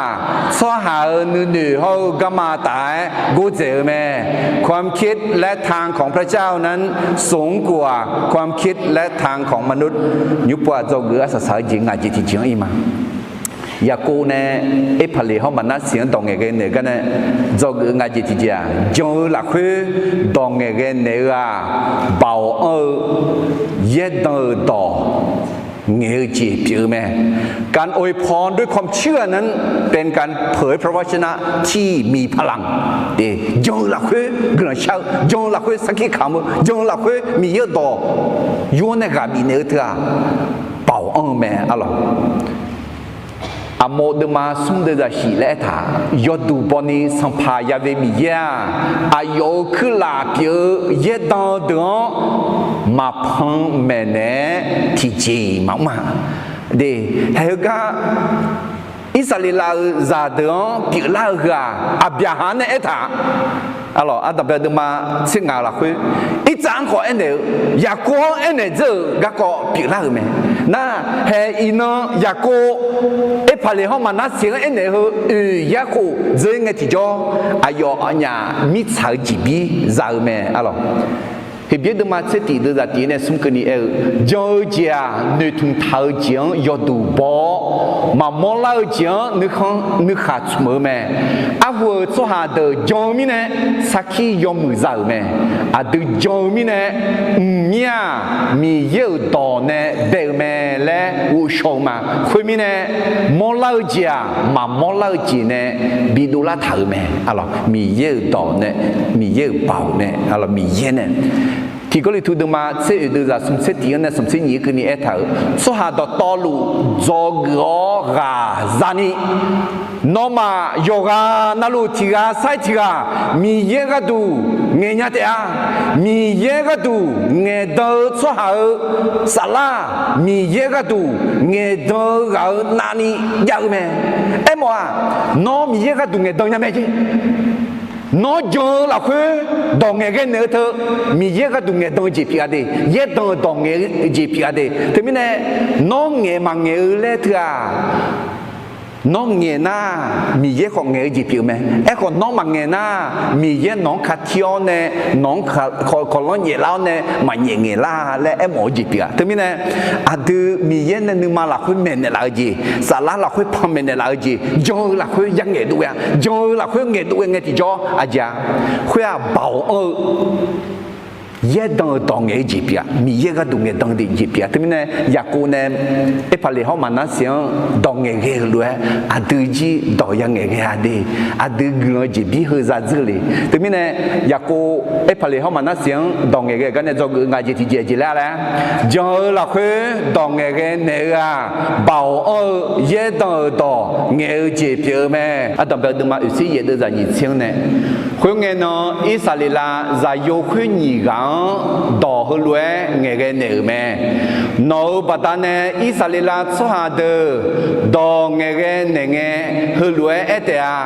tsawrhaq-euq nuinoeq hawr-eu garma taf-aer gordzaeq-eu mae. ความคิดและทางของพระเจ้านั้นสูงกว่าความคิดและทางของมนุษย์ nymr pov-aq dzawgeuf-eu arsaq saq-eu jeq ngaq jeq tiqjeq-anr ir ma. Yaqkov nae Erpaqleq hawr Maqnarseq-anr dawq ngaeqghae naeq-eu gar nae dzawgeuf-eu ngaq jeq tiqjeq-aq, jan-eu lafkhoer dawq ngaeqghae naeq-eu-aq, baoq anr-eu yaerdan-euq dawq ngaeq-eu jeq pyeuf-eu mae. การอวยพรด้วยความเชื่อนั้นเป็นการเผยพระวจนะที่มีพลัง jan-eu lafkhoer guiqlanq shar-eu, jan-eu lafkhoer sarkir kamq-eu, jan-eu lafkhoer Miqyaer-euq dawq yur-anr nae ghaq bifnaeq-eu teu-aq, baoq anr-eu mae arlawq. Aqmov deuvma smr deuvzaq shif laer aertaq, yawduq bawni Sanqpaq Yaqve Miqyaer-aq, aqyawf-euq kuirlaf pyeuf-eu yaerdan deuq-anr maqpan maeqnaeq-aer tiqjeq-iq maqmr-a. De, haeq heugar Irsaqleqlav-euq zaqdeuq-anr pyeuflar-eu heu-aq, Aqbyaqhaq-anr nae aertaq, arlawq, ardanqbae deuvma tser ngaq-eu lafkhoer, Irtsav-anr khawf aernaeq-eu, Yaqkov-anr aernaeq dzeur-euq garkawv pyeuflar-euq mae. Nar, haeq iqnan Yaqkov Erpaqleq hawr Maqnarseq-anr aernaeq-eu heu oeq yarkhof dzeur ngae tiqjawr, aqyawf aqnyaf mirtsaq-eu jeqbir za-eu mae arlawq. Heqbyaer deuvma tser tiq deuvzaq tiq nae smr keuvni aer-eu, jan-eu jeq-aq, noeqtmq taq-eu jeq-anr yawduq baw-awr, maqmawr lar-eu jeq-anr nuikhanr nuikhaq tsmq-eu mae. Arhu-euq tsawrhaq deuq jan-eu mirnae sarkir yawmuiq za-euq mae. Aqdui jan-eu mirnae, mqmir-aq, Miqyaer-euq dawq nae bae-eu mae laer ghovshaw-eu ma. Khoermirnae, mawrlar-eu jeq-aq, maqmawr lar-eu jeq nae bidov lar taq-euq mae. Arlawq, Miqyaer-euq dawq nae, Miqyaer-euq baoq nae, arlawq, Miqyaer nae. Tiq Gawrliqtu deuvma tser oeq deuvzaq smq tser tiq-anr nae smq tser nyiq-anr keuvni aertaq-euq, tsawrhaq dawqtawvluf dzawgeuf-awr ghaq zani, nawmaf yawqghaq navluf tiq ghaq sar-iq tiq ghaq Miqyaer gharduq ngaeqnya taef-a. Miqyaer gharduq ngaeqdan-eu tsawrhaq-euq saflar, Miqyaer gharduq ngaeqdan-eu ghaq-euq navni jav-eu mae. Aermawf-aq, nawr Miqyaer gharduq ngaeqdan nya mae jeq. Nawr jan-eu lafkhoer dawq ngaeqghae naeq-eu teu, Miqyaer gharduq ngaeqdan-eu jeq pyeuf-a de, yaerdan-eu dawq ngaeq-eu jeq pyeuf-a de. Teumirnae, nawr ngaeq maqngaeq-eu laer teu-aq, nawr ngaeq nar, Miqyaer khawf ngaeq-eu jeq pyeuf mae. Aerkhawf, nawr maqngaeq nar, Miqyaer nawq-anr katir-awr nae, nawq-anr kawqlanr nyaeflar-awr nae maqnyaef ngaeqlar laer aermawf-eu jeq pyeuf-a. Teumirnae, aqdui Miqyaer nae nuima lafkhoer maeqnaeq laf-eu jeq, saflar lafkhoer panmaeq naeq laf-eu jeq, jan-eu lafkhoer ya ngaeqdov ghae-a. Jan-eu lafkhoer ngaeqdov ghae ngae tiqjawr aqjeq-a, khoer-aq, baoq anr-eu yaerdan-euq dawq ngaeq-eu jeq pyeuf-a. Miqyaer gharduq ngaeqdan-eu jeq pyeuf-a. Teumirnae, Yaqkov nae Erpaqleq hawr Maqnarseq-anr dawq ngaeqghae-euq lof-aer aqdui jir dawq ya ngaeqghae-a de. Aqdui guiqlanq jeqbir heu za dzeur le. Teumirnae, Yaqkov Erpaqleq hawr Maqnarseq-anr dawq ngaeqghae gar nae dzawgeuf-eu ngaq jeq tiqjeq jeq laer-a laer, jan-eu lafkhoer dawq ngaeqghae naeq-eu-aq, baoq anr-eu yaerdan-euq dawq ngaeq-eu jeq pyeuf-eu mae. Ardanqbae deuvma oeq tser yaef deuvzaq nyiq tser-anr nae, khoerngae nan Irsaqleqlav zaqyo khoer nyiq ghaq-anr dawq heulof-aer ngaeqghae naeq-euq mae. Nawq-euq baqdanae Irsaqleqlav tsawrhaq deuq dawq ngaeqghae naeq ngae, heulof-aer aer taef-a.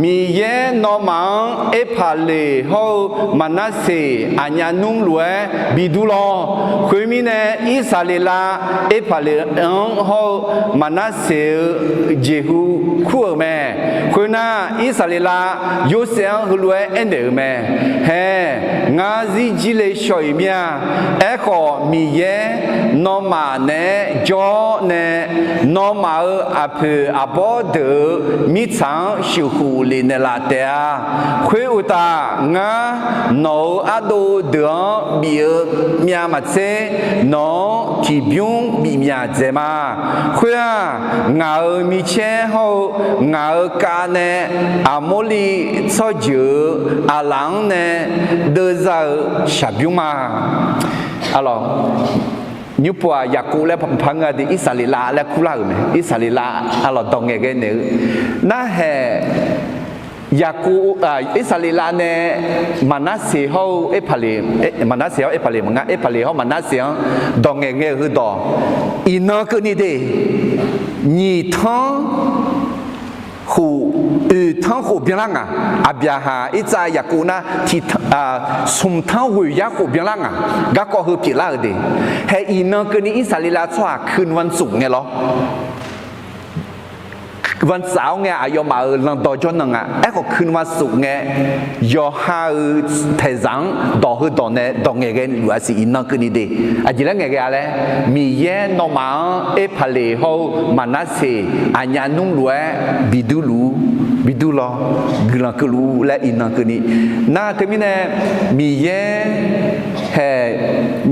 Miqyaer nawmaf-anr Erpaqleq hawr-eu Maqnarseq aqnyaf nmr lof-aer bidur lawr. Khoermirnae, Irsaqleqlav Erpaqleq-anr hawr-eu Maqnarseq-eu jeqhu kur-euq mae. Khoernar, Irsaqleqlav Yorsaev-anr heulof-aer aernaeq-euq mae. Hae, ngar zirjir le shaw-iq mir-a. Aerkhawf, Miqyaer nawmaf naeq-aer jawr nae, nawmaf-euq aqpoeq aqbawr deuq-euq mirtsaq-anr sheuqkhof lef naeqlaf taef-a. Khoeruqtaf, ngar nawq-euq ardov deuq-anr bif-eu myav maqtser, nawq-anr tiqbymr bifmyaq dzaeq ma. Khoer-aq, ngaq-euq micaer hawr-eu ngaq-euq kav nae Aqmorliv tsawrjeuq-euq aqlaf-anr nae deuvza-eu shaqbymr ma. Nymrpov-aq, Yaqkov laer paqngeur-a de, Irsaqleqlav laer kurlar-euq mae. Irsaqleqlav, arlawq, dawq ngaeqghae naeq-eu narhaeq, Yaqkov, Irsaqleqlav nae Maqnarseq hawr-eu Erpaqleq, Maqnarseq hawr Erpaqleq maqnga, Erpaqleq hawr Maqnarseq-anr dawq ngaeqghae-euq heudawq, iqnan keuvni de, nyiq tanr khof, oeq tanr khof byanlar ngaq. Aqbyaqhaq, Irtsav, Yaqkov nar tiq tanr, smq tanr ghoeq yar khof byanlar ngaq. Garkawv heu pyeuflar-euq de. Hae iqnan keuvni Irsaqleqlav tsawrhaq คืนวันศุกร์ ngae lawr. วันเสาร์ ngae aqyawfmaf-euq lanqdawq jawrnan nga. Aerkhawf คืนวันศุกร์ ngae, yawqha-euq paeqzaq-anr dawq heudawq nae dawq ngaeqghae luf-a siq iqnan keuvni de. Aqjeq laer ngaeqghae-a laer, Miqyaer nawmaf-anr Erpaqleq hawr-eu Maqnarseq aqnyaf nmr lof-aer bidur luf-ur, bidur lawr, guiqlanq keuvluf-ur laer iqnan keuvni. Nar teumirnae, Miqyaer hae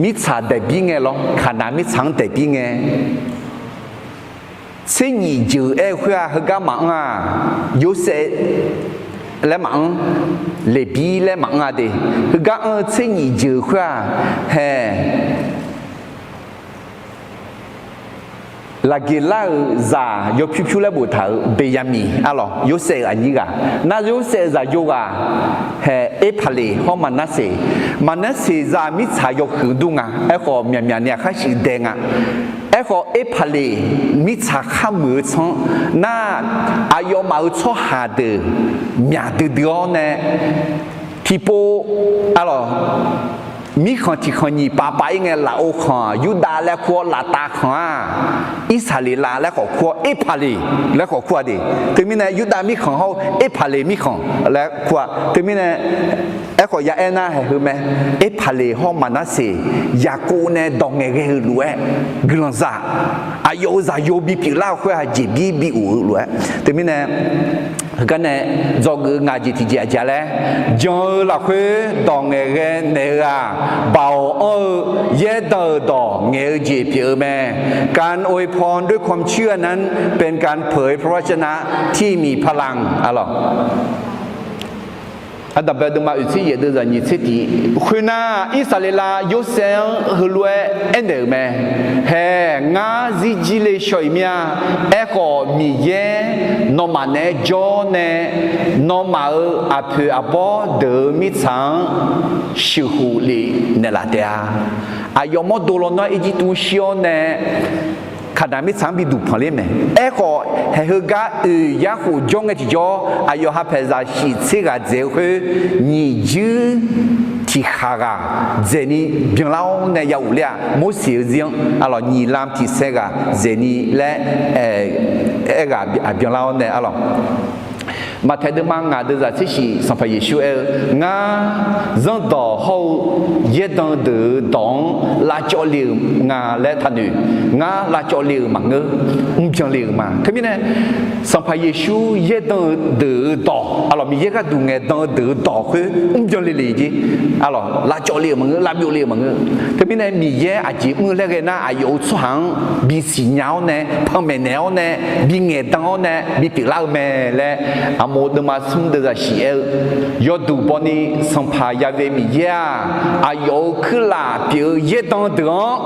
mirtsaq daeqbir ngae lawr, Kaqnaq mirtsaq-anr daeqbir ngae, tser nyif jeuq aer-eu khoer-aq, heugar maqanr-aq, Yorsaev laer maqanr, Leqbir laer maqanr-a de. Heugar anr-eu tser nyif jeuq khoer-aq, hae Laqgeqlar-euq zaq yawpyur pyur laer boftaq-euq Beqyaqmiq, arlawq, Yorsaev-euq aqnyir ghaq. Nar Yorsaev-euq zaqyo ghaq hae Erpaqleq hawr Maqnarseq. Maqnarseq zaq mirtsaq yawhuiq dur nga. Aerkhawf, myaqmyaq ni aqkhar shuif dae nga. Aerkhawf, Erpaqleq mirtsaq khar muiq-eu tsanr nar, aqyawfmaf-euq tsawrhaq deuq myaq duidui-awr nae, tiqpov, arlawq, mirkhanq tiqkhanq nyiq pavpav-ir ngae, lafov khanq Yurdav laer kur-awr, laftav khanq-aq, Irsaqleqlav laer khawf kur-awr, Erpaqleq laer khawf kur-a de. Teumirnae Yurdav mirkhanq hawr-eu Erpaqleq mirkhanq laer kur-a. Teumirnae aerkhawf ya aer nar haeq heu mae. Erpaqleq hawr Maqnarseq, Yaqkov nae dawq ngaeqghae-eu lof-aer, guiqlanqzaq, aqyawf-euq zaqyo bipyeuf lar-eu khoer-aq, jeqbir bi of-eu lof-aer. Teumirnae heugar nae dzawgeuf-eu ngaq jeq tiqjeq aqjeq laer, jan-eu lafkhoer dawq ngaeqghae naeq-eu-aq, baoq anr-eu yaerdanq-euq dawq ngaeq-eu jeq pyeuf-eu mae. การอวยพรด้วยความเชื่อนั้นเป็นการเผยพระวจนะที่มีพลัง arlawq. Ardanqbae deuvma oeq tser yaef deuvzaq nyiq tser tiq. Khoernar, Irsaqleqlav Yorsaev-anr heulof-aer aernaeq-euq mae. Hae, ngar zirjir le shaw-iq mir-a. Aerkhawf, Miqyaer nawmaf naeq-aer jawr nae, nawmaf-euq aqpoeq aqbawr deuq-euq mirtsaq-anr sheuqkhof lef naeqlaf taef-a. Aqyawf mawrdo lawnmr-anr Irjirtuv shir-awr nae, Kaqnaq mirtsaq-anr bi duqpanq ler mae. Aerkhawf, haeq heugar oeq yar khof jawr ngae tiqjawr, aqyawf ha paeqzaq shif tser ghaq dzaeq-eu khoer, nyiq juir tiqkhaq ghaq dzaeqni byanlar-awr nae ya ghofler-aq, Morseq-eu zir-anr, arlawq, nyiq lam tiq saev ghaq dzaeqni laer aer ghaq byanlar-awr nae, arlawq. Maqtaeq deuvma ngaq deuvzaq tser shif, Sanqpaq Yeqsur aer-eu, Ngar zanrdawq hawr-eu yaerdanq deuq-euq dawq-anr lavcawv le-euq nga laer taqnoeq. Ngar lavcawv le-euq maqngeur, mrbyan le-euq ma. Teumirnae, Sanqpaq Yeqsur yaerdanq-eu deuq-euq dawq, arlawq, Miqyaer gharduq ngaeqdan-eu deuq-euq dawq khoer mrbyan le le jer. Arlawq, lavcawv le-euq maqngeur, lavbyov le-euq maqngeur. Teumirnae, Miqyaer aqjeq mr-eu laer ghae nar, aqyawf-euq tsawrhaq-anr bisiqnya-awr nae, panmaeq naeq-awr nae, bingaeq dan-awr nae, bipyeuf lar-eu mae laer, Aqmov deuvma smr deuvzaq shif aer-eu, yawduq bawni Sanqpaq Ya've Miqyaer-aq, aqyawf-euq kuirlaf pyeuf-eu yaerdanq deuq-anr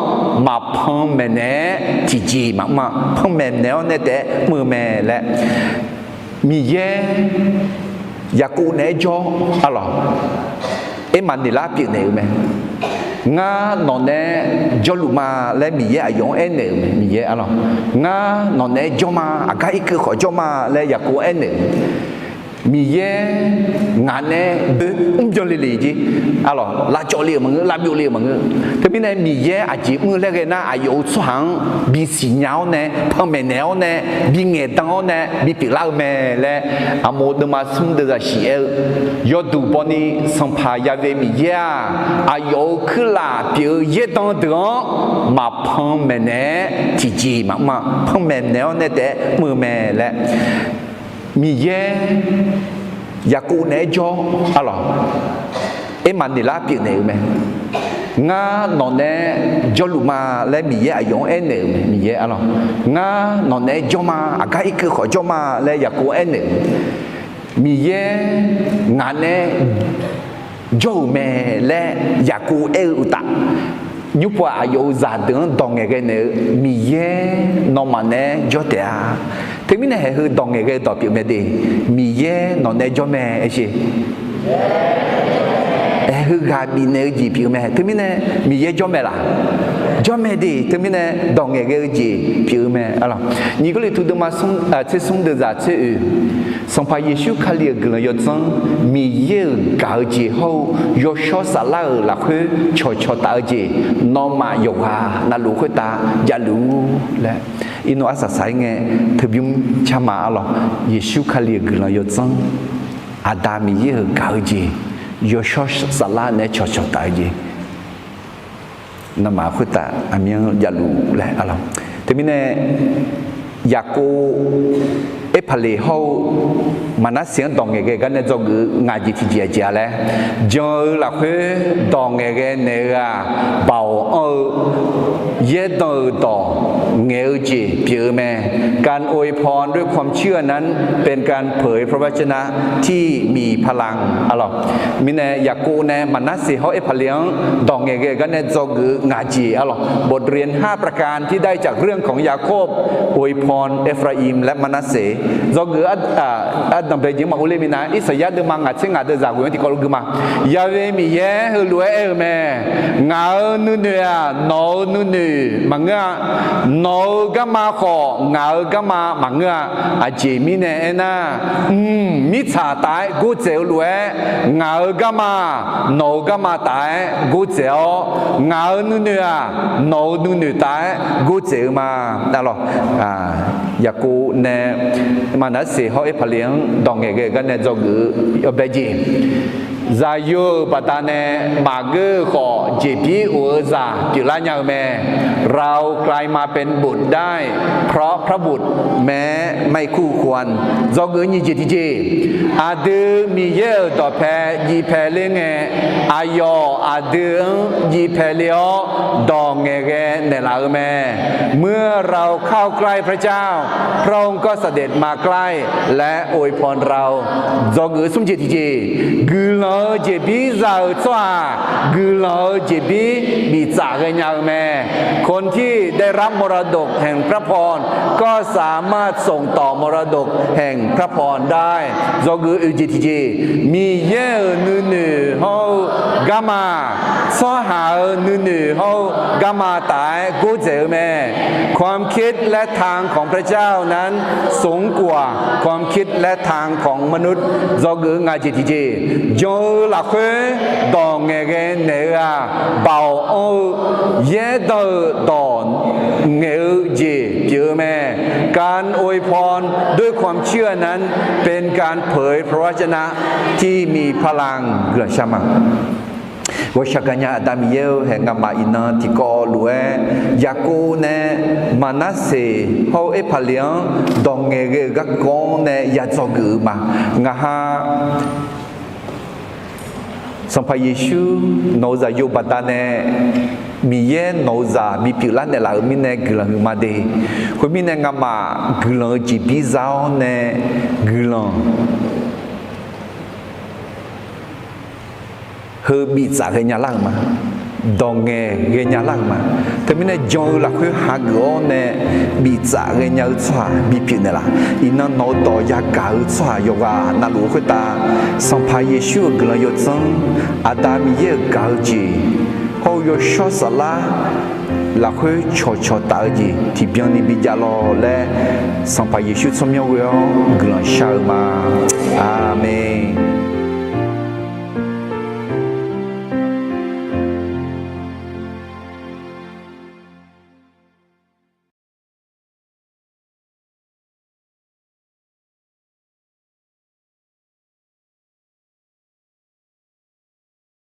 maqpan maeqnaeq-aer tiqjeq maqmr-a. Panmaeq naeq-awr nae taef-aer mr-eu mae laer, Miqyaer Yaqkov naeq-aer jawr, arlawq, Ermaqneqlar pyeufnaeq-euq mae. Ngar nawq naeq-aer jawrluf ma laer Miqyaer aqyawf-anr aernaeq-euq mae. Miqyaer, arlawq, ngar nawq naeq-aer jawr ma, aqgar irkeuv khawf jawr ma laer Yaqkov-anr aernaeq-euq mae. Miqyaer ngaq nae doer mrbyan le le jer. Arlawq, lavcawv le-euq maqngeur, lavbyov le-euq maqngeur. Teumirnae Miqyaer aqjeq mr-eu laer ghae nar, aqyawf-euq tsawrhaq-anr bisiq nya-awr nae, panmaeq naeq-awr nae, bingaeq dan-awr nae bipyeuf lar-eu mae laer, Aqmoq deuvma smr deuvzaq shiq aer-eu, yawduq bawni Sanqpaq Ya've Miqyaer-aq, aqyawf-euq kuirlaf pyeuf-eu yaerdan deuq-anr maqpanmaeq naeq-aer tiqjeq maqmr-a. Panmaeq naeq-awr nae taef-aer mr-eu mae laer, Miqyaer Yaqkov naeq-aer jawr, arlawq, Ermaqneqlar pyeufnaeq-euq mae. Ngar nawq naeq-aer jawrluf ma laer Miqyaer aqyawf-anr aernaeq-euq mae. Miqyaer, arlawq, ngar nawq naeq-aer jawr ma, aqgar irkeuv khawf jawr ma laer Yaqkov aernaeq-euq. Miqyaer ngaq naeq-aer jawr-euq mae laer Yaqkov aer-eu uqtaf, nymrpov-aq, aqyawf-euq zaqdeuq-anr dawq ngaeqghae naeq-eu, Miqyaer nawmaf naeq-aer jawr taef-a. Teumirnae haeq heu dawq ngaeqghae-eu dawq pyeuf mae de. Miqyaer nawq naeq-aer jawr mae, aer sher. Haeq heu ghaq bifnaeq-eu jeq pyeuf-eu mae. Teumirnae Miqyaer jawr mae laq? Jawr mae de. Teumirnae dawq ngaeqghae-eu jeq pyeuf-eu mae, arlawq. Nyiq Gawrliqtu deuvma tser smr deuvzaq tser oeq, Sanqpaq Yeqsur Kali-euq guiqlanq yawdzanr, Miqyaer-euq gaq-eu jeq hawr-eu yawshawr saflar-euq lafkhoer cawqcawq taf-eu jeq, nawmaf yawqghaq navluf khoertav javluf-ur laer, iqnan arsaq saq-aer ngae, teubymr car ma, arlawq. Yeqsur Kali-euq guiqlanq yawdzanr, Aqda Miqyaer-euq gaq-eu jeq, yawshawr saflar naeq-aer cawqcawq taf-eu jeq, nawmaf khoertav aqmyanluf javluf laer, arlawq. Teumirnae Yaqkov, Erpaqleq hawr-eu Maqnarseq-anr dawq ngaeqghae gar nae dzawgeuf-eu ngaq jeq tiqjeq aqjeq-a laer, jan-eu lafkhoer dawq ngaeqghae naeq-eu-aq, baoq anr-eu yaerdan-euq dawq ngaeq-eu jeq pyeuf-eu mae. การอวยพรด้วยความเชื่อนั้นเป็นการเผยพระวจนะที่มีพลัง arlawq. Mirnae Yaqkov nae Maqnarseq hawr Erpaqleq-anr dawq ngaeqghae gar nae dzawgeuf-eu ngaq jeq, arlawq, บทเรียนห้าประการที่ได้จากเรื่องของยาโคบ อวยพรเอฟราอิมและมะนัสเส dzawgeuf-eu ardanqbae jeq maqur ler minav, Irsaqyar deuvma ngaq tser ngaq deuvzaq ghoe-anr tiqkawv lof gui ma. Ya've Miqyaer heulof-aer aer-eu mae, Ngaq-euq nuinoeq-aq, nawq-euq nuinoeq maqngeur-a. Nawq-euq garma khawf, ngaq-euq garma maqngeur-a. Aqjeq mirnae aernar, mq, mirtsaq taf-aer gordzaeq-eu lof-aer, ngaq-euq garma-aq, nawq-euq garma taf-aer gordzaeq-awr, ngaq-euq nuinoeq-aq, nawq-euq nuinoeq taf-aer gordzaeq-eu ma. Arlawq, Yaqkov nae Maqnarseq hawr Erpaqleq-anr dawq ngaeqghae-eu gar nae dzawgeuf-eu yawbae jeq, zaqyo-euq baqdanae maqgeur-eu khawf, jeqbir of-eu zaq pyeuflar nya-eu mae. เรากลายมาเป็นบุตรได้เพราะพระบุตร แม้ไม่คู่ควร dzawgeuf-eu nyiq jeq tiqjeq, aqdui Miqyaer-euq dawqpae jiv pae ler ngae, aqyawf aqdui-anr jiv pae ler-awr dawq ngaeqghae naeqlaf-eu mae. เมื่อเราเข้าใกล้พระเจ้า พระองค์ก็เสด็จมาใกล้ และอวยพรเรา dzawgeuf-eu smr jeq tiqjeq, guiqlanq-eu jeqbir za-euq tsawrhaq guiqlanq-eu jeqbir biftsaf ghaenya-eu mae. คนที่ได้รับมรดกแห่งพระพรก็สามารถส่งต่อมรดกแห่งพระพรได้ dzawgeuf-eu oeq jeq tiqjeq, Miqyaer-euq nuinoeq hawr-eu garma-aq, tsawrhaq-euq nuinoeq hawr-eu garma taf-aer gordzaeq-eu mae. ความคิดและทางของพระเจ้านั้นสูงกว่าความคิดและทางของมนุษย์ dzawgeuf-eu ngaq jeq tiqjeq, jan-eu lafkhoer dawq ngaeqghae naeq-eu-aq, baoq anr-eu yaerdan-euq dawq ngaeq-eu jeq pyeuf-eu mae. การอวยพรด้วยความเชื่อนั้นเป็นการเผยพระวจนะที่มีพลัง Guiqlanq shar ma. Ghawqshaq gaqnya Aqda Miqyaer-eu haeq, ngamaf iqnan tiqkawv lof-aer Yaqkov nae Maqnarseq hawr-eu Erpaqleq-anr dawq ngaeqghae-euq garkawv-anr nae ya dzawgeuf-eu ma. Ngaq ha Sanqpaq Yeqsur nawq-euq zaqyo baqdanae Miqyaer nawq-euq zaq bipyeuf lar naeqlaf-euq mirnae guiqlanq huiqma de. Khoermirnae ngamaf guiqlanq-eu jeqbir za-awr nae guiqlanq heu biftsaf ghaenya lar-euq ma. Dawq ngaeqghae nya lar-euq ma. Teumirnae jan-eu lafkhoer hageuf-awr nae biftsaf ghaenya-eu tsawrhaq bipyeuf naeqlaf. Iqnan nawq-eu dawq yagaq-eu tsawrhaq yawqghaq navluf-eu khoertav Sanqpaq Yeqsur-euq guiqlanq yawdzanr, Aqda Miqyaer-euq gaq-eu jeq hawr-eu yawshawr saflar lafkhoer cawqcawq taf-eu jeq tiqbyan ni bijav lawq laer Sanqpaq Yeqsur tsawrmyanr ghoe-awr guiqlanq shar-eu ma. Aqmeq.